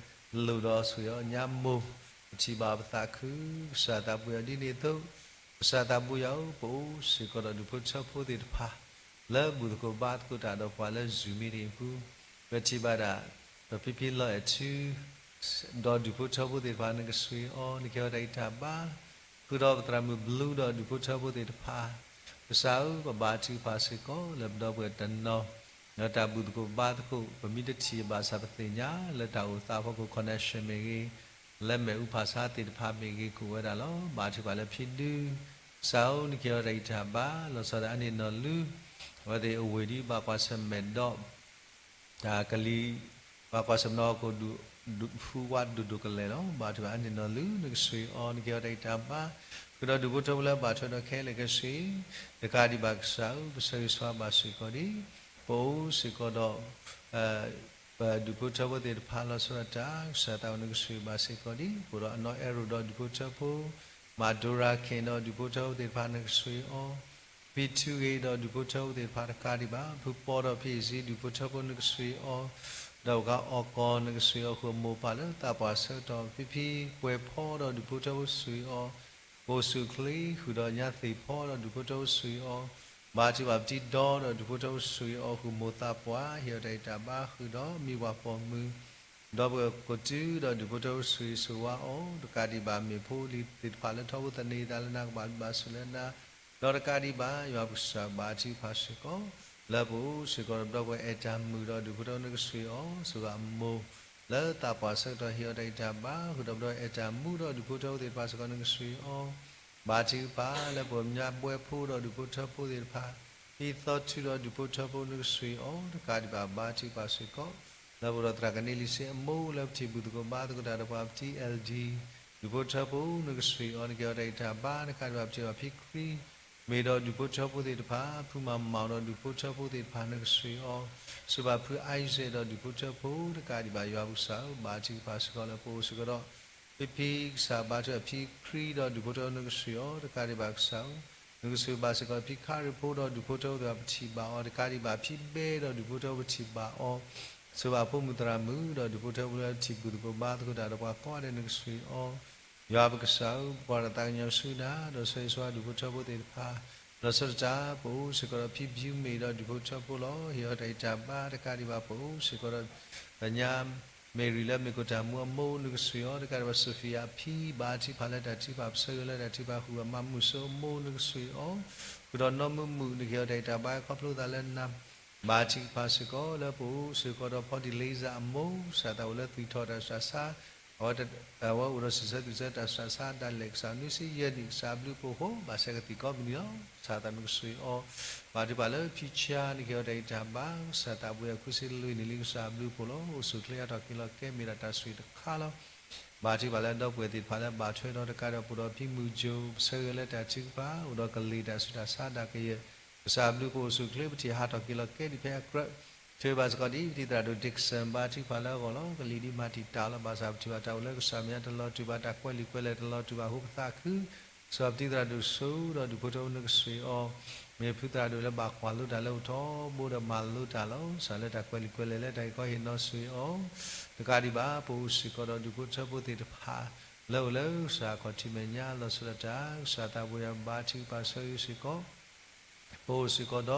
လိၣ်ဒီးဆိၣ်ဂ့ၤအီၤညါမိၢ်, ပထံၣ်ဘၣ်ပသးခု, ကစၢ်သးဘိယွၤဒ်န့ၣ်အသိး ကစၢ်သးဘိယွၤဧၢ, ပအိၣ်စ့ၢ်ကီးဒီးဒူၣ်ဖိထၢဖိသ့ၣ်တဖၣ် လၢဘူၣ်သကိးဘါသကိးတၢ်ဒီးပှၤလၢ Zoom meeting အပူၤ, ပထံၣ်ဘၣ်ဒၣ် ပဖံဖံလီၤအဲၣ်ထူ ဒီးဒူၣ်ဖိထၢဖိသ့ၣ်တဖၣ် နကဆှ့အီၤ နကဟ့ၣ်အီၤတၢ်ဂံၢ်တၢ်ဘါ, ဃုာ်ဒီးပသရၣ်မုၣ်ဘျူးဒီးဒူၣ်ဖိထၢဖိသ့ၣ်တဖၣ်, ကစၢ်ဧၢ, ပဘါထုကဖၣ်စ့ၢ်ကီးလၢပဒီပုၢ်ဝဲၢ်တနီၤ လၢတၢ်ဘူၣ်သကိးဘါသကိး ပမ့ၢ်တထံၣ်ဘၣ်ဆၣ် ပသ့ၣ်ညါလၢတၢ်အိၣ်သးအဖီခိၣ် connection မ့ၢ်ဂ့ၤ, လၢမ့ၣ်အူဖးဆါသ့ၣ်တဖၣ်မ့ၢ်ဂ့ၤ ကအိၣ်ဝဲဒၣ်လီၤ. ဘါထုကဖၣ်လၢဖံဒု ကစၢ်ဧၢ, နကဟ့ၣ်အီၤတၢ်ဂံၢ်တၢ်ဘါ လီၤဆီဒၣ်အန့ၣ်နီၢ်လုၢ်, အဝဲသ့ၣ်အဝ့ၢ်ဒ်ဘၣ်ကွၢ်ဆၢၣ်မဲာ်ဒီး တၢ်ကလံၤ ဘၣ်ကွၢ်ဆၢၣ်မဲာ်နီၢ်ဟီၣ်ခိၣ် ဟူးဝးဒိၣ်ဒိၣ်ကလဲာ်လီၤ. ဘါထုကဖၣ်အန့ၣ်နီၢ်လုၢ် နကဆှ့အီၤ နကဟ့ၣ်အီၤတၢ်ဂံၢ်တၢ်ဘါ, ဃုာ်ဒီးဒူၣ်ဖိထၢဖိလၢဘၣ်ထွဲဒီးခဲလၢာ်ခဲဆ့, တကးဒံးဘၣ်ကစၢ်ဧၢ, ပဆၢဂ့ၤဆၢဝါဘၣ်စ့ၢ်ကီးဒ် ပအိၣ်စ့ၢ်ကီးဒီး ပဒူၣ်ဖိထၢဖိသ့ၣ်တဖၣ် လီၤဆီဒၣ်တၢ် ကစၢ်သးဝဲ နကဆှ့ဘၣ်စ့ၢ်ကီးဒ် ပအိၣ်ဒီးအနီၢ်အဲၣ်ရိၣ်ဒီးဒူၣ်ဖိထၢဖိ, မၤဒိရၤခ့ၣ်ဒီးဒူၣ်ဖိထၢဖိသ့ၣ်တဖၣ် နကဆှ့အီၤ, ဖံထူဂ့ၤဒီးဒူၣ်ဖိထၢဖိသ့ၣ်တဖၣ်တကးဒံးဘၣ်, ဖုပီဒီးဖံအ့ၣ်စံဒူၣ်ဖိထၢဖိ နကဆှ့အီၤ, ဒီးပှၤအီၣ်ကီၢ် နကဆှ့အီၤဃုာ်မိၢ်ပၢ်လၢသးပှၢ်ဆၢကတီၢ်, ဖံဖံပှဲၤဖီဒီးဒူၣ်ဖိထၢဖိဆှ့အီၤ, ကိၣ်ဆူၣ်ချ့ဃုာ်ဒီးညါသ့ၣ်ဖီဒီးဒူၣ်ဖိထၢဖိဆှ့အီၤ, ဘါထုကဖၣ်ပတံၤဒီဒီးဒူၣ်ဖိထၢဖိဆှ့အီၤဃုာ်မိၢ်သးပှၢ်, ဟ့ၣ်အီၤတၢ်ဂံၢ်တၢ်ဘါဃုာ်ဒီးမံဝၤပိာ်မုၣ် ဒီပုၢ်ဝဲၢ်ကိးတုၤဒီးဒူၣ်ဖိထၢဖိဆှ့ဆှ့ဝါအီၤ, တကးဒံးဘၣ်မ့ၢ်ဖိလံၤသ့ၣ်တဖၣ်လၢထီဘိသန့ၤသးလၢနၤကဘၣ်ဘျုးဘၣ်ဆိၣ်လၢနၤ, ဒီးတကးဒံးဘၣ် ယွၤပကစၢ်ဘါထုကဖၣ်စ့ၢ်ကီး, လၢပအိၣ်စ့ၢ်ကီးဒီးပဒီပုၢ်ဝဲၢ်အဲၣ်တၢ်မုာ်ဒီးဒူၣ်ဖိထၢဖိ နကဆှ့အီၤ, စှၤဂၤအမိၢ် လၢသးပှၢ်ဆၢကတီၢ် ဟ့ၣ်အီၤတၢ်ဂံၢ်တၢ်ဘါဃုာ်ဒီးပဒီပုၢ်ဝဲၢ်အဲၣ်တၢ်မုာ်ဒီးဒူၣ်ဖိထၢဖိသ့ၣ်တဖၣ်စ့ၢ်ကီး နကဆှ့အီၤ, ဘါထုကဖၣ်လၢပှၤကညီဘှဲဖိဒီးဒူၣ်ဖိထၢဖိသ့ၣ်တဖၣ်, ဖံသီထူဒီးဒူၣ်ဖိထၢဖိနကဆှ့ၣ်အီၤတကးဒံးဘၣ် ဘါထုကဖၣ်စ့ၢ်ကီး လၢပအိၣ်ဒီးသရၣ်ကန့လံစ့အမိၢ်လၢပထံၣ်ဘူၣ်သကိးဘါသကိးတၢ်ဒီးပှၤပတံ L D ဒူၣ်ဖိထၢဖိနကဆှ့ၣ်အီၤ နကဟ့ၣ်အီၤတၢ်ဂံၢ်တၢ်ဘါတကးဒံးဘၣ် ပထံၣ်ဘၣ်ဖံခရံာ် မ့ၢ်ဒီးဒူၣ်ဖိထၢဖိသ့ၣ်တဖၣ် ဖုမၤမီၣ်ဒီးဒူၣ်ဖိထၢဖိသ့ၣ်တဖၣ်နကဆှ့ၣ်အီၤ, စူၢ်ဘၣ်ဖုအံၤစဲးဒီးဒူၣ်ဖိထၢဖိတကးဒံးဘၣ် ယွၤပကစၢ်ဧၢ ဘါထုကဖၣ်စ့ၢ်ကီးလၢပအိၣ်စ့ၢ်ကီးဒီး ဖံဖံကစၢ်ဘါထုကဖၣ် ဖံခရံာ်ဒီးဒူၣ်ဖိထၢဖိနကဆှ့ၣ်အီၤတကးဒံးဘၣ်ကစၢ်ဧၢ, နကဆှ့ၣ်ဘၣ်စ့ၢ်ကီးဖံခရံာ်ဖိဒီးဒူၣ်ဖိထၢဖိသ့ၣ်တဖၣ် ပထံၣ်ဘၣ်အီၤတကးဒံးဘၣ် ဖံဘဲဒီးဒူၣ်ဖိထၢဖိပထံၣ်ဘၣ်အီၤ, စူၢ်ဘၣ်ဖိမုၣ်သရၣ်မုၣ်ဒီးဒူၣ်ဖိထၢဖိလၢထံၣ်ဘူၣ်သကိးဘါသကိးတၢ်ဒီးပှၤကိးဂၤဒဲးနကဆှ့ၣ်အီၤ ယွၤပကစၢ်ဧၢ, ပကွၢ်ဒီးသးကညီၤဆူနၤ ဒီးဆၢဂ့ၤဆၢဝါဒူၣ်ဖိထၢဖိသ့ၣ်တဖၣ်, လီၤဆီဒၣ်တၢ် ပအိၣ်စ့ၢ်ကီးဒီးဖံဘျုးမ့ၢ်ဒီးဒူၣ်ဖိထၢဖိလီၤ. ဟ့ၣ်အီၤတၢ်ဂံၢ်တၢ်ဘါတကးဒံးဘၣ် ပအိၣ်စ့ၢ်ကီးဒီး ညါ Mary လၢမ့ၢ်ကိၣ်တၢ်မူအမိၢ်နကဆှ့ၣ်အီၤတကးဒံးဘၣ် Sophia ဖံ ဘါထုကဖၣ်လၢတၢ်ထုကဖၣ် ပဆၢဂ့ၤလၢတၢ်ထုကဖၣ်ဃုာ်ဘၣ် မၤမုာ်စိအမိၢ်နကဆှ့ၣ်အီၤ, ဃုာ်ဒီးနီၢ်မုာ်မုာ် နကဟ့ၣ်အီၤတၢ်ဂံၢ်တၢ်ဘါခီဖျိသးလၢနၤ ဘါထုကဖၣ်စ့ၢ်ကီးလၢပအိၣ်စ့ၢ်ကီးဒီး ဖီဒံလ့စၢ်အမိၢ် ကစၢ်သးအိၣ်လၢသွံၣ်ထီၣ်တၢ်စှၤဆါ, အဝဲအိၣ်ဒီးစံးဆၢသွံၣ်ဆၢတၢ်စှၤဆါဒၣ်လဲာ် ကစၢ်နွံဆံယဲၢ်နံၣ် ကစၢ်ဘျုးဖှိၣ်ဃိ ဘၣ်ဆၣ်ကသံၣ်ကိးမုၢ်နံၤလီၤ. ကစၢ်သးနကဆှ့ၣ်အီၤ, ဘါထုကဖၣ်လၢဖံဆါ နကဟ့ၣ်အီၤတၢ်ဂံၢ်တၢ်ဘါ ကစၢ်သးဘိယၤ ခွံဆံလွံၢ်နံၣ်လံ ကစၢ်ဘျုးဖှိၣ်လီၤ. အိၣ်ဆူၣ်ချ့အါထီၣ်က့ၤလီၤကဲမ့ၢ်ဒၣ်တၢ်ဆိၣ်ဂ့ၤတခါလီၤ. ဘါထုကဖၣ်လၢဒီပုၢ်ဝဲၢ်သ့ၣ်တဖၣ်လၢဘၣ်ထွဲဒီးတကးဒီး ပအိၣ်ဒီးဖံမုၢ်ကၠိ ပဆၢဂ့ၤလၢတၢ်ထုကဖၣ် အိၣ်ဒီးကလံၤတၢ်ဆူးတၢ်ဆါဒၣ်ကယဲၢ် ကစၢ်ဘျုးဖှိၣ်အိၣ်ဆူၣ်ချ့ ပထံၣ်ဟးထီၣ်က့ၤလီၤကဲဒံးဖဲအကြၢး ဆှ့ဘၣ်စ့ၢ်ကီးဒ်ပတံၤသရၣ်ဒိၣ် Dixon ဘါထုကဖၣ်လၢအဂီၢ်လီၤ. ကလံၤဒ်မၤတံာ်တာ်လီၤ ဘၣ်ဆၣ်ပထံၣ်ဘၣ်တၢ်အိၣ်လၢကစၢ်မဲာ်ညါတလီၤတူာ်ဘၣ် တၢ်ကွဲးလံာ်ကွဲးလဲၢ်တလီၤတူာ်ဘၣ်အဃိ ပသးခု စံးဘၣ်ပတံၤသရၣ်ဒိၣ်စိဒီးဒူၣ်ဖိထၢဖိနကဆှ့ၣ်အီၤ, မ့ၢ်ဖုသရၣ်ဒိၣ်လၢဘၣ်ကွၢ်လိတၢ်လၢအိၣ်ထီဘိဒီးမၤလိတၢ်လီၤ. ကစၢ်လၢတၢ်ကွဲးလံာ်ကွဲးလဲၢ်လၢတၢ်ဂ့ၢ်ကီဟ့ၣ်နီၤဆှ့ၣ်အီၤ တကးဒံးဘၣ် ပအိၣ်စ့ၢ်ကီးဒီးဒူၣ်ဖိထၢဖိသ့ၣ်တဖၣ် လၢအိၣ်လၢကစၢ်အခီၣ်ထံးမဲာ်ညါ လီၤဆီဒၣ်တၢ် ကစၢ်သးဘိယၤဘါထုကဖၣ်ဆၢဂ့ၤစ့ၢ်ကီး ပအိၣ်စ့ၢ်ကီး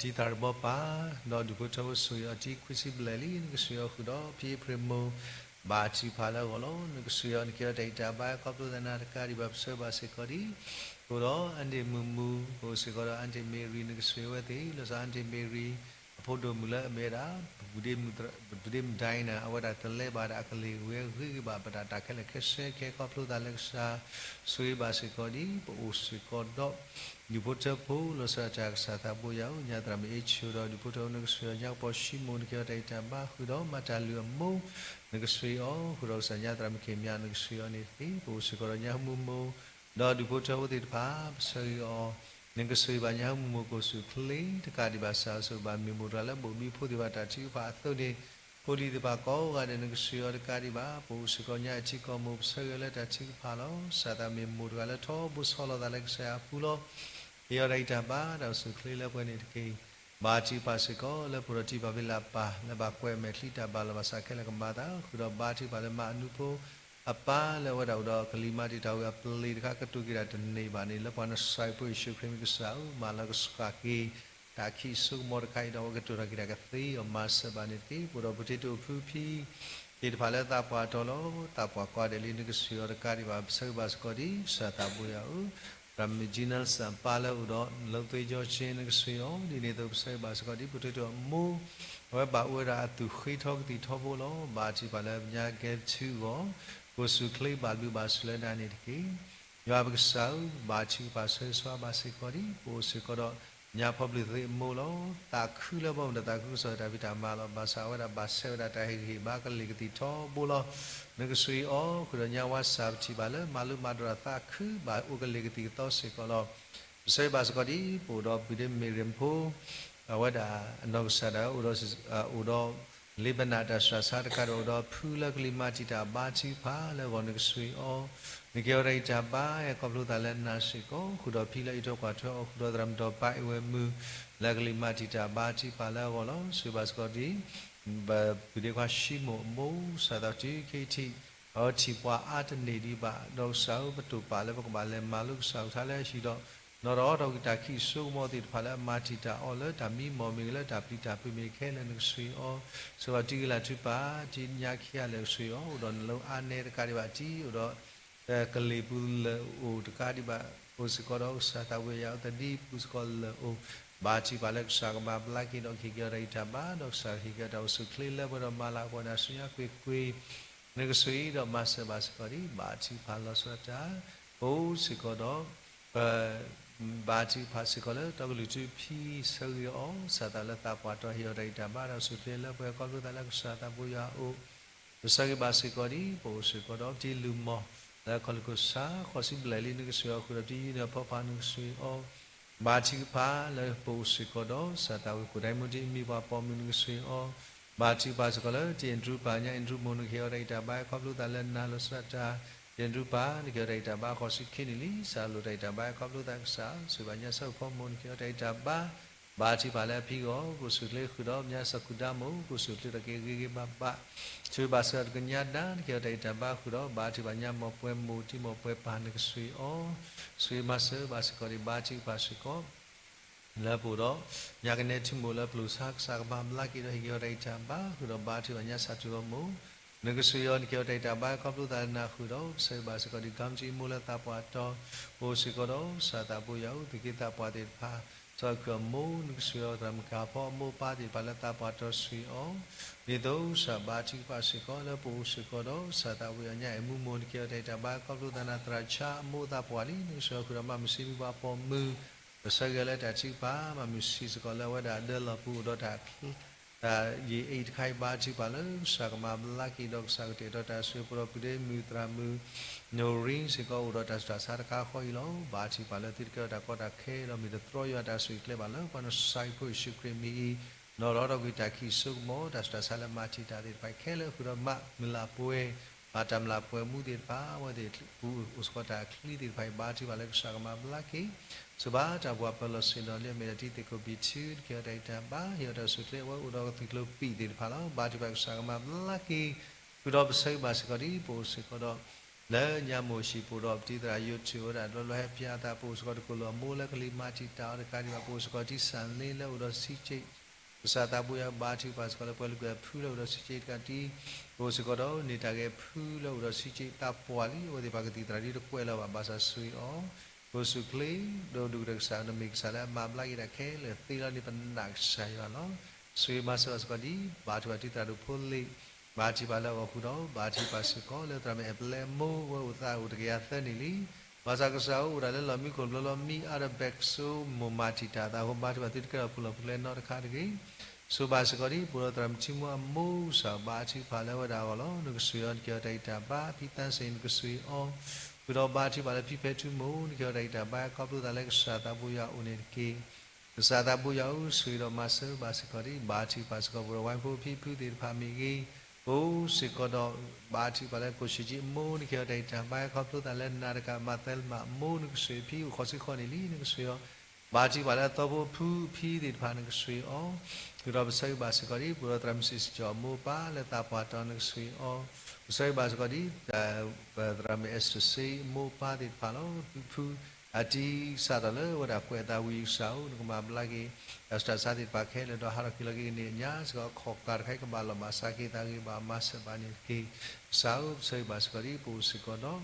ဒီး ပတံၤသရၣ်တဘီပၢ် ဒီးဒူၣ်ဖိထၢဖိဆိၣ်ဂ့ၤအီၤတံၤခွံဆံဘျဲၣ်လံ နကဆှ့ၣ်အီၤဃုာ်ဒီးဖံအ့ဖြ့ၣ်မိၢ် ဘါထုကဖၣ်လၢအဂီၢ်လီၤ. နကဆှ့ၣ်အီၤ နကဟ့ၣ်အီၤတၢ်ဂံၢ်တၢ်ဘါခီဖျိသးနၤတကးဒံးဘၣ် ပဆၢဘၣ်စ့ၢ်ကီးဒ် ပအိၣ်ဒီးအါတ့ၢ်မုၢ်မုၢ် ပအိၣ်စ့ၢ်ကီးဒီးအါတ့ၢ်မ့ၢ်ရံၤ နကဆှ့ၣ်အဝဲသ့ၣ် လီၤဆီဒၣ်အါတ့ၢ်မ့ၢ်ရံၤ အဖိဒိၣ်မုၣ်လၢအမ့ၢ်ဝဲဒၣ် ပူၤဒ့မုၣ်ဒိၣ်နၤ အဝဲဒၣ်တလဲၤဘၣ်ဒၣ်အကလ့ၢ်ဝဲဂ့ၤဂ့ၤဘၣ် ပတၢ်တၢ်ခဲလၢာ်ခဲဆ့ခဲခီဖျိသးလၢကစၢ် ဆိၣ်ဂ့ၤဘၣ်စ့ၢ်ကီးဒ် ပအိၣ်စ့ၢ်ကီးဒီး ဒူၣ်ဖိထၢဖိ လီၤဆီဒၣ်တၢ် ကစၢ်သးဘိယၤဧၢ, ညါသရၣ်မုၣ်အ့ၣ်ဆိၣ်ဒီးဒူၣ်ဖိထၢဖိနကဆှ့ၣ်အီၤ ညါကပီၤၡံမိၣ် နကဟ့ၣ်အီၤတၢ်ဂံၢ်တၢ်ဘါဃုာ်ဒီးမၤတၢ်လုၢ်အမိၢ် နကဆှ့ၣ်အီၤဃုာ်ဒီးကစၢ် ညါသရၣ်မုၣ်ခံမၠၣ် နကဆှ့ၣ်အီၤန့ၣ်တက့ၢ်. ပအိၣ်စ့ၢ်ကီးဒီးညါဟူမုၢ်မိၢ် ဒီးဒူၣ်ဖိထၢဖိသ့ၣ်တဖၣ် ပဆၢဂ့ၤအီၤ နကဆှ့ၣ်ဘၣ်ညါဟူမုၢ်မိၢ် ကအိၣ်ဆူၣ်ချ့တကးဒံးဘၣ် ကစၢ်ဆိၣ်ဂ့ၤဘၣ်မ့ၢ်မိၢ်တဂၤလၢဘိၣ်ဘံဖိသ့ၣ်တဖၣ်တၢ်ထုကဖၣ်အသိးန့ၣ် ဖိလံၤသ့ၣ်တဖၣ်ကိးဂၤဒဲး နကဆှ့ၣ်အီၤတကးဒံးဘၣ်. ပအိၣ်စ့ၢ်ကီးညါအထံကီၢ်မိၢ် ပဆၢဂ့ၤလၢတၢ်ထုကဖၣ်လီၤ. ကစၢ်သးမ့ၢ်မိၢ်တဂၤလၢထီဘိဆီလီၤသးလၢကစၢ်ယွၤအပူၤလီၤ. ဟ့ၣ်အီၤတၢ်ဂံၢ်တၢ်ဘါ တၢ်အိၣ်ဆူၣ်ချ့လၢပှဲၤန့ၣ်တက့ၢ်. ဘါထုကဖၣ်စ့ၢ်ကီးလၢပအိၣ်ဒီးတံၤဘၣ်ဘ့လးပၢ် လၢဘၣ်ကွဲးအမဲာ်ချံတၢ်ဘၣ်လီၤဘၣ်စးခဲလၢာ်ကမၤသး ဃုာ်ဒီးဘါထုကဖၣ်လၢမါအနူဖိ အပၢ်လၢအဝဲဒၣ်အိၣ်ဒီးကလံၤမၤတံာ်တာ်ဝံၤအပျ့ၤတခါ ကတိၤက့ၤတၢ်တန့ၢ်ဘၣ်န့ၣ် လၢပှၤနစၢ်ဖိယ့ၣ်ၡူးခရံာ်မံၤကစၢ်ဧၢ မၤလီၤကဆှၣ်က့ၤ တၢ်ခံးစိကမီၤတခါအံၤဒီး အဝဲကတိၤထီၣ်က့ၤတၢ်ကသ့အီၤ မၤစၢၤဘၣ်န့ၣ်တက့ၢ်. ပအိၣ်ဒီးပတံၤဒိၣ်ဖုဖံသ့ၣ်တဖၣ်လၢသးပှၢ်တီၤလီၤ. သးပှၢ်ကိးဂၤဒဲးလံ နကဆှ့ၣ်အီၤတကးဒံးဘၣ် ပဆၢဂ့ၤဘၣ်စ့ၢ်ကီးဒ် ကစၢ်သးဘိယၤဧၢ, သရၣ်မုၣ် Gina စၣ်ပၢ်လၢအိၣ်ဒီး လၢသွ့ကၠီဆ့ နကဆှ့ၣ်အီၤ ဒ်န့ၣ်အသိး ပဆၢဂ့ၤဘၣ်စ့ၢ်ကီးဒ် ပတံၤဒိၣ်အမိၢ် အဝဲဘၣ်အိၣ်ဝဲဒၣ်အသူၣ်ဃ့ထီကသံၣ်ထီဘိလီၤ. ဘါထုကဖၣ်လၢပညါကဲထူအဂီၢ် ကအိၣ်ဆူၣ်ချ့ဘၣ်ဘျုးဘၣ်ဆိၣ်လၢနၤန့ၣ်တက့ၢ်. ယွၤပကစၢ်ဧၢ, ဘါထုကဖၣ်ဆၢဂ့ၤဆၢဝါဘၣ်စ့ၢ်ကီးဒ် ပအိၣ်စ့ၢ်ကီးဒီး ညါဖီဘျုးသ့ၣ်အမိၢ်လီၤ. သးခုလၢပှၤမတၤသးခုကစီၣ်တၢ်ဖံးတၢ်မၤလီၤ. ဘၣ်ဆၣ်အဝဲဒၣ်ဘၣ်ဆဲးဝဲဒၣ်တၢ်ဟ့ၣ်ဂံၢ်ဟ့ၣ်ဘါကလ့ၢ်ကသံၣ်ထီဘိလီၤ. နကဆှ့ၣ်အီၤဃုာ်ဒီးညါဝါစၢ် ပထံၣ်ဘၣ်လၢမၤလိမၤဒိးတၢ်သးခု ဘၣ်အိၣ်ကလ့ၢ်ကသံၣ်ကသီစ့ၢ်ကီးလီၤ. ပဆၢဂ့ၤဘၣ်စ့ၢ်ကီးဒ် ပအိၣ်ဒီးပုၢ်ဒ့မ့ၢ်ရ့ၣ်ဖိ အဝဲဒၣ်အနီၢ်ကစၢ်ဒၣ် အိၣ်ဒီး အိၣ်ဒီး လ့ပနၣ်တၢ်စှၤဆါတကးဒီး အိၣ်ဒီးဖုလၢကလံၤမၤတံာ်တာ်ဘါထုကဖၣ်လၢအဂီၢ် နကဆှ့ၣ်အီၤ, နကဟ့ၣ်အီၤတၢ်ဂံၢ်တၢ်ဘါ ဟဲခီဖျိသးလၢနၤစ့ၢ်ကီး ဃုာ်ဒီးဖံလၢအံးထွဲကွၢ်ထွဲအီၤ ဃုာ်ဒီးသရၣ်မုၣ်ဒီးပၢ်အ့ၣ်ဝဲၢ်မုၣ် လၢကလံၤမၤတံာ်တာ်ဘါထုကဖၣ်လၢအဂီၢ်လီၤ. ဆှ့ဘၣ်စ့ၢ်ကီးဒ် ပုၢ်ဒ့ခွါၡံမိၣ်အမိၢ် စးထီၣ်တုၤခဲအံၤထံး အဝဲထံၣ်ပှၤအါတန့ၢ်ဒံးဘၣ် ဒီးကစၢ်ဧၢ ပတိာ်ပာ်လၢပကဘၣ်လဲၤမၤလိကစၢ်အကလုၢ်ကထါလၢအဟံၣ်ဒီး နီၢ်ဒီးအီထီၣ်က့ၤတၢ်ခံးစိကမီၤသ့ၣ်တဖၣ်လၢအမၤတံာ်တာ်အီၤလၢတၢ်မံမီၢ်မ့ၢ်ဂ့ၤ လၢတၢ်ပျံၤတၢ်ဖုးမ့ၢ်ဂ့ၤခဲလၢာ် နကဆှ့ၣ်အီၤ, ဆှၢဘၣ်တုၤကလၢ်ထုကဖၣ် တုၤညါခံဂၤလၢာ်ကဆှ့ၣ်အီၤ အိၣ်ဒီးနလၢအါနဲတကးဒံးဘၣ် တံၤအိၣ်ဒီး ကလ့ၢ်ပူၤလၢာ်အိၣ်တကးဒံးဘၣ် အိၣ်စ့ၢ်ကီးဒီးကစၢ်သးဝံၣ်ယၤအသဒံပူၤစ့ၢ်ကီးလၢာ်အိၣ်, ဘါထုကဖၣ်လၢကစၢ်ကမၤဘျါက့ၤဒီးကဟ့ၣ်က့ၤအီၤတၢ်ဂံၢ်တၢ်ဘါ ဒီးကစၢ်ကဟ့ၣ်က့ၤအီၤတၢ်အိၣ်ဆူၣ်ချ့လၢပှဲၤဒီးမၤလၤကပီၤနၤဆူညါကွ့ၢ်ကွ့ၢ်, နကဆှ့ၣ်ဒီးမၤစၢၤဘၣ်စ့ၢ်ကီးဒ် ဘါထုကဖၣ်လီၤဆီဒၣ်တၢ် ပအိၣ်စ့ၢ်ကီးဒီး ပ ဘါထုကဖၣ်စ့ၢ်ကီးလၢ တီကလုာ်ထူဖံဆၢဂ့ၤအီၤ စးသးလၢသးပှၢ်တီၤဟ့ၣ်အီၤတၢ်ဂံၢ်တၢ်ဘါဒီးဆိၣ်ချ့လၢပှဲၤခီဖျိသးလၢကစၢ်သးပူၤယွၤအအိၣ် ပဆၢဂ့ၤဘၣ်စ့ၢ်ကီးဒ် ပအိၣ်စ့ၢ်ကီးဒီးပတံၤလုၢ်မီၢ် လၢခီၣ်လ့ၣ်ကစၢ်ဃိးဆံဘျဲၣ်လံ နကစၢ်ယွၤဃုာ်ဒီးပတံၤယုၢ်န့ၣ်အဖီဖးနကစၢ်အီၤ ဘါထုကဖၣ်လၢပအိၣ်စ့ၢ်ကီးဒီး စးသးဝံၤကိၣ်ဒၣ်မူတံၢ်မံၤပှၤပိာ်မုၣ်နကစၢ်အီၤ ဘါထုကဖၣ်စ့ၢ်ကီးလၢ တံၢ်အ့ဒြူပၢ် ညၣ်အ့ဒြူမိၢ် နကဟ့ၣ်အီၤတၢ်ဂံၢ်တၢ်ဘါခီဖျိသးလၢနၤလီၤဆီဒၣ်တၢ် တံၢ်အ့ဒြူပၢ် နကဟ့ၣ်အီၤတၢ်ဂံၢ်တၢ်ဘါဃိးဆံခံနံၣ်လံ စးလိာ်တၢ်ဂံၢ်တၢ်ဘါခီဖျိသးကစၢ် ဆိၣ်ဂ့ၤဘၣ်ညၣ်ဆၣ်ဖိမိၢ် နကဟ့ၣ်အီၤတၢ်ဂံၢ်တၢ်ဘါ ဘါထုကဖၣ်လၢအဖံအဂီၢ် ကိၣ်ဆိၣ်ချ့ဃုာ်ဒီး ညၣ်ဆၣ်ကူဒါမိၢ် ကိၣ်ဆိၣ်ချ့တၢ်က့ၤဂ့ၤဂ့ၤဘၣ်ဘၣ် ဆိၣ်ဂ့ၤဘၣ်စ့ၢ်ကီးတကညါဒါ နကဟ့ၣ်အီၤတၢ်ဂံၢ်တၢ်ဘါဃုာ်ဒီး ဘါထုကဖၣ်ညၣ်မိၢ်ပှဲၤမိၢ် တံၤမိၢ်ပှဲၤပၢ်နကစၢ်အီၤ ဆိၣ်ဂ့ၤမၤစၢၤဘၣ်စ့ၢ်ကီးဒံး ဘါထုကဖၣ်စ့ၢ်ကီး လၢပအိၣ်ဒီး ညၣ်ကနဲထူမိၢ်လၢပျိၢ်ဆါ ကစၢ်ကမၤဘျါက့ၤဒီးဟ့ၣ်က့ၤအီၤတၢ်ဂံၢ်တၢ်ဘါ ဃုာ်ဒီးဘါထုကဖၣ်ညၣ်ဆၣ်ထူအမိၢ် နကစၢ်အီၤ နကဟ့ၣ်အီၤတၢ်ဂံၢ်တၢ်ဘါခီဖျိသးလၢနၤဃုာ်ဒီး ပဆၢဂ့ၤဘၣ်စ့ၢ်ကီးဒံး ကီမတံမိၢ်လၢသးပှၢ်တီၤ ပအိၣ်စ့ၢ်ကီးဒီး ကစၢ်သးပူၤယွၤအိၣ် သုးက့သးပှၢ်သ့ၣ်တဖၣ် စီၤခုအမိၢ် နကစၢ်အီၤ သရၣ်မုၣ်ကၤဖီအမိၢ်အပၢ်သ့ၣ်တဖၣ်လၢသးပှၢ်တီၤဆိၣ်ဂ့ၤအီၤ ဒ်သိးကစၢ်ဘါထုကဖၣ်စ့ၢ်ကီးလၢပအိၣ်စ့ၢ်ကီးဒီး ကစၢ်သးပူၤယွၤညၣ်အဲၣ်မူမိၢ် နကဟ့ၣ်အီၤတၢ်ဂံၢ်တၢ်ဘါခီဖျိသးနၤ သရၣ်ဆါအမိၢ်သးပှၢ်လံ နကစၢ်အီၤဃုာ်ဒီးမၤမုၢ်ဆ့ၣ်မံၤပှၤပိာ်မုၣ် ပဆၢဂ့ၤလၢတၢ်ထုကဖၣ် မၤမုၢ်ဆ့ၣ်စ့ၢ်ကီးလၢအဝဲဒၣ်ဒၢလီၢ်ပူၤအိၣ်ဒီးတၢ် တၢ်ယံာ်အ့ၣ်တခါအံၤ ဘါထုကဖၣ်လၢကစၢ်ကမၤဘျါက့ၤဒီးကစၢ်ကတဲာ်ကတီၤတၢ်ဆိၣ်ဂ့ၤ ပဒီပုၢ်ဒီဝဲၢ်မုၣ်သရၣ်မုၣ် နိရံစ့ၢ်ကီးအိၣ်ဒီးတၢ်ဆူးတၢ်ဆါတခါဃီအံၤလီၤ. ဘါထုကဖၣ်လၢသုတကဲထီၣ်တၢ်ကီတၢ်ခဲဒီးမ့ၢ်တတြီယွၤတၢ်ဆိၣ်ဂ့ၤကျဲဘၣ်လၢပှၤနစၤရ့းဖိယ့ၣ်ၡူးခရံာ်မံၤအံၤ နီၢ်ရီဒီးကွံာ်တၢ်ခံးစိကမီၤတၢ်ဆူးတၢ်ဆါလၢမၤတံာ်တာ်သ့ၣ်တဖၣ်ခဲလၢာ်ဃုာ်ဒီးမၤမုၢ်လၢ်ပှဲၤ ဘၣ်တၢ်မုၢ်လၢ်ပှဲၤမူသ့ၣ်တဖၣ် အဝဲသ့ၣ်ပူၤအိၣ်စ့ၢ်ကီးတၢ်ချံသ့ၣ်တဖၣ်အံၤ ဘါထုကဖၣ်လၢကစၢ်ကမၤဘျါက့ၤ ဆိၣ်ဘါတၢ်ပှၤပၢၤလီၢ်ဆ့ၣ်နီၤလၢအမ့ၢ်ဒၣ်တံၤသကိးဘံၣ်ထူ နကဟ့ၣ်အီၤတၢ်ဂံၢ်တၢ်ဘါ ဟ့ၣ်အီၤတၢ်ဆိၣ်ချ့ အဝဲအိၣ်ဒီးကသံၣ်ကျိပံာ်သ့ၣ်တဖၣ်လီၤ. ဘါထုကဖၣ်ကစၢ်ကမၤဘျါက့ၤ ဃုာ်ဒီးပဆၢဂ့ၤဘၣ်စ့ၢ်ကီးဒ်ပအိၣ်စ့ၢ်ကီးဒီး လၢညါမိၢ်ဆံးပအိၣ်ဒီးပတံၤသရၣ်ယိၤထူၣ်ဝဲဒၣ်ဒီးလီၤဟဲပၠးအသး ပအိၣ်စ့ၢ်ကီးတကိၣ်လိာ်အမိၢ်လၢကလံၤမၤတံာ်တာ်အီၤတကးဒံးဘၣ် ပအိၣ်စ့ၢ်ကီးတံၤစၣ်လ့လၢအိၣ်ဒီးဆံးက့ၣ် ကစၢ်သးပူၤယွၤဘါထုကဖၣ်စ့ၢ်ကီးလၢပှၤလုၢ်ကွဲဖုလၢအိၣ်ဒီးဆံးက့ၣ် တကးဒံး ပအိၣ်စ့ၢ်ကီးဒီးန့ၢ်တၢ်ဂဲၤဖုလၢအိၣ်ဒီးဆံးက့ၣ်သးပှၢ်လံ အဝဲသ့ၣ်ပှၤကသံၣ်သရၣ်ဒ်တကွဲးလီၤဘၣ် ဘၣ်ဆၣ်ဆိၣ်ဂ့ၤအီၤ ပအိၣ်စ့ၢ်ကီးချ့ ဒီးဒုၣ်ကတၢၢ်ကစၢ်ဒီးမ့ၢ်ကစၢ်လၢအမၤဘျါက့ၤတၢ်ခဲလၢာ်သ့လီၤန့ၣ် ပနာ်ကစၢ်ယွၤလီၤ. ဆိၣ်ဂ့ၤမၤစၢၤဘၣ်စ့ၢ်ကီးဒ် ဘါထုကဖၣ်တံၤသရၣ်ဒိၣ်ဖိလ့ၣ် ဘါထုကဖၣ်လၢအဂီၢ်ဃုာ်ဒီး ဘါထုကဖၣ်စ့ၢ်ကီးလၢသရၣ်မုၣ်အဲၣ်ပလဲအမိၢ် ဝဲအိၣ်သးအိၣ်တကယၤသၢနံၣ်လံ ဘၣ်ဆၣ်ကစၢ်အိၣ်အိၣ်ဒၣ်လၢလီၢ်မံခိၣ်ဘျီလီၤ မံအါဒီးဘဲးကစိ မိၢ်မၤတံာ်တာ်အသးအဃိ ဘါထုကဖၣ်သုတကဲထီၣ်ပူၤလီၢ်ပူၤကျဲနီတခါတဂ့ၤ. ဆိၣ်ဘါစ့ၢ်ကီးဒ် ပအိၣ်ဒီးသရၣ်မုၣ်ထံမူအမိၢ် ကစၢ်ဘါထုကဖၣ်လၢအဝဲဒၣ်အဂီၢ်လီၤ. နကဆိၣ်ဂ့ၤအီၤ နကဟ့ၣ်အီၤတၢ်ဂံၢ်တၢ်ဘါ ဖံသၣ်စ့ၣ် နကဆိၣ်ဂ့ၤအီၤ ဃုာ်ဒီးဘါထုကဖၣ်လၢဖံဖဲထူမိၢ် နကဟ့ၣ်အီၤတၢ်ဂံၢ်တၢ်ဘါ ခီဖျိသးလၢကစၢ်သးပူၤယွၤအအိၣ်န့ၣ်တက့ၢ်. ကစၢ်သးပူၤယွၤဧၢ ဆိၣ်ဂ့ၤဒီးမၤစၢၤဘၣ်စ့ၢ်ကီးဒ် ဘါထုကဖၣ်စ့ၢ်ကီး ပအိၣ်ဒီးဝဲဖိဖံဖုသ့ၣ်တဖၣ်မ့ၢ်ဂ့ၤ ပအိၣ်စ့ၢ်ကီးဒီး ဘါထုကဖၣ်လၢကိၣ်ဆံးကံအမိၢ် နကဟ့ၣ်အီၤတၢ်ဂံၢ်တၢ်ဘါ ခီဖျိသးလၢနၤတကး မၤသဲလၢမးအမိၢ် နကဆိၣ်ဂ့ၤဖံအိၣ်ဃိးဆံဃိးနံၣ်လံ နကဆိၣ်ဂ့ၤအီၤ ဘါထုကဖၣ်လၢအသီဖိဖုဖံသ့ၣ်တဖၣ် နကဆိၣ်ဂ့ၤအီၤ ဃုာ်ဒီးပဆၢဂ့ၤဘၣ်စ့ၢ်ကီးဒ် ပအိၣ်ဒီးသရၣ်မုၣ်စံးစ့ၢ်ကီးအမိၢ်အပၢ်လၢသးပှၢ်တီၤ နကဆိၣ်ဂ့ၤအီၤ ပဆၢဂ့ၤဘၣ်စ့ၢ်ကီးဒ် သရၣ်မုၣ်အဲစတြၢၣ်စ့အမိၢ်အပၢ်သ့ၣ်တဖၣ်လီၤ. ဖု အတံၤစးထီၣ်လၢဝဲဒၣ်ကွဲးအသးဝံၤကစၢ်ဧၢ နကမၤဘျါက့ၤ တၢ်ဆူးတၢ်ဆါသ့ၣ်တဖၣ်ခဲလၢာ်ဒီး ဟးထီၣ်က့ၤလီၤက့ၤကန့ၢ်အညါစ့ၢ်ကီး အခီၣ်ကၢ်တခါအံၤ ကဘၣ်လီၢ်ဘၣ်စးက့ၤသးဂ့ၤဘၣ်မၤစၢၤဘၣ်န့ၣ်တက့ၢ်. ကစၢ်ဧၢ ပဆၢဂ့ၤဘၣ်စ့ၢ်ကီးဒ် ပအိၣ်စ့ၢ်ကီး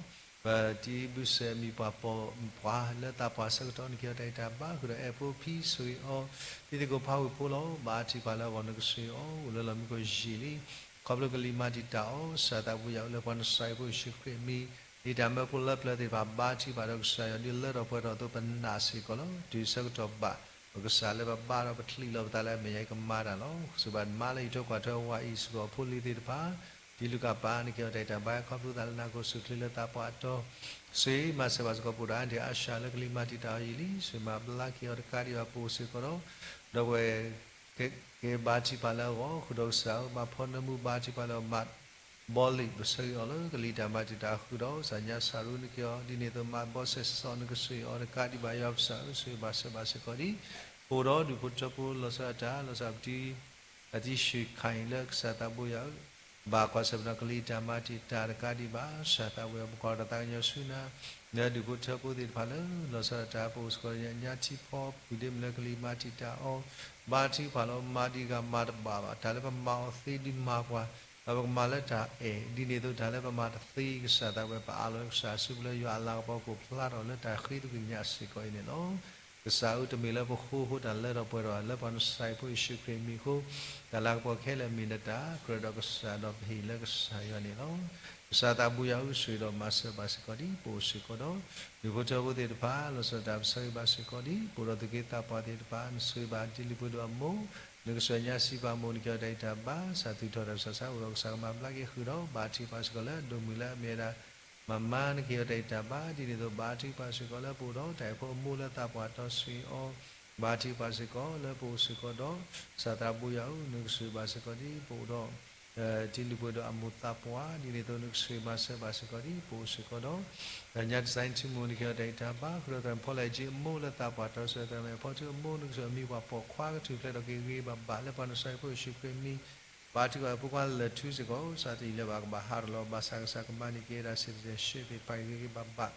ဒီး ပတံၤဘုၣ်စဲးမံၤပှၤပိာ်ပှၤလၢသးပှၢ်ဆၢကတီၢ် နကဟ့ၣ်အီၤတၢ်ဂံၢ်တၢ်ဘါ ဃုာ်ဒီးအဲၣ်ဖိဖံဆိၣ်ဂ့ၤအီၤ တံၤသကိးဖးဝံၤဖိလီၤ. ဘါထုကဖၣ်လၢအဂီၢ် နကဆိၣ်ဂ့ၤအီၤ အိၣ်လၢလီၢ်မံခိၣ်ယံာ်လံ ခီဖျိကလံၤမၤတံာ်တာ်အီၤ ကစၢ်သးပူၤယွၤအိၣ်လၢပှၤနစၤရ့းဖိယ့ၣ်ၡူးခရံာ်အမံၤ ဒ်တၢ်မၢဖိလၢပျၢၤသ့ၣ်တဖၣ် ဘါထုကဖၣ်ဒီးကစၢ်ယွၤဒ်လၢထီၣ်ပှဲၤထီၣ်အသိး ပနာ်စ့ၢ်ကီးလီၤ. တုၤဆၢကတီၢ်ဘၣ် ပကစၢ်လၢပဘါဒီးပချံးလီၤပသးလၢအမဲာ်ညါအံၤ ကမၤတၢ်လီၤ. စံးဘၣ်မါလၢယထိကွၢ်ထွဲဝဲအံၤ စ့ၢ်ကီးဖိလံၤသ့ၣ်တဖၣ် တံၤလူၤကၣ်ပၢ် နကဟ့ၣ်အီၤတၢ်ဂံၢ်တၢ်ဘါ ခီဖျိသးလၢနၤ ကိၣ်ဆိၣ်ချ့လၢသးပှၢ်အတီၤ ဆိၣ်ဂ့ၤမၤစၢၤဘၣ်စ့ၢ်ကီး ပအိၣ်ဒီးအါဒံၣ်အါစှၤလၢကလံၤမၤတံာ်တာ်အီၤယံာ်လံ ဆိၣ်ဂ့ၤမၤဘျါက့ၤအီၤတကးဒံးဘၣ် ပအိၣ်စ့ၢ်ကီးဒီး ဒီးပဝဲ ကဘါထုကဖၣ်လၢအဂီၢ် ဃုာ်ဒီးကစၢ်ဧၢ ဘၣ်ဖီနၢမူ ဘါထုကဖၣ်လၢအဂီၢ် မးဘီလ့ၣ် ပဆၢဂ့ၤအီၤလၢကလံၤတၢ်မၤတံာ်တာ်ဃုာ်ဒီး ကစၢ်ညါစၤရူ နကဟ့ၣ်အီၤ ဒ်န့ၣ်အသိး မးဘီစဲးစီ နကဆိၣ်ဂ့ၤအီၤတကးဒံးဘၣ် ယွၤပကစၢ်ဧၢ ဆိၣ်ဂ့ၤဘၣ်စၢၤဘၣ်စ့ၢ်ကီးဒ် ပအိၣ်ဒီးဒူၣ်ဖိထၢဖိ လီၤဆီဒၣ်တၢ် လီၤဆီဒၣ်ပတံၤ အတံၤဆှံခါအံၤလၢကစၢ်သးဘိယွၤဧၢ ဘၣ်ကွၢ်ဆၢၣ်မဲာ်ဒီးကလံၤတၢ်မၤတံာ်တာ်တကးဒံးဘၣ် ကစၢ်သးဘိယွၤ ပကွၢ်ဒီးသးကညီၤဆူနၤ လၢဒူၣ်ဖိထၢဖိသ့ၣ်တဖၣ်လၢ လီၤဆီဒၣ်တၢ် ပအိၣ်စ့ၢ်ကီးညါထံဖီ ပုၢ်ဒ့မုၣ်လၢကလံၤမၤတံာ်တာ်အီၤ ဘါထုကဖၣ်လီၤ မၤဒံးဂၤမၤတဘၣ်ဘၣ် တၢ်လၢပမၤအီၤသ့ဒုးမၤပှၤ ဒီးပကမၤလၢတၢ်အဲၣ် ဒ်န့ၣ်အသိးတၢ်လၢပမၤတသ့ ကစၢ်သးဘိယွၤ ပအးလီၤလၢကစၢ်စုပူၤလၢယွၤအလၤကပီၤကအိၣ်ဖျါထီၣ်လၢတၢ်ဃ့သကွံၢ်ညါစ့ၢ်ကီးအံၤန့ၣ်လီၤ. ကစၢ်ဧၢ တမ့ၢ်လၢပဃိအဃိတၢ်လၢထီၣ်ပှဲၤထီၣ်ဘၣ်, လၢပှၤနစၤရ့းဖိယ့ၣ်ၡူးခရံာ်အမံၤအဃိ, တၢ်လၤကပီၤခဲလၢာ်မ့ၢ်နတၢ်ကြၢးဒီးကစၢ်ဒီးပဟ့ၣ်လၢကစၢ်ယွၤန့ၣ်လီၤ. ကစၢ်သးဘိယွၤဧၢ, ဆိၣ်ဂ့ၤဒီးမၤစၢၤဘၣ်စ့ၢ်ကီးဒ်ပအိၣ်စ့ၢ်ကီးဒီး ဒူၣ်ဖိထၢဖိသ့ၣ်တဖၣ်, လီၤဆီဒၣ်တၢ်ပဆၢဂ့ၤဘၣ်စ့ၢ်ကီးဒ်ပအိၣ်ဒီးသူၣ်က့သးပှၢ်သ့ၣ်တဖၣ်, နဆိၣ်ဂ့ၤဘၣ်တ့လံာ်ပှ့ၤဒိၣ်အမိၢ်, နကစၢ်ညါစံးပာ်မိၣ် နကဟ့ၣ်အီၤတၢ်အံၤတၢ်ဘါ, ကစၢ်သူၣ်ထီၣ်တၢ်ဆူးတၢ်ဆါအိၣ်ဒီးကစၢ်ကမၤဘျါက့ၤဃုာ်ဒီး ဘၣ်ထုကဖၣ်စ့ၢ်ကီးလၢအဒိၣ်မုၢ်လၢအမ့ၢ်ဝဲဒၣ် မၤမၤ နကဟ့ၣ်အီၤတၢ်အံၤတၢ်ဘါ, ဒ်န့ၣ်အသိး ဘါထုကဖၣ်စ့ၢ်ကီးလၢပအိၣ်ဒီးတၢ်အဲၣ်ဖိအမိၢ်လၢသးပှၢ်တီဆှံအီၤ, ဘါထုကဖၣ်စ့ၢ်ကီးလၢပအိၣ်စ့ၢ်ကီးဒီး ကစၢ်သးဘိယွၤဧၢ, နကဆိၣ်ဂ့ၤဘၣ်စ့ၢ်ကီးဒ်ပအိၣ်ဒီး တ့လံာ်ပှ့ၤဒိၣ်အမိၢ်သးပှၢ်, ဒ်န့ၣ်အသိး နကဆိၣ်ဂ့ၤမၤစၢၤဘၣ်စ့ၢ်ကီးဒ်ပအိၣ်စ့ၢ်ကီးဒီး ညါတစဲးထူမိၢ် နကဟ့ၣ်အီၤတၢ်အံၤတၢ်ဘါ, ဃုာ်ဒီးသရၣ်ဖီလၢအယ့အမိၢ်လၢသးပှၢ်တီဆှံ သရၣ်မဲာ်ဖီထူအမိၢ်, နကဆိၣ်ဂ့ၤအမံၤပှၢ်ပိာ်ခွါကထူၣ်ဖျဲးထီၣ်က့ၤဂ့ၤဂ့ၤဘၣ်ဘၣ်လၢပှၤနစၤရ့းဖိယ့ၣ်ၡူးခရံာ်အမံၤ, ဘါထုကဖၣ်ဖိခွါလၢာ်ထူစ့ၢ်ကီး ကစၢ်တယံာ်လၢၤဘၣ်ကဘၣ်ဟးထီၣ်လီၤ, ဘၣ်ဆၣ်ကစၢ်ကမၤန့ၢ်က့ၤဝဲဒၣ် citizenship သ့ၣ်တဖၣ်ဂ့ၤဂ့ၤဘၣ်ဘၣ်,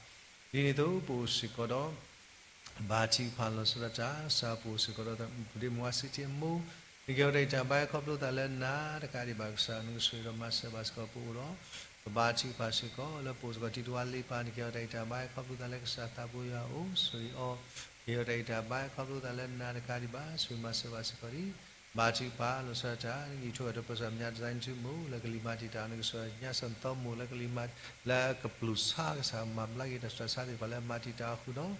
ဒ်န့ၣ်အသိး ပအိၣ်စ့ၢ်ကီးဒီး ဘါထုကဖၣ်လီၤဆီဒၣ်တၢ်, ကစၢ်ပအိၣ်စ့ၢ်ကီးဒီး ပဒ့မုၣ်ဝါစံးထံအမိၢ်, နကဟ့ၣ်အီၤတၢ်အံၤတၢ်ဘါ ခီဖျိသးလၢနၤတကးဒံးဘၣ် ကစၢ်နကဆိၣ်ဂ့ၤဒီးမၤစၢၤဘၣ်စ့ၢ်ကီးပအိၣ်ဒီး ပဘါထုကဖၣ်စ့ၢ်ကီး လၢပအိၣ်စ့ၢ်ကီးတံၤတဝါလ့ပၢ်, နကဟ့ၣ်အီၤတၢ်အံၤတၢ်ဘါ ခီဖျိသးလၢကစၢ်သးဘိယွၤအအိၣ်ဆိၣ်ဂ့ၤအီၤ, ကဟ့ၣ်အီၤတၢ်အံၤတၢ်ဘါ ခီဖျိသးလၢနၤတကးဒံးဘၣ် ဆိၣ်ဂ့ၤမၤစၢၤဘၣ်စ့ၢ်ကီးဒ် ဘါထုကဖၣ်လီၤဆီဒၣ်တၢ်, နကထူၣ်ဝဲဒီးပစၢၤညါတစဲးထူမိၢ် လၢကလံၤမၤတံာ်တာ်အီၤ, နကစၢ်ညါစီၤသီမိၢ်လၢကလံၤမၤ လၢကပျိာ်ဆါကစၢ်မၤဘျါက့ၤတၢ်ဆူးတၢ်ဆါသ့ၣ်တဖၣ်လၢမၤတံာ်တာ်အီၤဃုာ်ဒီး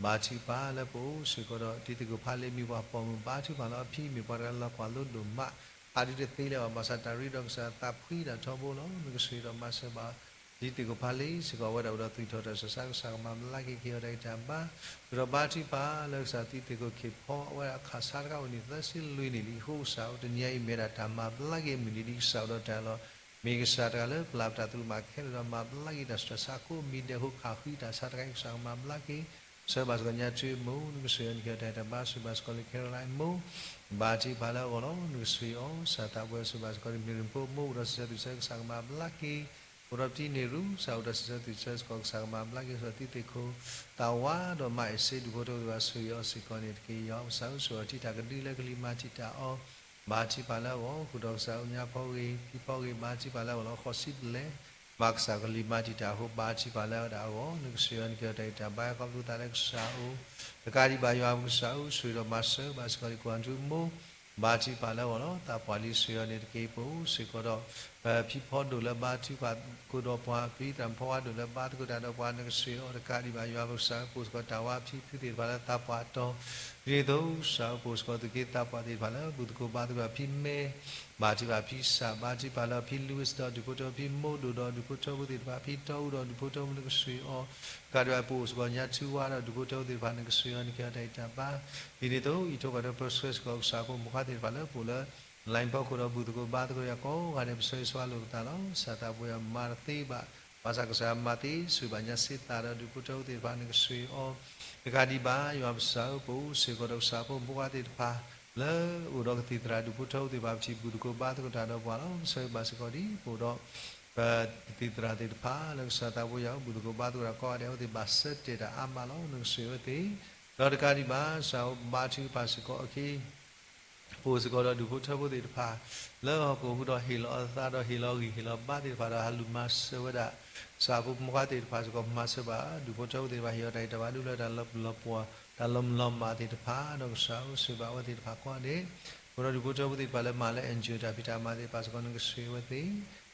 ဘါထုကဖၣ်လၢပအိၣ်စ့ၢ်ကီးဒီး တံၤသကိးဖးလ့အမံၤပှၢ်ပိာ်မုၣ်, ဘါထုကဖၣ်လၢအဖံမ့ၢ်ပှၤတဂၤလၢကွၢ်လိဒိၣ်မး ဟးဒုတသ့လၢၤဘၣ်, ဘၣ်ဆၣ်တၢ်ရ့ဒီးကစၢ်သးဖှံတၢ်ထီဘိလီၤ, နကဆိၣ်ဂ့ၤဒီးမၤစၢၤဘၣ် တံၤသကိးဖးလ့စ့ၢ်ကီး အဝဲဒၣ်အိၣ်ဒီးသူၣ်ထီၣ်တၢ်ဆူးတၢ်ဆါ ကစၢ်ကမၤဘျါက့ၤ ကဟ့ၣ်အီၤတၢ်အံၤတၢ်ဘါ, ဃုာ်ဒီးဘါထုကဖၣ်လၢကစၢ်တံၤသကိးခ့ၣ်ဖီ အဝဲဒၣ်အခးဆါတခါအိၣ်န့ၣ် သၢဆံလွံၢ်နံၣ်လံအဃိ ကစၢ်ဧၢ တနံၤအံၤမ့ၢ်ဝဲဒၣ်တၢ်မၤဘျါက့ၤအမုၢ်နံၤဒ်ကစၢ်အိၣ်ဒီးတၢ်လီၤ, မ့ၢ်ကစၢ်တဂၤလၢပျၢ်ပတၢ်သရူးမးခဲလၢာ်ဒီးမၤဘျါက့ၤတၢ်ဆူးတၢ်ဆါအဃိ မံၤဒဲးအဃိ ခးဃံတၢ်ဆါတခါအံၤ ကစၢ်ကမၤဘျါက့ၤ, ဆၢဘၣ်စ့ၢ်ကီးညါထူမိၢ်, နကဆိၣ်ဂ့ၤအီၤ နကဟ့ၣ်အီၤတၢ်အံၤတၢ်ဘါ, ဆိၣ်ဘၣ်စ့ၢ်ကီးလၢ Caroline မိၢ်, ဘါထုကဖၣ်လၢအဂီၢ်လီၤ, နကဆိၣ်ဂ့ၤအီၤ, ကစၢ်သးဘိယွၤဆိၣ်ဂ့ၤဘၣ်စ့ၢ်ကီး မ့ၢ်ရံဖိမိၢ် အိၣ်ဒီးစံးဆၢသုးဆၢ ကစၢ်ကမၤဘျါက့ၤ, အိၣ်ဒီးပတံၤန့ၢ်ရူ ကစၢ်အိၣ်ဒီးစံးဆၢသုးဆၢစ့ၢ်ကီး ကစၢ်ကမၤဘျါက့ၤ ဆိၣ်ဂ့ၤတံၤသကိး သးဝါဒီးမၤအ့ၣ်စ့ ဒူၣ်ဖိထၢဖိသ့ၣ်တဖၣ် ဆိၣ်ဂ့ၤအီၤစ့ၢ်ကီးန့ၣ်တက့ၢ်. ယွၤပကစၢ်ဧၢ ဆိၣ်ဂ့ၤအီၤထံတၢ်ကဒုလၢကလံၤမၤတံာ်တာ်အီၤ, ဘါထုကဖၣ်လၢအဂီၢ်, ဃုာ်ဒီးကစၢ်အူညါဖီဂ့ၤ ဖံဖီဂ့ၤ ဘါထုကဖၣ်လၢအဂီၢ်လီၤ. ဃိးဆံဘျဲၣ် မၤကစၢ်ကလံၤမၤတံာ်တာ်အဃိ ဘါထုကဖၣ်လၢအဝဲဒၣ်အဂီၢ်, နကဆိၣ်ဂ့ၤအီၤ နကဟ့ၣ်အီၤတၢ်အံၤတၢ်ဘါ ခီဖျိသးလၢကစၢ်အအိၣ်, တကးဒံးဘၣ် ယွၤပကစၢ်ဧၢ ဆိၣ်ဂ့ၤဒီးမၤစၢၤဘၣ်စ့ၢ်ကီး ဒံၣ်ကိၣ်အၣ်ဒြူးမိၢ် ဘါထုကဖၣ်လၢအဂီၢ်လီၤ. သးပှၢ်လံ ဆိၣ်ဂ့ၤအီၤန့ၣ်တက့ၢ်. ပအိၣ်စ့ၢ်ကီးဒီး ပဖံဖီဒိၣ်လၢဘါထုကဖၣ်ကိးဒီးပှၤ ဖံသရၣ်မုၣ်ဖီဝါဒိၣ်လၢဘါသကိးတၢ်ဒီးပှၤ နကဆိၣ်ဂ့ၤအီၤတကးဒံးဘၣ် ယွၤပကစၢ်ဧၢ ပအိၣ်စ့ၢ်ကီးတၢ်ဝါဖံဖုသ့ၣ်တဖၣ်လၢသးပှၢ်အတီၢ်, ဒ်န့ၣ်အသိး ကစၢ်ဧၢ ပအိၣ်စ့ၢ်ကီးသူၣ်က့သးပှၢ်သ့ၣ်တဖၣ်လၢ ဘူၣ်သကိးဘါသကိးတၢ် ဖံမဲ ဘါထုကဖၣ်ဖံစၢ် ဘါထုကဖၣ်လၢဖံလူးဝံးဒီးဒူၣ်ဖိထၢဖိ ဖံမိၢ်ဒိၣ်ဒီးဒူၣ်ဖိထၢဖိသ့ၣ်တဖၣ် ဖံတီအူဒီးဒူၣ်ဖိထၢဖိ နကဆိၣ်ဂ့ၤအီၤ, တကးဒံးဘၣ် ပအိၣ်စ့ၢ်ကီးညါထူဝါဒီးဒူၣ်ဖိထၢဖိသ့ၣ်တဖၣ် နကဆိၣ်ဂ့ၤအီၤ နကဟ့ၣ်အီၤတၢ်အံၤတၢ်ဘါ, ဒ်န့ၣ်အသိး အံးထိးကွၢ်ထိး ပဆၢစ့ၢ်ကီးကစၢ်ဖိမုၣ်ဖိခွါသ့ၣ်တဖၣ်လၢပအိၣ်လၢ line ဖီခိၣ်ဒီးဘူၣ်သကိးဘါသကိးယွၤကိးဂၤဒဲး ပဆၢဂ့ၤဆၢဝါလိာ်ပသးလီၤ. ကစၢ်သးပှၢ်ယွၤမၤတသ့ဘၣ်, ဘၣ်ဆၣ်ကစၢ်မၤသ့ ဆိၣ်ဂ့ၤဘၣ်ညါစ့သးဒီးဒူၣ်ဖိထၢဖိသ့ၣ်တဖၣ် နကဆိၣ်ဂ့ၤအီၤ, တကးဒံးဘၣ် ယွၤပကစၢ်ဧၢ ပအိၣ်စ့ၢ်ကီးဒီးကစၢ်ဖိမုၣ်ဖိခွါသ့ၣ်တဖၣ် လၢအိၣ်ဒီးကသံၣ်သရၣ်ဒူၣ်ဖိထၢဖိသ့ၣ်တဖၣ် ပထံၣ်ဘူၣ်သကိးဘါသကိးတၢ်ဒီးပှၤလီၤ. ပဆၢဂ့ၤဘၣ်စ့ၢ်ကီးဒ်ပအိၣ်ဒီး ပကသံၣ်သရၣ်သ့ၣ်တဖၣ်လၢ ကစၢ်သးပှၢ်ယွၤဧၢ ဘူၣ်သကိးဘါသကိးတၢ်ကိးဂၤဒဲး အဝဲသ့ၣ်ဘၣ်ဆၢတဲာ်တၢ်အါမးလီၤ. နကဆိၣ်ဂ့ၤအဝဲသ့ၣ်, ဒီးတကးဒံးဘၣ် ကစၢ်ဧၢ ဘါထုကဖၣ်စ့ၢ်ကီးအခံ ပအိၣ်စ့ၢ်ကီးဒီးဒူၣ်ဖိထၢဖိသ့ၣ်တဖၣ် လၢဟီၣ်ခိၣ်ဟူဒီးဟ့ၣ်လီၤအသးဒီးဟ့ၣ်လီၤဂံၢ်ဟ့ၣ်လီၤဘါသ့ၣ်တဖၣ်ဒီး ဟးလူၤမၤစၢၤဝဲဒၣ် ကစၢ်ဖိမုၣ်ဖိခွါသ့ၣ်တဖၣ်စ့ၢ်ကီး မၤစၢၤဘၣ်ဒူၣ်ဖိထၢဖိသ့ၣ်တဖၣ် ဟ့ၣ်အီၤတၢ်ဂံၢ်တၢ်ဘါဒ်လၢတၢ်လီၤပျံၤလီၤပှီၢ် တၢ်လီၤမုၢ်လီၤမၢ်သ့ၣ်တဖၣ် ဒီးကစၢ်ဧၢ ဆိၣ်ဂ့ၤဘၣ်အဝဲသ့ၣ်တဖၣ်ကိးဂၤဒဲး, အဃိဒီးဒူၣ်ဖိထၢဖိသ့ၣ်တဖၣ်လၢမၤလၢ NGO တၢ်ဖံးတၢ်မၤသ့ၣ်တဖၣ်စ့ၢ်ကီး နကဆိၣ်ဂ့ၤအဝဲသ့ၣ်,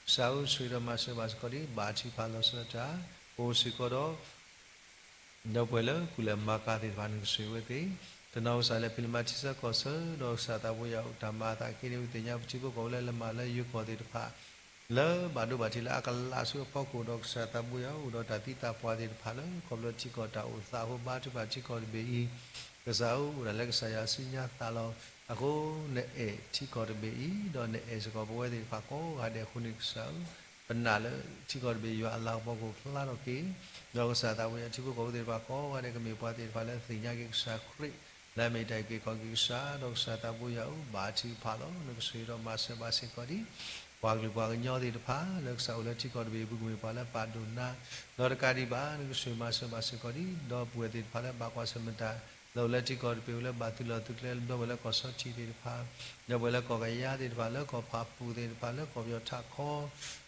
ကစၢ်ဧၢ ဆိၣ်ဂ့ၤဒီးမၤစၢၤဘၣ်စ့ၢ်ကီးဒ် ဘါထုကဖၣ်လီၤဆီဒၣ်တၢ်, ပအိၣ်စ့ၢ်ကီးဒီး ဒီပုၢ်ဝဲၢ်လၢကူၣ်လဲၤမၤကၤသ့ၣ်တဖၣ် နကဆိၣ်ဂ့ၤဝဲသ့ၣ်, တနီၤကစၢ်လၢဖံးလၢမၤထံဆၢကီၢ်ဆၢ ဒီးကစၢ်သးပှၢ်ယွၤအိၣ်တၢ်မၤအသးက့န့ၣ် ပသ့ၣ်ညါပထံဖိကီၢ်ဖိလၢလဲၤမၤလၢယိၤကီၢ်သ့ၣ်တဖၣ် လၢဘၣ်ဒိဘၣ်ထံးလၢအကလးဆူအဖီခိၣ်ဒီး ကစၢ်သးပှၢ်ယွၤအိၣ်ဒီးတၢ်သံသးပှၢ်သ့ၣ်တဖၣ်လၢ ခီဖျိထံကီၢ်တၢ်အိၣ်သးအဃိ ဘါထုကဖၣ်ထံကီၢ်တဘ့ၣ်အံၤ ကစၢ်ဧၢ အိၣ်ဒၣ်လၢကစၢ်ယွၤစုညါသးလီၤ. အဃိ နအဲၣ်ထံကီၢ်တဘ့ၣ်အံၤ ဒီးနအဲၣ်စ့ၢ်ကီးပဝဲသ့ၣ်တဖၣ်ကိးဂၤဒဲးအဃိန့ၣ် ကစၢ်ဧၢ ပနာ်လၢထံကီၢ်တဘ့ၣ်ယွၤအလၤကပီၤကအိၣ်ဖျါထီၣ်က့ၤ, ဒီးကစၢ်သးပှၢ်ယွၤထံဖိကီၢ်ဖိသ့ၣ်တဖၣ်ကိးဂၤဒဲး ကမ့ၢ်ပှၤသ့ၣ်တဖၣ်လၢသ့ၣ်ညါက့ၤကစၢ်ခရံာ် လၢအမ့ၢ်တၢ်အုၣ်က့ၤခီၣ်က့ၤကစၢ်, ဒီးကစၢ်သးပှၢ်ယွၤဧၢ ဘါထုကဖၣ်လီၤ. နကဆိၣ်ဂ့ၤဒီးမၤစၢၤဘၣ်စ့ၢ်ကီးဒ် ပှၤကလုာ်ပှၤကညီသ့ၣ်တဖၣ် လၢကစၢ်အိၣ်လၢထံကီၢ်တဘ့ၣ်အပူၤ ကမ့ၢ်ပှၤလၢပာ်ဒိၣ်နၤ, ဒီးတကးဒံးဘၣ် နကဆိၣ်ဂ့ၤမၤစၢၤဘၣ်စ့ၢ်ကီးဒ် ဒီပုၢ်ဝဲၢ်သ့ၣ်တဖၣ်လၢဘၣ်ကွၢ်ဆၢၣ်မဲာ်တၢ် လၢအိၣ်လၢထံကီၢ်တဘ့ၣ်အပူၤလၢဘၣ်သုးလီၢ်သုးကျဲ ဒီပုၢ်ဝဲၢ်လၢကီၢ်ဆီထံးသ့ၣ်တဖၣ်, ဒီပုၢ်ဝဲၢ်လၢကီၢ်ကယါသ့ၣ်တဖၣ် လၢကီၢ်ဖးပူၤသ့ၣ်တဖၣ် လၢကီၢ်ပယီၤထးခီ,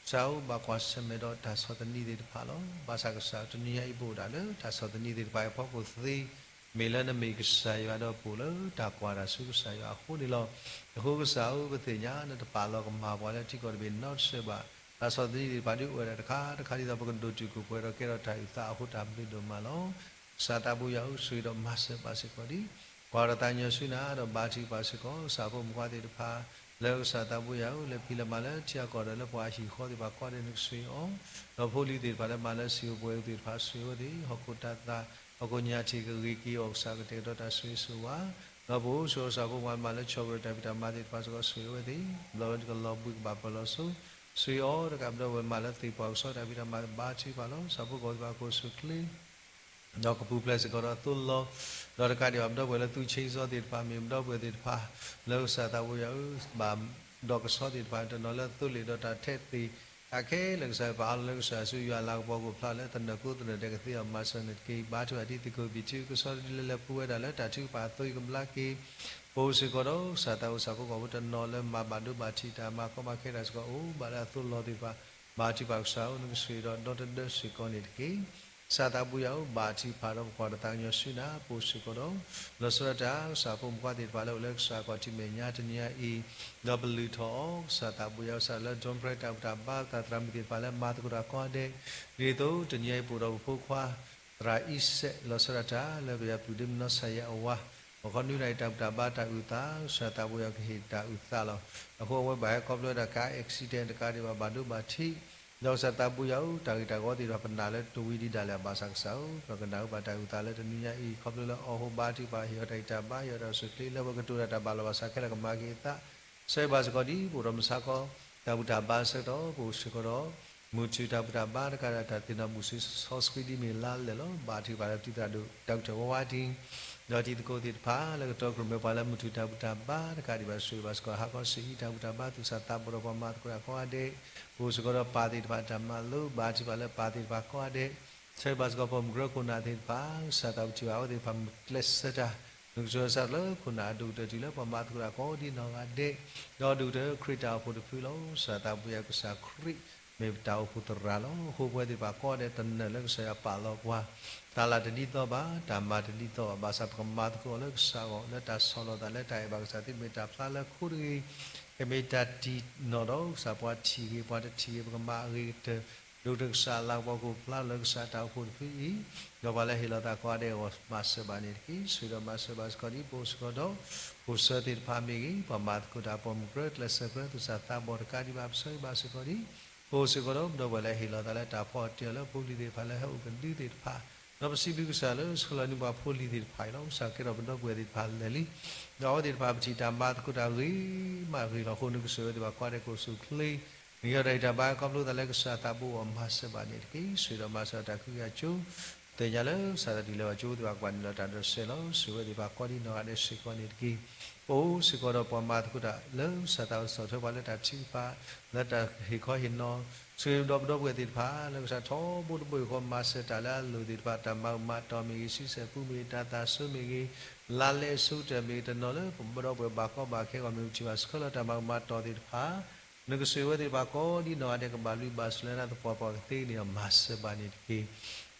ကစၢ်ဧၢ ဘၣ်ကွၢ်ဆၢၣ်မဲာ်ဒီးတၢ်ဆီၣ်သနံးသ့ၣ်တဖၣ်လီၤ. ဘၣ်ဆၣ်ကစၢ်တနံၤညါအံၤ ပအိၣ်ဒၣ်လၢတၢ်ဆီၣ်သနံးသ့ၣ်တဖၣ်အဖီခိၣ်သ့ မ့ၢ်လၢနမ့ၢ်ကစၢ်ယွၤဒီးပိာ်လၢတၢ်ကွၢ်တၢ်ဆူကစၢ်ယွၤအဃိန့ၣ်လီၤ. အဃိကစၢ်ဧၢ, ပသ့ၣ်ညါနတပာ်လီၤကမၣ်ပှၤလၢထံကီၢ်တဘ့ၣ်နီတစဲးဘၣ်. တၢ်ဆီၣ်သနံးသ့ၣ်တဖၣ်ဒုးအိၣ်ဝဲဒၣ်တခါတခါ ဒ်သိးပကဒိၣ်တုာ်ခိၣ်ပှဲၤဒီးကဲထီၣ်တၢ်အုၣ်သးအဃိ တၢ်ဘျုးဒိၣ်မးလီၤ. ကစၢ်သးဘိယွၤဧၢ, ဆိၣ်ဂ့ၤဒီးမၤစၢၤဘၣ်စ့ၢ်ကီးဒံး ကွၢ်ဒီးသးကညီၤဆူနၤဒီးဘါထုကဖၣ်စ့ၢ်ကီး ကစၢ်ဖိမုၣ်ဖိခွါသ့ၣ်တဖၣ် လၢကစၢ်သးဘိယွၤဧၢ, လၢဖံးလၢမၤလၢထံအကီၢ်ဒီးလၢပှၤအဟံၣ်ဃီသ့ၣ်တဖၣ်ကိးဂၤဒဲးနကဆိၣ်ဂ့ၤအီၤ, ဒီးဖိလံၤသ့ၣ်တဖၣ်လၢမၤလၢစံာ်အိၣ်ပှဲၤအိၣ်သ့ၣ်တဖၣ်ဆိၣ်ဂ့ၤအဝဲသ့ၣ်, ဟီၣ်ခိၣ်တၢ်သၣ် ဟီၣ်ခိၣ်ညါထံးကဂ့ၤက့ၤအီၤ ကစၢ်ကတဲာ်ကတီၤတၢ်ဆိၣ်ဂ့ၤဆိၣ်ဝါ, ဒီးပအိၣ်ဆိးကစၢ်ဖိမုၣ်ဖိခွါမၤလၢဆီၣ်ကရၢတၢ်ဖံးတၢ်မၤသ့ၣ်တဖၣ်စ့ၢ်ကီးဆိၣ်ဂ့ၤအဝဲသ့ၣ်, ဘျီဝဲကလီၤဘှံးကဘၣ်ပၢၢ်လီၤစိ ဆိၣ်ဂ့ၤအီၤတကး ပဒီပုၢ်ဝဲၢ်မၤလၢသ့ၣ်ပှၢ်ကစီတၢ်ဖံးတၢ်မၤဘါထုကဖၣ်လီၤ. ကစၢ်ဖိကီၢ်သ့ၣ်တဖၣ်ကအိၣ်ဆူၣ်အိၣ်ချ့ ဒီးကပူၤဖျဲးစ့ၢ်ကီးဒီးသိလီၤ, ဒီးတကးဒံးဘၣ်ပဒီပုၢ်ဝဲၢ်လၢသူၣ်ဆံးစီသ့ၣ်တဖၣ် မ့ၢ်ပဒီပုၢ်ဝဲၢ်သ့ၣ်တဖၣ် လၢကစၢ်သးဘိယွၤဧၢ ဘၣ်ဒီးကဆီသ့ၣ်တဖၣ် တနီၤလၢသိလ့ၣ်ဒီးတၢ်ထဲးသ့ၣ် တၢ်ခဲလၢာ်ကစၢ်ပာ်အီၤလၢကစၢ်ဆူယွၤအလၤကပီၤကအိၣ်ဖျါလၢသနၢၣ်ကိသနၢၣ်ဒဲးကသ့အီၤ မၤစၢၤန့ၣ်တက့ၢ်. ဘါထုကဖၣ်တံၤသကိးဘံၣ်ထံး ကဆီတဒုလၢလဲၤပူၤဝဲဒၣ်လၢတၢ်ထုကဖၣ်အသိအံၤကဘျါက့ၤ ပအိၣ်စ့ၢ်ကီးဒီးကစၢ်သးဘိယွၤ ကစၢ်ဖိကိာ်ဖိတနီၤလၢမၤဘၣ်ဒိဘၣ်ထံးတၢ်မၤကီမၤခဲတၢ်စ့ၢ်ကီး အိၣ်ဘၣ်လၢအသိလီၤသ့ၣ်တဖၣ် ဘါထုကဖၣ်ကစၢ်ဧၢ နကဆိၣ်ဂ့ၤဒီးဒီတဒၢစ့ၢ်ကီးန့ၣ်တက့ၢ်. ကစၢ်သးဘိယွၤဧၢ ဘါထုကဖၣ်ဒီးပကွၢ်ဒီးသးကညီၤဆူနၤ ပအိၣ်စ့ၢ်ကီးဒီး လီၤဆီဒၣ်တၢ် ကစၢ်ဖိမုၣ်ဖိခွါသ့ၣ်တဖၣ်လၢအိၣ်လၢကစၢ်အခီၣ်ထံးမဲာ်ညါတနံၤအံၤ ဒီးပလုၢ်ထီၣ်အီၤ ကစၢ်သးဘိယွၤ ကစၢ်လၢ ဒိၣ်ဖျဲးတၢ်ဘူၣ်တၢ်ဘါ တၢ်သရၣ်မုၣ်သ့ၣ်တဖၣ်လၢမၤသကိးတၢ်ကိးဂၤဒဲး ဒ်သိးတနံၤအံၤပိာ်ဒီးပဖိခွါ သရၣ်အံၤစဲး လီၤဆီဒၣ်တၢ်လၢပယီၤပျုၢ်ဒ့မနီစၢ်ယဲၢ်အဝၤ အခီနွံနံၤတၢ်ဘူၣ်တၢ်ဘါတၢ်အုၣ်သး ကစၢ်သးဘိယွၤကဟ့ၣ်တၢ်အုၣ်သးလီၤ. အဃိအဝဲဘၣ်ဟဲခီဖျိဝဲဒၣ်ကါ accident တကးဒံးဘၣ် ဘၣ်ဒိဘၣ်ထံး ဒီးကစၢ်သးဘိယွၤဧၢ တၢ်ဂ့ၢ်တၢ်ဂီၤသ့ၣ်တဖၣ်ပနာ်လၢတဝံၤဒံးဒၣ်လဲာ်ဘၣ်ဆၣ်ကစၢ်ဧၢ ပကနၢ်ဟူဘၣ်တၢ်အုၣ်သးလၢတနံၤညါအံၤ ခီဖျိလၢအီၣ်ဟူးဘါထုကဖၣ် ဟ့ၣ်အီၤတၢ်ဂံၢ်တၢ်ဘါ ဟ့ၣ်အီၤတၢ်ဆိၣ်ချ့ လၢပကတိၤတၢ်တၢ်ဘၣ်လီၤဘၣ်ဆၣ်ခဲလၢာ်ကမၤက့ၤအသး ဆၢဂ့ၤဘၣ်စ့ၢ်ကီးဒ် ပအိၣ်ဒီးမုၢ်ဆါခီ တၢ်ဘူၣ်တၢ်ဘါဆၢကတီၢ် ပအိၣ်စ့ၢ်ကီးဒီး မုၢ်ထူၣ်တၢ်ဘူၣ်တၢ်ဘါတကးဒီး တၢ်သ့ၣ်နီၣ်ဘူၣ်စံစီဆှံဒ်မ့ၢ်လါလဲာ်လီၤ. ဘါထုကဖၣ်လၢပတံၤသရၣ်ဒိၣ်တၢ်ကတၢၢ်ဝါဝါတံၤ ဒီးတံၤသကိးသ့ၣ်တဖၣ် လၢကတီၢ်ကြၢးမ့ၢ်ပှၤလၢမုၢ်ထူၣ်တၢ်ဘူၣ်တၢ်ဘါတကးဒံးဘၣ် ဆိၣ်ဂ့ၤဘၣ်စ့ၢ်ကီး ဟါခီဆံးအံၤ တၢ်ဘူၣ်တၢ်ဘါသူၣ်စၢ်သးဘီၣ်ဒီးပှၤမၤသကိးတၢ်ကိးဂၤဒဲး ပအိၣ်စ့ၢ်ကီးဒီးပၢ်သ့ၣ်တဖၣ်တၢ်မၤလိ ဘါထုကဖၣ်လၢပၢ်သ့ၣ်တဖၣ်ကိးဂၤဒဲး ဆၢဂ့ၤဘၣ်စ့ၢ်ကီး ပိာ်မုၢ်ကြၢခိၣ်နၢ်သ့ၣ်တဖၣ် ကစၢ်သးပထံၣ်ဘၣ်အဝဲသ့ၣ်တဖၣ်မုၢ်ကျဲးစၢးတၢ် နကစၢ်စးလၢခိၣ်နၢ်အဒိၣ်ကတၢၢ်တုၤလၢပှၤမၤသကိးတၢ်ကိးဒ်နီၢ်ဂၤဒဲး ဒီးဒိၣ်ကတၢၢ်ခရံာ်တၢ်အိၣ်ဖှိၣ်တဖုလီၤ. ကစၢ်သးပူၤယွၤကစၢ်ခရံာ် မ့ၢ်ပတၢ်အိၣ်ဖှိၣ်သရၣ်လီၤ. အဃိပဝဲသ့ၣ်တဖၣ်ကိးဂၤဒဲးတနၢၤလၢကစၢ်ယွၤပာ်လီၤပှၤ တၢ်လၢတဒ်သိးဘၣ် တၢ်မၤတဒ်သိးဘၣ် ဘၣ်ဆၣ်ပကမၤသကိးအီၤလၢကစၢ်အဂီၢ် လၢတၢ်ဆီၣ်လီၤသးလၢတၢ်အဲၣ်ဘၣ်ကစၢ်သ့ မ့ၢ်တၢ်ဖျါလၢခိတဂ့ၤ ကမ့ၢ်တၢ်တံၢ်နီၢ်ဒီးကစၢ် ပှၤထံၣ်ဂ့ၤ ပှၤတထံၣ်ဂ့ၤ ပကမၤအဂ့ၤကတၢၢ် ဒိၣ်ကတၢၢ်ကစၢ်အလၤကပီၤကအိၣ်ဖျါလၢကစၢ်တၢ်အိၣ်ဖှိၣ်တဖုအံၤ ဒီးပှၤလၢဟ့ၣ်လီၤသးကိးဂၤဒဲးအဂီၢ် မၤစၢၤဘၣ်န့ၣ်တက့ၢ်. ဆိၣ်ဂ့ၤဒီးမၤစၢၤဘၣ်စ့ၢ်ကီးဒ်ပအိၣ်စ့ၢ်ကီးဒီး ခိၣ်ဆၢသ့ၣ်တဖၣ်မ့ၢ်ဂ့ၤ ပှၤမၤသကိးတၢ်ပိာ်မုၢ်ကြၢ ကျဲးစၢးကြၢ သူၣ်စၢ်သးဘီၣ်တကးဒံးဘၣ် ပဆၢဂ့ၤဘၣ်စ့ၢ်ကီးဒ် ပအိၣ်စ့ၢ်ကီးဒီး ပဒီပုၢ်ဝဲၢ်လၢဟ့ၣ်လီၤသးလၢတၢ်ဖီအီၣ်တ့ၢ်အီၤလၢဖိလံၤသ့ၣ်တဖၣ်လၢဟဲအိၣ်ကဒုသ့ၣ်တဖၣ် ဒီးပစံးဘျုးကစၢ်လၢဆှၢလီၤန့ၢ်ပှၤဖိလံၤသ့ၣ်တဖၣ်အံၤလီၤ. ကစၢ်ကဲထီၣ်ပဒီပုၢ်ဝဲၢ်သ့ၣ်တဖၣ်လၢာ်လံ ဒီးအဝဲသ့ၣ်တဖၣ်ပထံၣ်တၢ်မၤသကိးတၢ်ဂ့ၤမးဂ့ၤလီၤ. အဃိနကဆိၣ်ဂ့ၤဝဲသ့ၣ်တဖၣ်ကိးဂၤဒဲးကအိၣ်ဆူၣ်အိၣ်ချ့ နကဟ့ၣ်အီၤတၢ်ဂံၢ်တၢ်ဘါ ခီဖျိသးလၢကစၢ်သးဘိအီၤမၤစၢၤဘၣ်န့ၣ်တက့ၢ်. ဆိၣ်ဂ့ၤဒီးမၤစၢၤတၢ်ခုကစီၣ် သ့ၣ်ညါလၢကစၢ်သးတံၢ်လၢာ်ဘၣ်ကၠိသ့ၣ်တဖၣ်ကဘၣ်နုာ်လီၤတၢ်ဒီးစဲးလီၤ. ဆိၣ်ဂ့ၤဝဲသ့ၣ်တဖၣ်ကိးဒ်နီၢ်ဂၤဒဲးစ့ၢ်ကီးန့ၣ်တက့ၢ်. ပအိၣ်စ့ၢ်ကီးဒီးပှၤမၤသကိးတၢ်လၢကစၢ်သးစီၣ်ထွဲပှၤလၢတၢ်ထုကဖၣ် လၢတၢ်ဟ့ၣ်ခီဟ့ၣ်နီၤ ဆိၣ်ဂ့ၤဒီးပဒီပုၢ်ဝဲၢ်သ့ၣ်တဖၣ် လၢကစၢ်ထီဘိတဘိယူၢ်ဃီ မၤစၢၤတၢ်လၢအလိၣ်သ့ၣ်တဖၣ် တၢ်မၤကမၤတီၢ်မ့ၢ်ဂ့ၤ ဆံဆဲၣ်ပူမ့ၢ်ဂ့ၤ တၢ်သၣ်စိမ့ၢ်ဂ့ၤ လါလဲအဆိကတၢၢ်မ့ၢ်ဂ့ၤ တနီၤလၢပဒီပုၢ်ဝဲၢ်ဘၣ်ကီဘၣ်ခဲအဂီၢ် မ့ၢ်ပထံၣ်ဘၣ်ဆှၢလီၤတၢ်မၤကမၤတီၢ်သ့ၣ်တဖၣ် နကဆိၣ်ဂ့ၤဝဲသ့ၣ်တဖၣ်ကိးဒ်နီၢ်ဂၤဒဲး ကဘၣ်လွံၢ်ဘၣ်စၢၤလၢနသပှၢ်ပှၢ်ကသ့န့ၣ် မၤစၢၤဘၣ်န့ၣ်တက့ၢ်.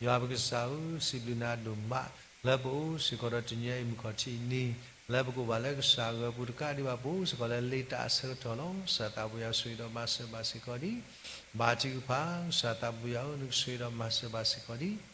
ယွၤပကစၢ်ဧၢ စံးဘျုးနၤဒိၣ်မး လၢပအိၣ်စ့ၢ်ကီးဒီးတနံၤအံၤမုၢ်ခီၣ်ထံးနံၤ လၢပကအိၣ်ဘၣ်လၢကစၢ်အဂၢၤပူၤတကးဒံးဘၣ် ပအိၣ်စ့ၢ်ကီးလၢလ့တၢ်အဆၢကတီၢ်လီၤ. ကစၢ်သးပူၤယွၤဆိၣ်ဂ့ၤဒီးမၤစၢၤဘၣ်စ့ၢ်ကီးဒ် ဘါထုကဖၣ် ကစၢ်သးပူၤယွၤဧၢ နကဆိၣ်ဂ့ၤဒီးမၤစၢၤဘၣ်စ့ၢ်ကီးဒ်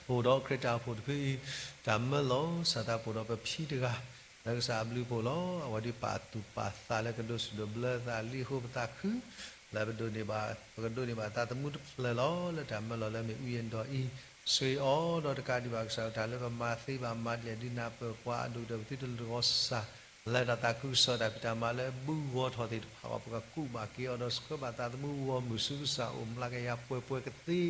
ပအိၣ်ဒီးခရံာ်တၢ်အိၣ်ဖှိၣ်တဖုအံၤ တၢ်မၢလီၤ ကစၢ်သးပအိၣ်ဒီးပဖံတဂၤ လၢကစၢ်အဘျုးအဖှိၣ်လီၤ. အဝဲဒၣ်ပာ်သူၣ်ပာ်သးလၢကဒိးစံၣ်ဒိးဘျၢသးလံအဃိ ပသးခု လၢပဒိးန့ၢ်ဘၣ် ပကဒိးန့ၢ်ဘၣ်သးသမူတဖျၢၣ်လီၤ. လၢတၢ်မၢလီၤလၢမ့ၣ်အူယဲၢ်ဒီးအံၤ ဆိၣ်ဂ့ၤအီၤဒီးတကးဒံးဘၣ် ကစၢ်တၢ်လၢပမၤသ့ဘၣ်မၤဒ်လဲၣ်ဒုးနၢ်ပၢၢ်ပှၤအဒိၣ်ကတၢၢ် ပသုတလီၤစၢ် လၢတၢ်သးခုကစီၣ် တၢ်ဖံးတၢ်မၤလၢအဘူးဂီၤထီၣ်သ့ၣ်တဖၣ်အဂီၢ် ပကကူးဘၣ်က့ၤအီၤဒီး ဆှၢဘၣ်သးသမူဂီၢ်မုၢ်ဆူကစၢ်အိၣ် မျးကယၤပှဲၤပှဲၤကသ့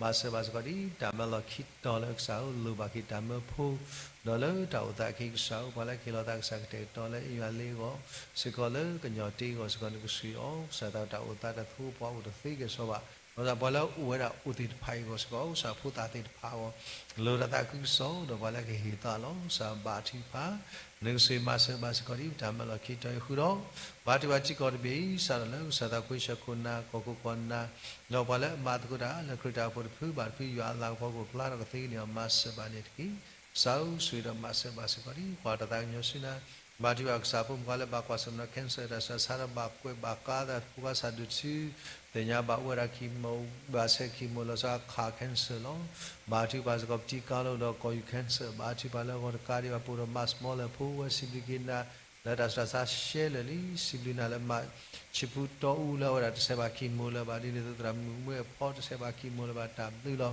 မၤစၢၤဘၣ်စ့ၢ်ကီးဒ် တၢ်မၢလီၤခံတီၤလၢကစၢ်ဧၢ လိၣ်ဘၣ်က့ၤတၢ်မၢဖိ ဒီးလၢတၢ်အိၣ်သးအခံကစၢ်ဧၢ ပှၤလၢကဟ့ၣ်လီၤသးကစၢ်ကတဲာ်ကတီၤလၢအ့ၣ်ယွၤလ့အဂီၢ် စ့ၢ်ကီးလၢကညီၤတ့အဂီၢ်စ့ၢ်ကီး နကဆိၣ်ဂ့ၤအီၤ ကစၢ်သးတၢ်အိၣ်သးတၢ်သူပှၤအိၣ်တသ့ကဲၣ်ဆိးဘၣ် ဒီးပှၤလၢအိၣ်ဝဲဒၣ်အိၣ်သ့ၣ်တဖၣ်အံၤအဂီၢ်စ့ၢ်ကီး ကစၢ်ဖိသၣ်သ့ၣ်တဖၣ်အဂီၢ် လိၣ်တၢ်သးခုကစီၣ် ဒီးပှၤလၢကဟ့ၣ်သးလီၤ ကစၢ်ဘါထုကဖၣ် နကဆိၣ်ဂ့ၤမၤစၢၤဘၣ်စ့ၢ်ကီးဒ် တၢ်မၢလီၤခံတီၤအံၤဃုာ်ဒီး ဘါထုကဖၣ်ထံကီၢ်တဘ့ၣ်အံၤ စးထီၣ်လၢကစၢ်သးခွ့ဆၢခိၣ်နၢ် ကီၢ်ခိၣ်ကီၢ်နၢ် ဒီးပှၤလၢအမၤသကိးတၢ်လၢခရံာ်တၢ်အိၣ်ဖှိၣ်တဖုဘၣ်တဖု ယွၤအလၤကပီၤကအိၣ်ဖျါထီၣ်ကသ့န့ၣ်အီၤ မၤစၢၤဘၣ်န့ၣ်တက့ၢ်. ကစၢ်ဧၢ ဆိၣ်ဂ့ၤဒီးမၤစၢၤဘၣ်စ့ၢ်ကီးဒံး ပှၤတသးကညီၤဆူနၤ, ဘါထုကဖၣ်ကစၢ်ဖိမုၣ်ဖိလၢဘၣ်ကွၢ်ဆၢၣ်မဲာ်ဒီး cancer တၢ်ဆူးတၢ်ဆါဒီးဘၣ်ကွဲးဘၣ်ကါသးဖိခွါစၢ်ဒုးထု, သ့ၣ်ညါဘၣ်အိၣ်ဝဲဒၣ် chemo ဘၣ်ဆဲး chemo လီၤဆီခး cancer လီၤ. ဘါထုကဖၣ်စ့ၢ်ကီး ပတံၤကါလီၤဒီးကီၢ်ယူၤ cancer ဘါထုကဖၣ်လၢအဂီၢ်တကးဒံးဘၣ် ပအိၣ်ဒီး မၤစမီလၢဖိဝဲစံးဘျုးက့ၤနၤ လၢတၢ်ဆူးတၢ်ဆါရှဲလၢာ်လံ စံးဘျုးနၤလၢမၤဆံးဖုတီအူလၢအဝဲဒၣ်တဆဲးဘၣ် chemo လၢၤဘၣ်ဒ်န့ၣ်သိးသရၣ်မုၣ်မုၢ်အဖီတဆဲးဘၣ် chemo လၢၤဘၣ်တၢ်ဘျုးလီၤ.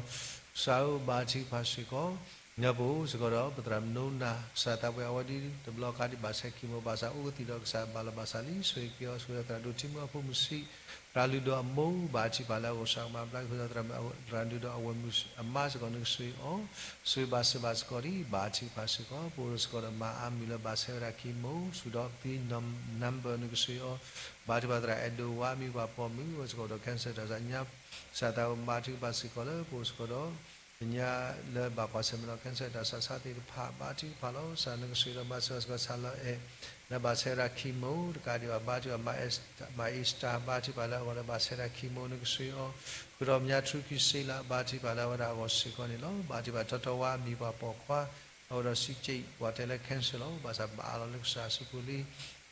ကစၢ်ဧၢ ဘါထုကဖၣ်စ့ၢ်ကီး ညါပအိၣ်စ့ၢ်ကီးဒီး ပသရၣ်မုၣ်နိနၤ ကစၢ်သးပှၢ်အဝဲဒ်တဘျီကးဒံးဘၣ်ဆဲး chemo ဘၣ်ဆၣ်အိၣ်ကသံၣ်ဒီးကစၢ်ဘၣ်လီၤဘၣ်ဆၣ်လံ ဆိၣ်ဂ့ၤက့ၤအီၤ ဆိၣ်ဂ့ၤသရၣ်ဒိၣ်ထံမုၢ်အဖိမုၣ်ဆံး သရၣ်လုၢ်ဒိၣ်အမိၢ် ဘါထုကဖၣ်လၢအဂီၢ် ကစၢ်ကမၤဘျါက့ၤဃုာ်ဒီးသရၣ်လုၢ်ဒိၣ်အဝဲၢ်မုၣ်အမါစ့ၢ်ကီး နကဆိၣ်ဂ့ၤအီၤ ဆိၣ်ဂ့ၤဘၣ်စၢၤဘၣ်စ့ၢ်ကီးဒံး ဘါထုကဖၣ်စ့ၢ်ကီး ပအိၣ်စ့ၢ်ကီးဒီးမၤအါမုၢ်လၢဘၣ်ဆဲးဝဲဒၣ် chemo ဆူၣ်ဒီးသံ number နကဆိၣ်ဂ့ၤအီၤ ဘါထုကဖၣ်သရၣ်အဲၣ်ဒိးဝါမံၤပှၤပိာ်မုၣ် အိၣ်စ့ၢ်ကီးဒီး cancer တၢ်ဆူးတၢ်ဆါ ကစၢ်သးပှၢ်ဘါထုကဖၣ်စ့ၢ်ကီးလၢ ပအိၣ်စ့ၢ်ကီးဒီး သ့ၣ်ညါလၢဘၣ်ကွၢ်ဆၢၣ်မဲာ်ဒီး cancer တၢ်ဆူးတၢ်ဆါသ့ၣ်တဖၣ် ဘါထုကဖၣ်လီၤ. ကစၢ်နကဆိၣ်ဂ့ၤဒီးမၤစၢၤဘၣ်စ့ၢ်ကီး ဆၢလီၤအဲၣ် လၢဘၣ်ဆဲးဝဲဒၣ် chemo တကးဒံးဘၣ် ဘါထုကဖၣ် မၤအ့စတၢ် ဘါထုကဖၣ်လၢအဂီၢ်လၢဘၣ်ဆဲးဝဲဒၣ် chemo နကဆိၣ်ဂ့ၤအီၤ ဃုာ်ဒီးမဲာ်ညါထူခံစ့လး ဘါထုကဖၣ်လၢအဝဲဒၣ်အဂီၢ်စ့ၢ်ကီးန့ၣ်လီၤ. ဘါထုကဖၣ်ထီထီၣ်ဝါအမံၤပှၤပိာ်ခွါ အအိၣ်ဒီး စံးကၠံၣ် ပှၤတဲလၢ cancer လီၤ. ဘၣ်ဆၣ်ဘၣ်အါလီၤလၢကစၢ်အစုပူၤလံ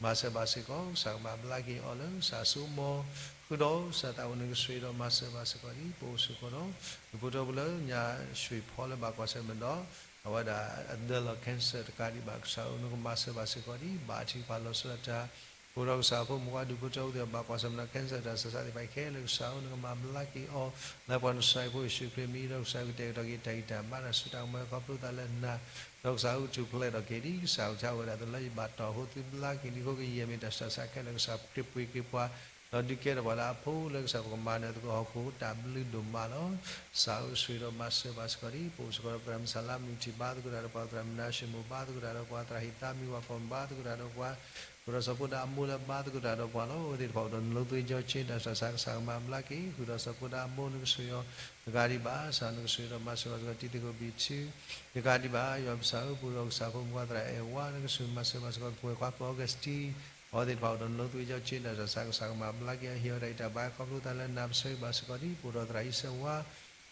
မၤစၢၤဘၣ်စ့ၢ်ကီး ကစၢ်ကမၤဘျါက့ၤအီၤလၢကစၢ်အစိကမီၤ ဃုာ်ဒီးကစၢ်သးပှၢ်နကဆိၣ်ဂ့ၤဒီးမၤစၢၤဘၣ်စ့ၢ်ကီးဒံး ပအိၣ်စ့ၢ်ကီးဒီး ဒူၣ်ဖိထၢဖိလၢညါ ရွှေဖီလၢဘၣ်ကွၢ်ဆၢၣ်မဲာ်ဒီး အဝဲဒၣ်အဒၢလီၤ cancer တကးဒံးဘၣ် ကစၢ်ဧၢ နကမၤစၢၤဘၣ်စ့ၢ်ကီးဒံး ဘါထုကဖၣ်လီၤဆီဒၣ်တၢ် ပအိၣ်ဒီးကစၢ်ဖိမုၣ်ဖိဒူၣ်ဖိထၢဖိသ့ၣ်တဖၣ်ဘၣ်ကွၢ်ဆၢၣ်မဲာ်ဒီး cancer တၢ်ဆူးတၢ်ဆါသ့ၣ်တဖၣ်ခဲလၢာ် ကစၢ်ဧၢ နကမၤဘျါက့ၤအီၤ လၢပှၤနစၤရ့းဖိယ့ၣ်ၡူးခရံာ်မံၤဒီး ကစၢ်ဧၢ ကတဲာ်ကတီၤက့ၤတၢ်ဂံၢ်တၢ်ဘါတၢ်စိတၢ်ကမီၤခီဖျိသးလၢနၤ ဒီးကစၢ်ဧၢ ကထူၣ်ဖျဲးထီၣ်က့ၤဒံး ကစၢ်ဧၢ ကစၢ်ဝဲဒၣ်တလၢယဘၣ်တီၢ်ဖိသုဘျါက့ၤ ဒ်အံၤအဃိကယဲၢ်မ့ၢ်တၢ်ဆူးတၢ်ဆါခဲလၢာ် ကစၢ်ခရံာ်ပှ့ၤက့ၤပှၤ ဒီးဒုးကဲထီၣ်ပှၤလၢအဖိလၢကစၢ်ပကမၤနၢၤသကိးဟီၣ်ခိၣ်တၢ်ဘျုးဒိၣ်မးလီၤ. ကစၢ်ဧၢ ဆိၣ်ဂ့ၤဒီးမၤစၢၤဘၣ်စ့ၢ်ကီးဒံး ပအိၣ်စ့ၢ်ကီးဒီး ပသရၣ်မုၣ်မုၢ်ထံၣ်ဘါသကိးတၢ်ဒီးပှၤ သရၣ်မုၣ်နါၡမူၣ်ဘါသကိးတၢ်ဒီးပှၤ သရၣ်ဟ့ၣ်သါမံၤပှၤပိာ်မုၣ်ဘါသကိးတၢ်ဒီးပှၤ ဃုာ်ဒီးစီၤဖိဒါအမိၢ်လၢဘါသကိးတၢ်ဒီးပှၤလီၤ. အဝဲသ့ၣ်တဖၣ်အိၣ်ဒီးနလိသဝံကၠီက့ တၢ်ဆူးတၢ်ဆါ ကစၢ်ကမၤဘျါက့ၤ ဃုာ်ဒီးစီၤဖိဒါအမိၢ် နကဆိၣ်ဂ့ၤအီၤ တကးဒံးဘၣ် ကစၢ်နကဆိၣ်ဂ့ၤဒီးမၤစၢၤဘၣ်စ့ၢ်ကီး တံၤသကိးဘံၣ်ထူ တကးဒံးဘၣ် ယွၤပကစၢ်ဧၢ ပအိၣ်ဒီးကစၢ်ဖိမုၣ်ဖိသရၣ်အဲၣ်ဝါ နကဆိၣ်ဂ့ၤမၤစၢၤဘၣ်စ့ၢ်ကီး ပဝဲၢ်ခွါကီၢ်အီကစတံ အဝဲသ့ၣ်တဖၣ်အိၣ်ဒီးနလိသဝံကၠီက့ တၢ်ဆူးတၢ်ဆါ ကစၢ်ကမၤဘျါက့ၤ ဟ့ၣ်အီၤတၢ်ဂံၢ်တၢ်ဘါခီဖျိသးလၢနၤ ပဆၢဂ့ၤဘၣ်စ့ၢ်ကီးဒံး ပအိၣ်ဒီးသရၣ်အံၤစဲးဝါ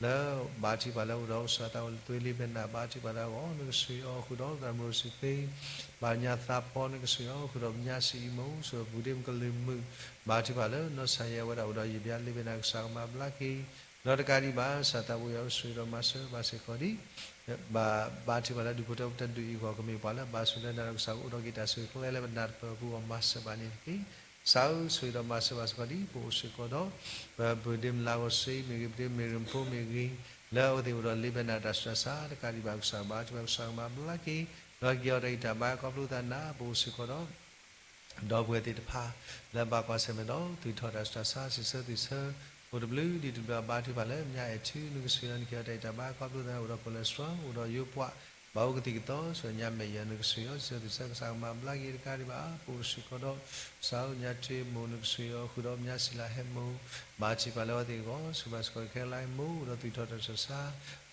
လၢဘါထုကဖၣ်လၢအိၣ်ဒီးကစၢ်သးအိၣ်လၢသွ့လံာ်ဘဲနၢ် ဘါထုကဖၣ်လၢအဂီၢ် နကဆိၣ်ဂ့ၤအီၤ ဃုာ်ဒီးသရၣ်မုၣ်ရိၤစံသ့ ဘၣ်ညါသးပီ နကဆိၣ်ဂ့ၤအီၤ ဃုာ်ဒီးပညါစံးအံၤမူ ဆိၣ်ဂ့ၤပူၤဒ့မုၣ်ကလုာ်မုၣ် ဘါထုကဖၣ်လၢနီၢ်ဆါယဲဝဲဒၣ်အိၣ်ဒီးယဘျါလံာ်ဘဲနၢ် ကစၢ်ကမၤဘျါက့ၤ ဒီးတကးဒံးဘၣ် ကစၢ်သးပှၢ်ယွၤဧၢ ဆိၣ်ဂ့ၤဒီးမၤစၢၤဘၣ်စ့ၢ်ကီးဒံး ဘၣ်ဘါထုကဖၣ်လၢဒူၣ်ဖိထၢဖိတဒူၣ်အံၤအဂီၢ် ကမ့ၢ်ပှၤလၢအဘၣ်ဆိၣ်လၢနၤဒီး ကစၢ်ကအိးထီၣ်က့ၤတၢ်ဆိၣ်ဂ့ၤကျဲလၢပနၢ်တပၢၢ်အပူၤအဂီၢ် မၤစၢၤဘၣ်န့ၣ်တက့ၢ်. ကစၢ်ဧၢ ဆိၣ်ဂ့ၤဒီးမၤစၢၤဘၣ်စ့ၢ်ကီးဒံး ပအိၣ်စ့ၢ်ကီးဒီး ပပူၤဒ့မုၣ်လါဂီၤစ့မ့ၢ်ဂ့ၤ ပဒ့မုၣ်မ့ၢ်ဂ့ၤ မ့ၢ်ရမုၢ်ဖိမ့ၢ်ဂ့ၤ လၢအဝဲသ့ၣ်အိၣ်ဒီးလံာ်ဘဲနၢ်တၢ်ဆူးတၢ်ဆါ တကးဒံးဘၣ် ကစၢ်ဘါထုကဖၣ် ကစၢ်ကမၤဘျါက့ၤ ဒီးဟ့ၣ်အီၤတၢ်ဂံၢ်တၢ်ဘါခီဖျိသးနၤ ပအိၣ်စ့ၢ်ကီးဒီး ဒီပုၢ်ဝဲၢ်သ့ၣ်တဖၣ် လၢဘၣ်ကွၢ်ဆၢၣ်မဲာ်ဒီး သူၣ်ထီၣ်တၢ်ဆူးတၢ်ဆါ စံးဆၢသူၣ်ဆၢ အိၣ်တဘျုးဒ်တဘျုး ဘါထုကဖၣ်လၢ ပညါအဲၣ်ထူ နကဆိၣ်ဂ့ၤအီၤ နကဟ့ၣ်အီၤတၢ်ဂံၢ်တၢ်ဘါခီဖျိသး အိၣ်ဒီး cholesterol အိၣ်ဒီးယိပှၤ ဘၣ်အိၣ်ကသံၣ်ကသီ ဆိၣ်ညါမဲာ်ယၤ နကဆိၣ်ဂ့ၤအီၤ စံးဆၢသူၣ်ဆၢ ကစၢ်ကမၤဘျါက့ၤ တကးဒံးဘၣ် ပအိၣ်စ့ၢ်ကီးဒီး ကစၢ်ဧၢ ပညါတ့မိၢ် နကဆိၣ်ဂ့ၤအီၤ ဃုာ်ဒီးပညါစံးလးဟဲမိၢ် ဘါထုကဖၣ်လၢအဝဲသ့ၣ်အဂီၢ် ဆိၣ်ဂ့ၤဘၣ်စ့ၢ်ကီးခဲလၢာ်မိၢ် အိၣ်ဒီးသူၣ်ထီၣ်တၢ်ဆူးတၢ်ဆါ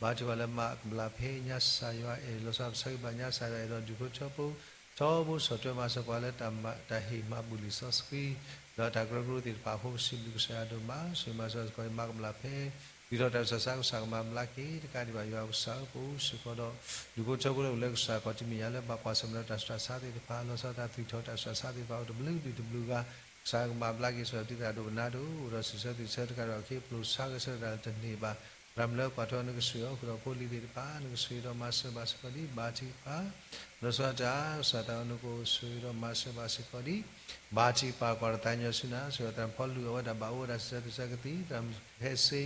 ဘါထုကဖၣ်လၢမၤကဘျၣ်ဖဲ ညါစၢ်ယွၤအဲၣ် လီၤဆီဒၣ်တၢ်ဆၢဂ့ၤဘၣ် ညါစၢ်ယွၤအဲၣ်ဒီးဒူၣ်ဖိထၢဖိ ထီဘိဆီၣ်ထွဲမၤစၢၤပှၤလၢ တၢ်ဟ့ၣ်မၤဘူၣ်လံာ်စီဆှံ ဒီးတၢ်ကရၢကရိသ့ၣ်တဖၣ်အဃိ ပစံးဘျုးကစၢ်ယွၤဒိၣ်မး ဆိၣ်ဂ့ၤမၤစၢၤဘၣ်စ့ၢ်ကီး မၤကဘျၣ်ဖဲ သူၣ်ထီၣ်တၢ်ဆူးတၢ်ဆါ ကစၢ်ကမၤဘျါက့ၤ တကးဒံးဘၣ် ယွၤကစၢ်ဧၢ ပအိၣ်စ့ၢ်ကီးဒီး ဒူၣ်ဖိထၢဖိလၢအိၣ်လၢကစၢ်ခီၣ်ထံးမဲာ်ညါလၢ ဘၣ်ကွၢ်ဆၢၣ်မဲာ်ဒီးတၢ်ဆူးတၢ်ဆါသ့ၣ်တဖၣ် လီၤဆီဒၣ်တၢ်သူၣ်ထီၣ်တၢ်ဆူးတၢ်ဆါသ့ၣ်တဖၣ် အိၣ်တဘျုးဒူၣ်တဘျုးဂၤ ကစၢ်ကမၤဘျါက့ၤ ဆိၣ်ဂ့ၤဒံးသရၣ်ဒိၣ်ပနါဒိၣ် အိၣ်ဒီးစံးဆၢသူၣ်ဆၢတကးဒီး အခ့အပျိၢ်ဆါဂဲၤဆၢထၢၣ်တၢ်လၢတန့ၢ်ဘၣ် သရၣ်မုၣ်လၢကွၢ်ထွဲ နကဆိၣ်ဂ့ၤအီၤ ဃုာ်ဒီးဖိလံၤသ့ၣ်တဖၣ် နကဆိၣ်ဂ့ၤဒီးမၤစၢၤဘၣ်စ့ၢ်ကီးဒံး ဘါထုကဖၣ် လီၤဆီဒၣ်တၢ် ကစၢ်သးဝဲ နကအိၣ်ဆိၣ်ဂ့ၤဒီးမၤစၢၤဘၣ်စ့ၢ်ကီးဒံး ဘါထုကဖၣ် ကွၢ်တသးကညီၤဆူနၤ ဆိၣ်ဂ့ၤသရၣ်ဖီလူၤ အဝဲဒၣ်ဘၣ်အိၣ်ဝဲဒၣ်စံးဆၢသူၣ်ဆၢကသံၣ် သရၣ်မုၣ်ဟဲစ့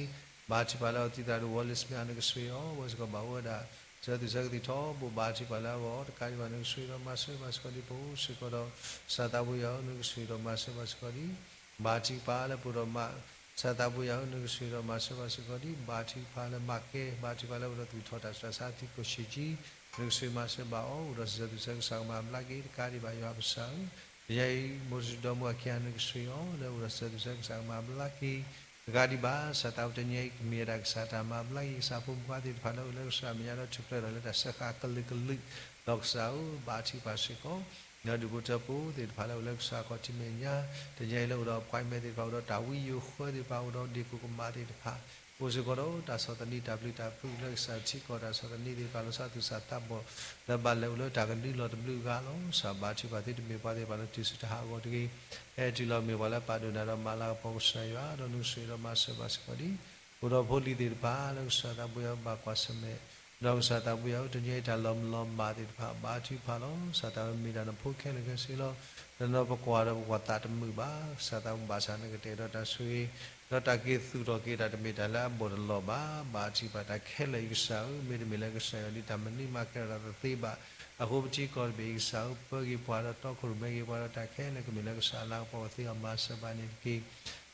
ဘါထုကဖၣ်လၢအဝဲသ့ၣ်သရၣ်ဒိၣ် ဝီလ့စမ့ၣ် နကဆိၣ်ဂ့ၤအီၤ အဝဲစ့ၢ်ကီးဘၣ်အိၣ်ဝဲဒၣ် စံးဆၢသူၣ်ဆၢကသံၣ်ထီဘိ ဘါထုကဖၣ်လၢအဂီၢ် တကးဒံးဘၣ် နကဆိၣ်ဂ့ၤဒီးမၤစၢၤဘၣ်စ့ၢ်ကီးဒံး ပအိၣ်စ့ၢ်ကီးဒီး ကစၢ်သးဝဲယွၤဧၢ နကဆိၣ်ဂ့ၤဒီးမၤစၢၤဘၣ်စ့ၢ်ကီးဒံး ဘါထုကဖၣ်လၢပအိၣ်ဒီးမၤ ကစၢ်သးဝဲယွၤဧၢ နကဆိၣ်ဂ့ၤဒီးမၤစၢၤဘၣ်စ့ၢ်ကီးဒံး ဘါထုကဖၣ်လၢမၤကဲ ဘါထုကဖၣ်လၢပအိၣ်ဒီးသူၣ်ထီၣ်တၢ်ဆူးတၢ်ဆါသံကိၣ်ဆံးကံ နကဆိၣ်ဂ့ၤမၤစၢၤဘၣ်အီၤ အိၣ်ဒီးစံးဆၢသူၣ်ဆၢ ကစၢ်ကမၤဘျါက့ၤ တကးဒံးဘၣ် ယွၤကစၢ်ဧၢ တနံၤအံၤ မိၢ်တဒုဒီမါဝၤခံဂၤ နကဆိၣ်ဂ့ၤအီၤ လၢအိၣ်ဒီးစံးဆၢသူၣ်ဆၢ ကစၢ်ကမၤဘျါက့ၤ တကးဒံးဘၣ် ကစၢ်သးဝဲ တနံၤအံၤ ကမ့ၢ်ဝဲဒၣ်ကစၢ်တၢ်မၤဘျါက့ၤ ကစၢ်ဖိမုၣ်ဖိသ့ၣ်တဖၣ်လၢအိၣ်လၢကစၢ်မဲာ်ညါဒီးထူၣ်ဖျဲးထီၣ်လၢတၢ်စၢဃာ်ကလုာ်ကလုာ် ဒီးကစၢ်ဧၢ ဘါထုကဖၣ်စ့ၢ်ကီး ဒီးဒူၣ်ဖိထၢဖိသ့ၣ်တဖၣ်လၢအိၣ်လၢကစၢ်ခီၣ်ထံးမဲာ်ညါ, တနံၤအံၤလၢအိၣ်ဒီး appointment သ့ၣ်တဖၣ် အိၣ်ဒီးတၢ်ဝံယိၤဃၢသ့ၣ်တဖၣ် အိၣ်ဒီးဒ့ၣ်ကိၣ်ကမၣ်သ့ၣ်တဖၣ်, အိၣ်စ့ၢ်ကီးဒီးတၢ်ဆီၣ်သနံးတၢ်ပျုၤတၢ်ဖုးလၢကစၢ်ထံကီၢ် တၢ်ဆီၣ်သနံးသ့ၣ်တဖၣ် လီၤဆီသူၣ်စၢ်သးဘီၣ် လၢဘၣ်လဲၤအိၣ်လၢတၢ်ကဒုလီၤတဘျုးဂၤလီၤ. ကစၢ်ဘါထုကဖၣ်သုတမ့ၢ်ပှၤသ့ၣ်တဖၣ်လၢတုၤဆူတၢ်ဟးဂီၤတဂ့ၤ, ဟဲတုၤလီၤမ့ၢ်ပှၤလၢပာ်ဒိၣ်နၤဒီးမၤလၤကပီၤကစၢ်ယွၤ ဒီးနကစၢ်ဒီးမၤစၢၤဘၣ်စ့ၢ်ကီးဒံး အိၣ်ဒီးဖိလံၤသ့ၣ်တဖၣ် လၢကစၢ်သးဘိယွၤဘၣ်ကွၢ်ဆၢၣ်မဲာ်, ဒီးကစၢ်သးဘိယွၤဧၢ တနံၤအံၤတၢ်လီၤမုၢ်လီၤမၢ်သ့ၣ်တဖၣ် ဘါထုကဖၣ်လီၤ. ကစၢ်သးဘိမ့ၢ်တၢ်နဖိခဲလၢာ်ခဲဆ့လီၤ. တနီၤပကွၢ်ဒီးပကွၢ်သးတမုာ်ဘၣ်. ကစၢ်သးဘိဘၣ်ဆၣ်နကတဲာ်ကတီၤတၢ်ဆိၣ်ဂ့ၤ, ဒီးတၢ်က့ၤသူၣ်ထီၣ်က့ၤတၢ်တမ့ၢ်တၢ်လၢအဘီၣ်တလီၢ်ဘၣ်. ဘါထုကဖၣ်တၢ်ခဲလၢာ်အံၤကစၢ်ဧၢ, မ့တမ့ၢ်လၢကစၢ်ယွၤဒ်တၢ်မနုၤမးကဲထီၣ်တၢ်တသ့ဘၣ်. အဃိပထံကီၢ်တဘ့ၣ်အံၤကစၢ်ဧၢ ပၢက့ၤပှၤဒီးတီခိၣ်ရိၣ်မဲက့ၤပှၤဒီးတၢ်ခဲလၢာ်ကမ့ၢ်လၢကစၢ်အလၤကပီၤကသ့အီၤမၤစၢၤဘၣ်န့ၣ်တက့ၢ်.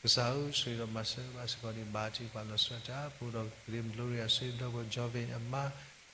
ကစၢ်ဧၢ ဆိၣ်ဂ့ၤဒီးမၤစၢၤဘၣ်စ့ၢ်ကီးဒံး ဘါထုကဖၣ်လီၤဆီဒၣ်တၢ် ပအိၣ်ဒီးကသ့ၣ် Gloria စ့ဒီပုၢ်ဝဲၢ် Jovin အမါ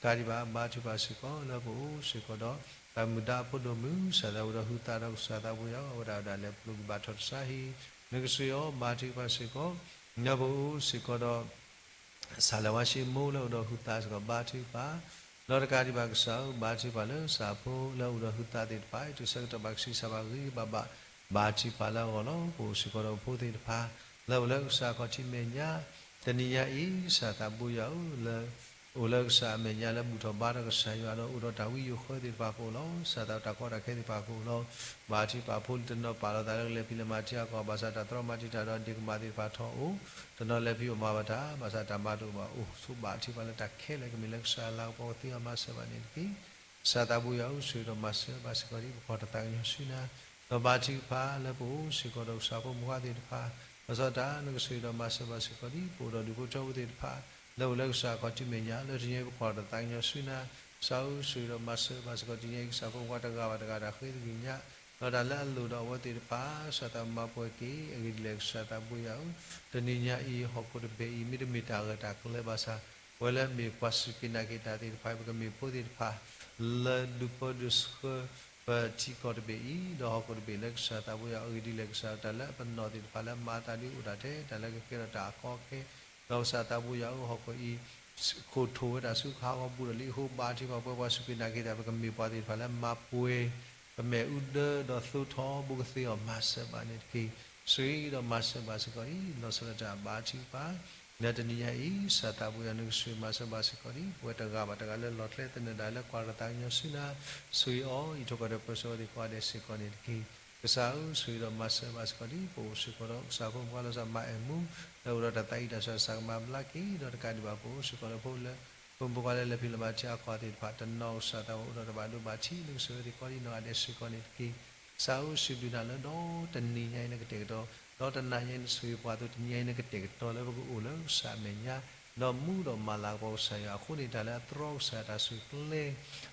တကးဒံးဘၣ် ဘါထုကဖၣ်စ့ၢ်ကီးလၢပအိၣ်စ့ၢ်ကီးဒီး တၢ်မုာ်ဒါအဖိဒိၣ်မုၣ် ကစၢ်လၢအိၣ်ဒီးဟုသးဒီးကစၢ်သးဘိယွၤ အဝဲဒၣ်ဒၣ်လဲာ်ပျိးကဘၣ်ထီၣ်တစါဟံၣ် နကစၢ်အံၤ ဘါထုကဖၣ်စ့ၢ်ကီး လၢပအိၣ်စ့ၢ်ကီးဒီး စၢ်လၢဝါၡ့မိၢ်လၢအိၣ်ဒီးဟုသးစ့ၢ်ကီး ဘါထုကဖၣ် ဒီးတကးဒံးဘၣ်ကစၢ်ဧၢ ဘါထုကဖၣ်လၢကစၢ်ဖိလၢအိၣ်ဒီးဟုသးသ့ၣ်တဖၣ် တုၤဆၢကတီၢ်ဘၣ်ကဆံးစၢ်ဘၣ်ဂံၢ်ဘၣ်ဘၣ် ဘါထုကဖၣ်လၢအဂီၢ်လီၤ. ပအိၣ်စ့ၢ်ကီးဒီးဖိသ့ၣ်တဖၣ် လၢအိၣ်လၢကစၢ်ခီၣ်ထံးမဲာ်ညါ တနံၤညါအံၤ ကစၢ်သးဘိယွၤဧၢ လၢ အိၣ်လၢကစၢ်အမဲာ်ညါလၢဘူၣ်ထီၣ်ဘါထီၣ်ကစၢ်ယွၤဒီးအိၣ်ဒီးတၢ်ဝံယိၤဃၢသ့ၣ်တဖၣ်ကအိၣ်လီၤ. ကစၢ်သးတၢ်ကီတၢ်ခဲသ့ၣ်တဖၣ်ကအိၣ်လီၤ. ဘါထုကဖၣ်ဖိလံၤတနီၤပာ်လီၤသးလၢကလဲၤဖံးလဲၤမၤထံအကီၢ် ဘၣ်ဆၣ်တၢ်တြီမၤတံာ်တာ်ဒီးဒ့ၣ်ကမၣ်သ့ၣ်တဖၣ်ထီၣ်အိၣ် တနီၤလဲၤဖံးအိၣ်မၤဘၣ်တၢ် ဘၣ်ဆၣ်တၢ်မၤတအိၣ်ဘၣ်အိၣ် ဆိဘါထုကဖၣ်လၢတၢ်ခဲလၢာ်ကမ့ၢ်လၢကစၢ်အလၤကပီၤကသ့အီၤမၤစၢၤဘၣ်န့ၣ်တက့ၢ်. ကစၢ်သးဘိယွၤဧၢ ဆိၣ်ဂ့ၤဒီးမၤစၢၤဘၣ်စ့ၢ်ကီးဒံး ပဖီၣ်တၢ်သးကညီၤဆူနၤ ဒီးဘါထုကဖၣ်လၢပအိၣ်စ့ၢ်ကီးဒီးကစၢ်ဖိမုၣ်ဖိခွါသ့ၣ်တဖၣ် လီၤဆီဒၣ်တၢ် နကဆိၣ်ဂ့ၤဒီးမၤစၢၤဘၣ်စ့ၢ်ကီးဒံး ပအိၣ်ဒီးဒူၣ်ဖိထၢဖိသ့ၣ်တဖၣ် လၢအိၣ်လၢကစၢ်ခီၣ်ထံးမဲာ်ညါ လၢတနံၤအံၤပဖီၣ်တၢ်သးကညီၤဆူနၤ ကစၢ်ဧၢ ဆိၣ်ဂ့ၤဒီးမၤစၢၤဘၣ်စ့ၢ်ကီး တနံၤအံၤ ကစၢ်ဖိမုၣ်ဖိခွါတဂၤဘၣ်တဂၤတၢ်ဃ့သဂ့ၤညါ ဒီးတၢ်လၢအလိၣ်ဒီးအဝဲသ့ၣ်တဖၣ် ကစၢ်သးမၤပှဲၤက့ၤ အဂ့ၢ်ဒ်လဲၣ်ကစၢ်သးဘိယွၤဧၢ တနံၤညါအံၤ ဟီၣ်ခိၣ်တဘ့ၣ်အံၤ မ့တမ့ၢ်တၢ်ဂၢၢ်တၢ်ကျၢၤဘၣ်ဆၣ် ပဝဲလၢအမ့ၢ်ပှၤစူၢ်က့ၤနာ်က့ၤတၢ်သ့ၣ်တဖၣ် ပကမ့ၢ်ဖိသ့ၣ်တဖၣ် လၢဒုးပၢဒုးဆှၢ ပထံကီၢ်တဘ့ၣ်အံၤ ဒီးဟီၣ်ခိၣ်တဘ့ၣ်လၢကစၢ်သးဘိယွၤ အဂ့ၢ်ဒ်လဲၣ်ကစၢ် တၢ်လၢအပနီၣ်သ့ၣ်တဖၣ်လၢမၤအသးဒ်အိၣ်ဒၣ်ထဲ တၢ်လၢကကဲထီၣ်တၢ်အကီအခဲ ဒီးကစၢ်သးဘိယွၤဧၢ ဟီၣ်ခိၣ်အံၤ ခိၣ်ထိၣ်ဝဲဒၣ်ဆူကဟးဂီၤဘူးဒီးလံအဃိ ဘါထုကဖၣ်ပဝဲပှၤစူၢ်က့ၤနာ်က့ၤတၢ် ပကမ့ၢ်ပှၤသ့ၣ်တဖၣ်လၢမၤပှဲၤ ပမဲာ်အူဒၢဒီးသိထီဘိကသ့အီၤမၤစၢၤဘၣ်န့ၣ်တက့ၢ်. ဆိၣ်ဂ့ၤဒီးမၤစၢၤဘၣ်စ့ၢ်ကီးဒံး လီၤဆီဒၣ်တၢ်ဘါထုကဖၣ် လၢတနံၤညါအံၤ ကစၢ်သးဘိယွၤနကဆိၣ်ဂ့ၤမၤစၢၤဘၣ်စ့ၢ်ကီးဒံး ပဝဲတဂၤဘၣ်တဂၤလၢလီၢ်ကျဲသနၢၣ်ဒၣ်လၢကွၢ်တၢ်သးကညီၤဆူနၤ ဆိၣ်ဂ့ၤအီၤ အံးထွဲကွၢ်ထွဲပၢဆှၢဝဲသ့ၣ်ကိးဂၤဒဲးစ့ၢ်ကီးန့ၣ်တက့ၢ်. ကစၢ်ဧၢ ဆိၣ်ဂ့ၤဒီးမၤစၢၤဘၣ်စ့ၢ်ကီးဒံး ပအိၣ်စ့ၢ်ကီးဒီးကစၢ်ဖိမုၣ်ဖိခွါလီၤဆီမၤအဲၣ်မူ လၢအိၣ်ဒီးတၢ်သးအံၣ်တၢ်ဆၢတၢ်ဆါကမၤဘျါက့ၤ ဒီးတကးဒံးဘၣ်ပအိၣ်စ့ၢ်ကီးဒီးဖိလၢ ဖိမုၣ်ဖိခွါလၢလဲၤဖံးလဲၤမၤထံအကီၢ်သ့ၣ်တဖၣ် တနီၤကစၢ်သးဘိအိၣ်ဒီးတၢ်ဘၣ်ဒိဘၣ်ထံးလၢကဆိၣ်ဂ့ၤဝဲသ့ၣ်ကိးဒံးနီၢ်ဂၤဒဲးစ့ၢ်ကီးန့ၣ်တက့ၢ်. ကစၢ်ဧၢ စံးဘျုးနၤလၢဒီတနံၤညါအံၤနကတဲာ်ကတီၤ ဒီးတနၤညါအံၤနဆိၣ်ဂ့ၤပှၤအသိး တနံၤညါအံၤနကတဲာ်ကတီၤလၢပကအိၣ်လၢကစၢ်အမဲာ်ညါ ဒီးမူဒီးမၤလၤကပီၤကစၢ်ယွၤအဃိန့ၣ် တၢ်လၢအတြီကစၢ်ယွၤတၢ်ဆိၣ်ကျဲ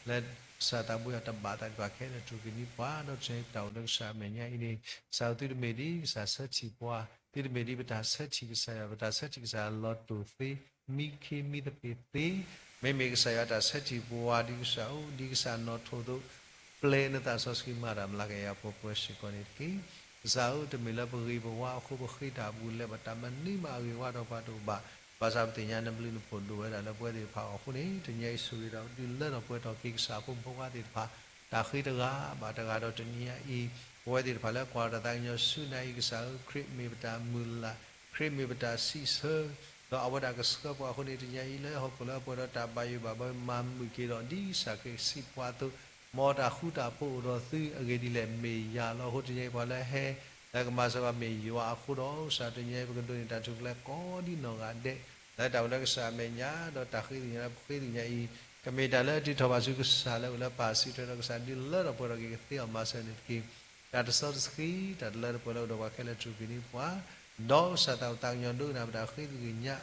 လၢကစၢ်သးဘိယွၤတဘၣ်သးဒ်ပှၤခဲလၢာ်တြူာ်က့ၤန့ၢ်ပှၤ ဒီးတနံၤအံၤပတၢ်အိၣ်လၢကစၢ်အမဲာ်ညါအံၤန့ၣ် ကစၢ်ဧၢ သုတမ့ၢ်ဒ်ကစၢ်ဆၢထံၣ်ပှၤ သုတမ့ၢ်ဒ်ပတၢ်ဆၢထံၣ်ကစၢ်ယွၤ ပတၢ်ဆၢထံၣ်ကစၢ်ယွၤလီၤတိာ်သ့ မံခ့မံသပ့ၤသ့ မ့မ့ၢ်ကစၢ်ယွၤတၢ်ဆၢထံၣ်ပှၤဒ်ကစၢ်ဧၢ ဒ်ကစၢ်နီၣ်ထိၣ်အသိး ပျဲနသးစီဆှံမၤတၢ်မျးကယၤပှဲၤပှဲၤစ့ၢ်ကီးန့ၣ်တက့ၢ်. ကစၢ်ဧၢ တမ့ၢ်လၢပဂ့ၤပဝါအဃိ ပဃ့တၢ်အဘူးအလဲဘၣ် တၢ်မနုၤမးအဂ့ၤဝါဒီးပှၤတအိၣ်ဘၣ်. ဘၣ်ဆၣ်ပသ့ၣ်ညါနဘျုးနဖှိၣ်ဒိၣ်ဝဲဒၣ်လၢပဝဲသ့ၣ်တဖၣ်အဂီၢ်အဃိန့ၣ် တနံၤညါအံၤဆိၣ်ဂ့ၤဒီးဒုးလၢထီၣ်ပှဲၤထီၣ်က့ၤကစၢ်ဖိမုၣ်ဖိခွါသ့ၣ်တဖၣ် တၢ်ဃ့တဂၤဘၣ်တဂၤဒီးတနံၤညါအံၤ ပဝဲသ့ၣ်တဖၣ်လၢကွၢ်တၢ်သးကညီၤဆူနၤအံၤ ကစၢ်ဧၢ ခရံာ်မ့ၢ်ပတၢ်မုၢ်လၢ် ခရံာ်မ့ၢ်ပတၢ်စံးဆၢ ဒီးအဝဲဒၣ်ကဆှၢပှၤအဃိန့ၣ် တနံၤညါအံၤလၢဟီၣ်ခိၣ်လၢအပှဲၤဒီးတၢ်ဘၣ်ယိၣ်ဘၣ်ဘၢ မၤမုာ်က့ၤဒီး ဒ်ကစၢ်ခရံာ်စံးပှၤအသိး မ်တၢ်ဃူတၢ်ဖိးအိၣ်ဒီးသုအဂ့ၢ်ဒ်လဲၣ် မ့ၢ်ယၤလီၤ. အဃိတနံၤညါအံၤပှၤလၢဟဲ လၢကမၤစၢၤပှၤမ့ၢ်ယွၤအဃိဒီး ကစၢ်တနံၤညါအံၤ ပကဒိးန့ၢ်တၢ်ထူၣ်ဖျဲးကိးဒ်နီၢ်ဂၤဒဲး လၢတၢ်အိၣ်လၢကစၢ်အမဲာ်ညါ ဒီးတၢ်ဃ့သ့ၣ်ညါလၢပဃ့သ့ၣ်ညါအံၤ ကမ့ၢ်တၢ်လၢအထုးထီၣ်ဘၣ်ဆူကစၢ်လၢအိၣ်လၢပၢ်စံးထွဲဒီးကစၢ်ဒုးလၢထီၣ်ပှဲၤထီၣ်က့ၤကသ့အီၤမၤစၢၤန့ၣ်တက့ၢ်. တၢ်တစီတဆှံ တၢ်တလၢတပှဲၤလၢအိၣ်ဒီးပှၤခဲလၢာ်တြူာ်က့ၤန့ၢ်ပှၤ ဒီးကစၢ်သးအိၣ်သးကညီၤဒိကနၣ်ပတၢ်ဃ့သ့ၣ်ညါ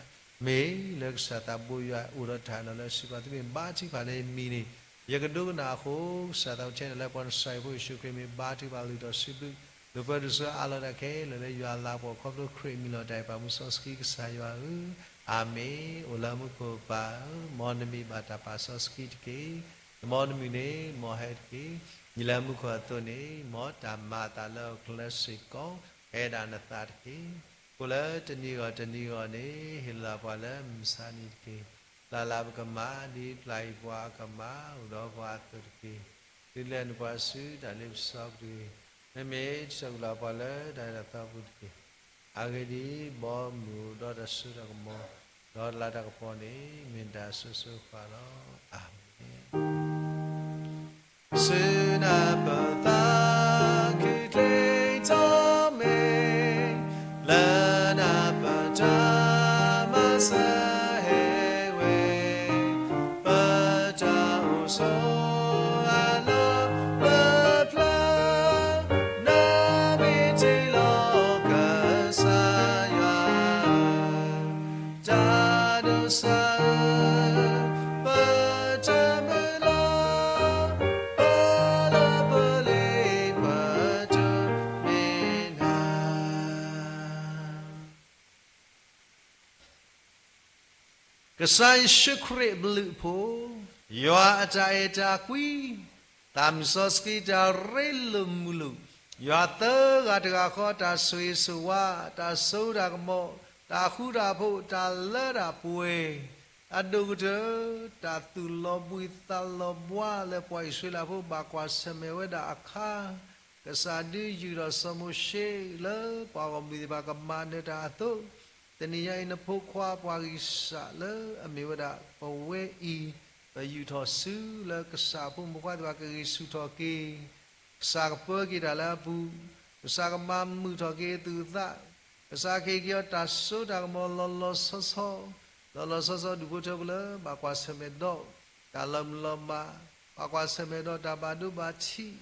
မ့ၢ်လၢကစၢ်သးဘိယွၤအိၣ်ဒီးတၢ်လီၢ်လၢစံးပှၤ သုမ့ၢ်ဘါထုကဖၣ်လၢယမံၤန့ၣ် ယကဒိကနၣ်အဃိ ကစၢ်သးအိၣ်ဆၢထၢၣ်လၢပှၤနစၢ်အံၤဖိယ့ၣ်ၡူးခရံာ်မ့ၢ်ဘါထုကဖၣ်လၢာ်ဒီးစံးဘျုး ဒိၣ်ပၢဒိၣ်ဆှၢအါလီၤတၢ်ခဲလၢာ်လၢယွၤလၤကပီၤခီဖျိခရံာ်အမံၤလီၤတၢ်အံၤပာ်မူစီဆှံကစၢ်ယွၤဧၢ အၤမ့ၣ်. အိၣ်လၢမူခိၣ်ပၢ်ဧၢ, မ်နမံၤဘၣ်တၢ်ပာ်စီဆှံတက့ၢ်. မ်နမုၢ်န့ၣ် မ်ဟဲတက့ၢ်. ဒ်လၢမူခိၣ်အသိးန့ၣ် မ်တၢ်မၤအသးလၢဟီၣ်ခိၣ်ချၢစ့ၢ်ကီး ကဟဲဒၣ်နသးတက့ၢ်. အဃိလၢတနံၤဂီၢ်တနံၤဂီၢ်န့ၣ် ဟ့ၣ်လီၤပှၤလၢမုၢ်မဆါနံၤတက့ၢ်. ပျၢ်လၢပကမၢ် ဒ်ပျၢ်အံၤပှၤအကမၢ် အိၣ်ဒီးပှၤအသိးတက့ၢ်. ဒုးလဲၤနုာ်ပှၤဆူတၢ်လ့ပစီပူၤတက့ၢ်. မ့မ့ၢ်တၢ်ဆၢကတီၢ်ပှၤလၢတၢ်အဲၣ်တၢ်သးပူၤတက့ၢ်. အဂ့ၢ်ဒ်အံၤ, ဘီမုၢ်အိၣ်ဒီးတၢ်စိတၢ်ကမီၤ, ဒီးလၤတၢ်ကပီၤန့ၣ် မ့ၢ်တၢ်အစိၤစိၤဃၣ်ဃၣ်လီၤ. အၤမ့ၣ်. ဆူနၢ်ပၢၢ်သးခုချ့ထီၣ်မ့ၢ်, လၢနၢ်ပၢၢ်တၢ်မၤစၢၤဟဲဝဲ, ပတၢ်အိၣ်ဆိးအလီၢ်လၢပျၢၤ, နမ့ၢ်တ့လီၤကစၢ်ယွၤဧၢ, တၢ်ဒိးစၢ်ဧၢ, ပတၢ်မုၢ်လၢ်, ပလၢပလ့ပတမ့ၢ်နၤ ကစၢ်ယ့ၣ်ၡူးခရံာ်အဘျုးအဖှိၣ်, ယွၤအတၢ်အဲၣ်တၢ်ကွံ, သးမုၢ်စီဆှံတၢ်ရ့လိာ်မုာ်လိာ်, ယွၤသၢဂၤတဂၤဃီတၢ်ဆိၣ်ဂ့ၤဆိၣ်ဝါ, တၢ်စိတၢ်ကမီၤ, တၢ်ဃူတၢ်ဖိး, တၢ်လၢတၢ်ပှဲၤ, အဒိၣ်ကတၢၢ် တၢ်သူၣ်လီၤဘှံးသးလီၤဘှါလၢပှၤအံၣ်စရ့လးဖိဘၣ်ကွၢ်ဆၢၣ်မဲာ်ဝဲဒၣ်အခါ, ကစၢ်ဒုးယုၢ်ထီၣ်စီၤမိၤၡ့လၢပှၤဂီၢ်မုၢ်သ့ၣ်တဖၣ်ကမၤနၢၤတၢ်အသိး, တနံၤညါအံၤနဖိခွါပှၤဂံၢ်စၢ်လၢအမ့ၢ်ဝဲဒၣ်ပဝဲအံၤ, ပယူာ်ထီၣ်စုလၢကစၢ်ဖိမုၣ်ဖိခွါသ့ၣ်တဖၣ်ကဂ့ၤဆူၣ်ထီၣ်က့ၤ, ကစၢ်ကပၢက့ၤတၢ်လၢအပူၤ, ကစၢ်ကမၤမုာ်ထီၣ်က့ၤအသူၣ်အသး, ကစၢ်ကဟ့ၣ်က့ၤအီၤတၢ်စိတၢ်ကမီၤလီၤလီၤဆီဆီ, လီၤလီၤဆီဆီဒူၣ်ဖိထၢဖိလၢဘၣ်ကွၢ်ဆၢၣ်မဲာ်ဒီး တၢ်လီၤမုၢ်လီၤမး, ဘၣ်ကွၢ်ဆၢၣ်မဲာ်ဒီးတၢ်ဘၣ်ဒိဘၣ်ထံး,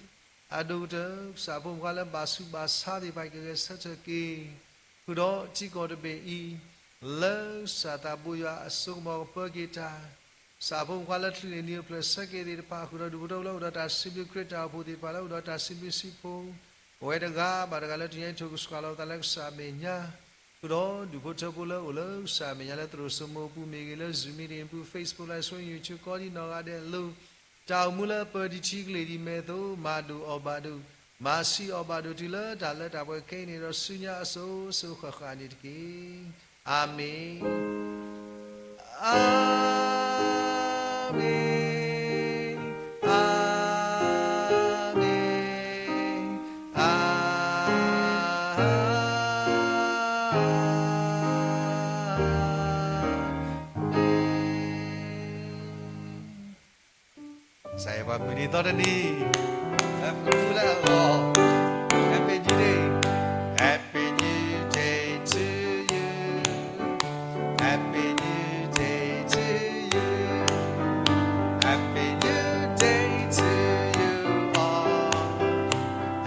အဒိၣ်ကတၢၢ် ကစၢ်ဖိမုၣ်ဖိခွါလၢဘၣ်ဆူးဘၣ်ဆါသ့ၣ်တဖၣ်ကဂဲၤဆၢထၢၣ်က့ၤ, ဃုာ်ဒီးထံကီၢ်တဘ့ၣ်အံၤ, လၢကစၢ်သးဘိယွၤအစိကမီၤကပၢက့ၤတၢ်, ကစၢ်ဖိမုၣ်ဖိခွါလၢချုးန့ၢ်နံၤအိၣ်ဖျဲၣ်ဆၢက့ၤသ့ၣ်တဖၣ် ဃုာ်ဒီးဒူၣ်ဖိထၢဖိလၢအိၣ်ဒီးတၢ်စံးဘျုးခရံာ်တၢ်အိၣ်ဖှိၣ်သ့ၣ်တဖၣ်လၢအိၣ်ဒီးတၢ်စံးဘျုးစံးဖှိၣ်, ပဝဲတဂၤဘၣ်တဂၤလၢတနံၤအံၤထိၣ်ကဆှၣ်လီၤပသးလၢကစၢ်အမဲာ်ညါ, ဃုာ်ဒီးဒူၣ်ဖိထၢဖိလၢအိၣ်လၢကစၢ်အမဲာ်ညါလၢသရိာ်စိမိၤအပူၤမ့ၢ်ဂ့ၤ လၢ Zoom meeting အပူၤ Facebook Live Stream YouTube ကိးဒံနီၢ်ဂၤဒဲးအလိၤ, တၢ်အိၣ်မူလၢအပၢၤဒံးထံကလ့ၢ်ဒံးမဲာ်အသိး မၤဒိၣ်အီၣ်ဘၣ်ဒိၣ်, မၤဆူၣ်အီၣ်ဘၣ်ဒိၣ်တုၤလၢတၢ်လၢတၢ်ပှဲၤခဲအံၤန့ၣ်ဒီးဆူညါအစိၤစိၤဃၣ်ဃၣ်န့ၣ်တက့ၢ်. အၤမ့ၣ်, အၤမ့ၣ်, အၤမ့ၣ်, အၤမ့ၣ်. ကစၢ်ယွၤပှၤမုၢ်နံၤသီတနံၤ, လၢပကမူလၢအဂီၢ်, Happy New Day, Happy New Day to you, Happy New Day to you, Happy New Day to you all,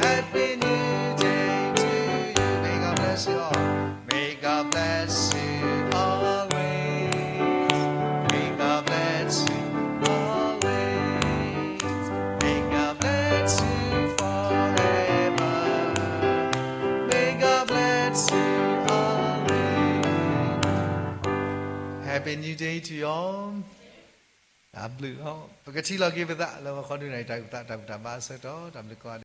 Happy New Day to you, may God bless you all. May God bless you always. May God bless you always. May God bless you forever. May God bless you always. Happy New Day to you all. တၢ်ဘျုးလီၤ. ပကထံၣ်လိာ်က့ၤပသးလၢဂီၤခီဒုးနၢ်အံၤ တၢ်အုၣ်သးတၢ်ဘူၣ်တၢ်ဘါအဆၢကတီၢ် တၢ်ဘျုးကိးဂၤဒဲး.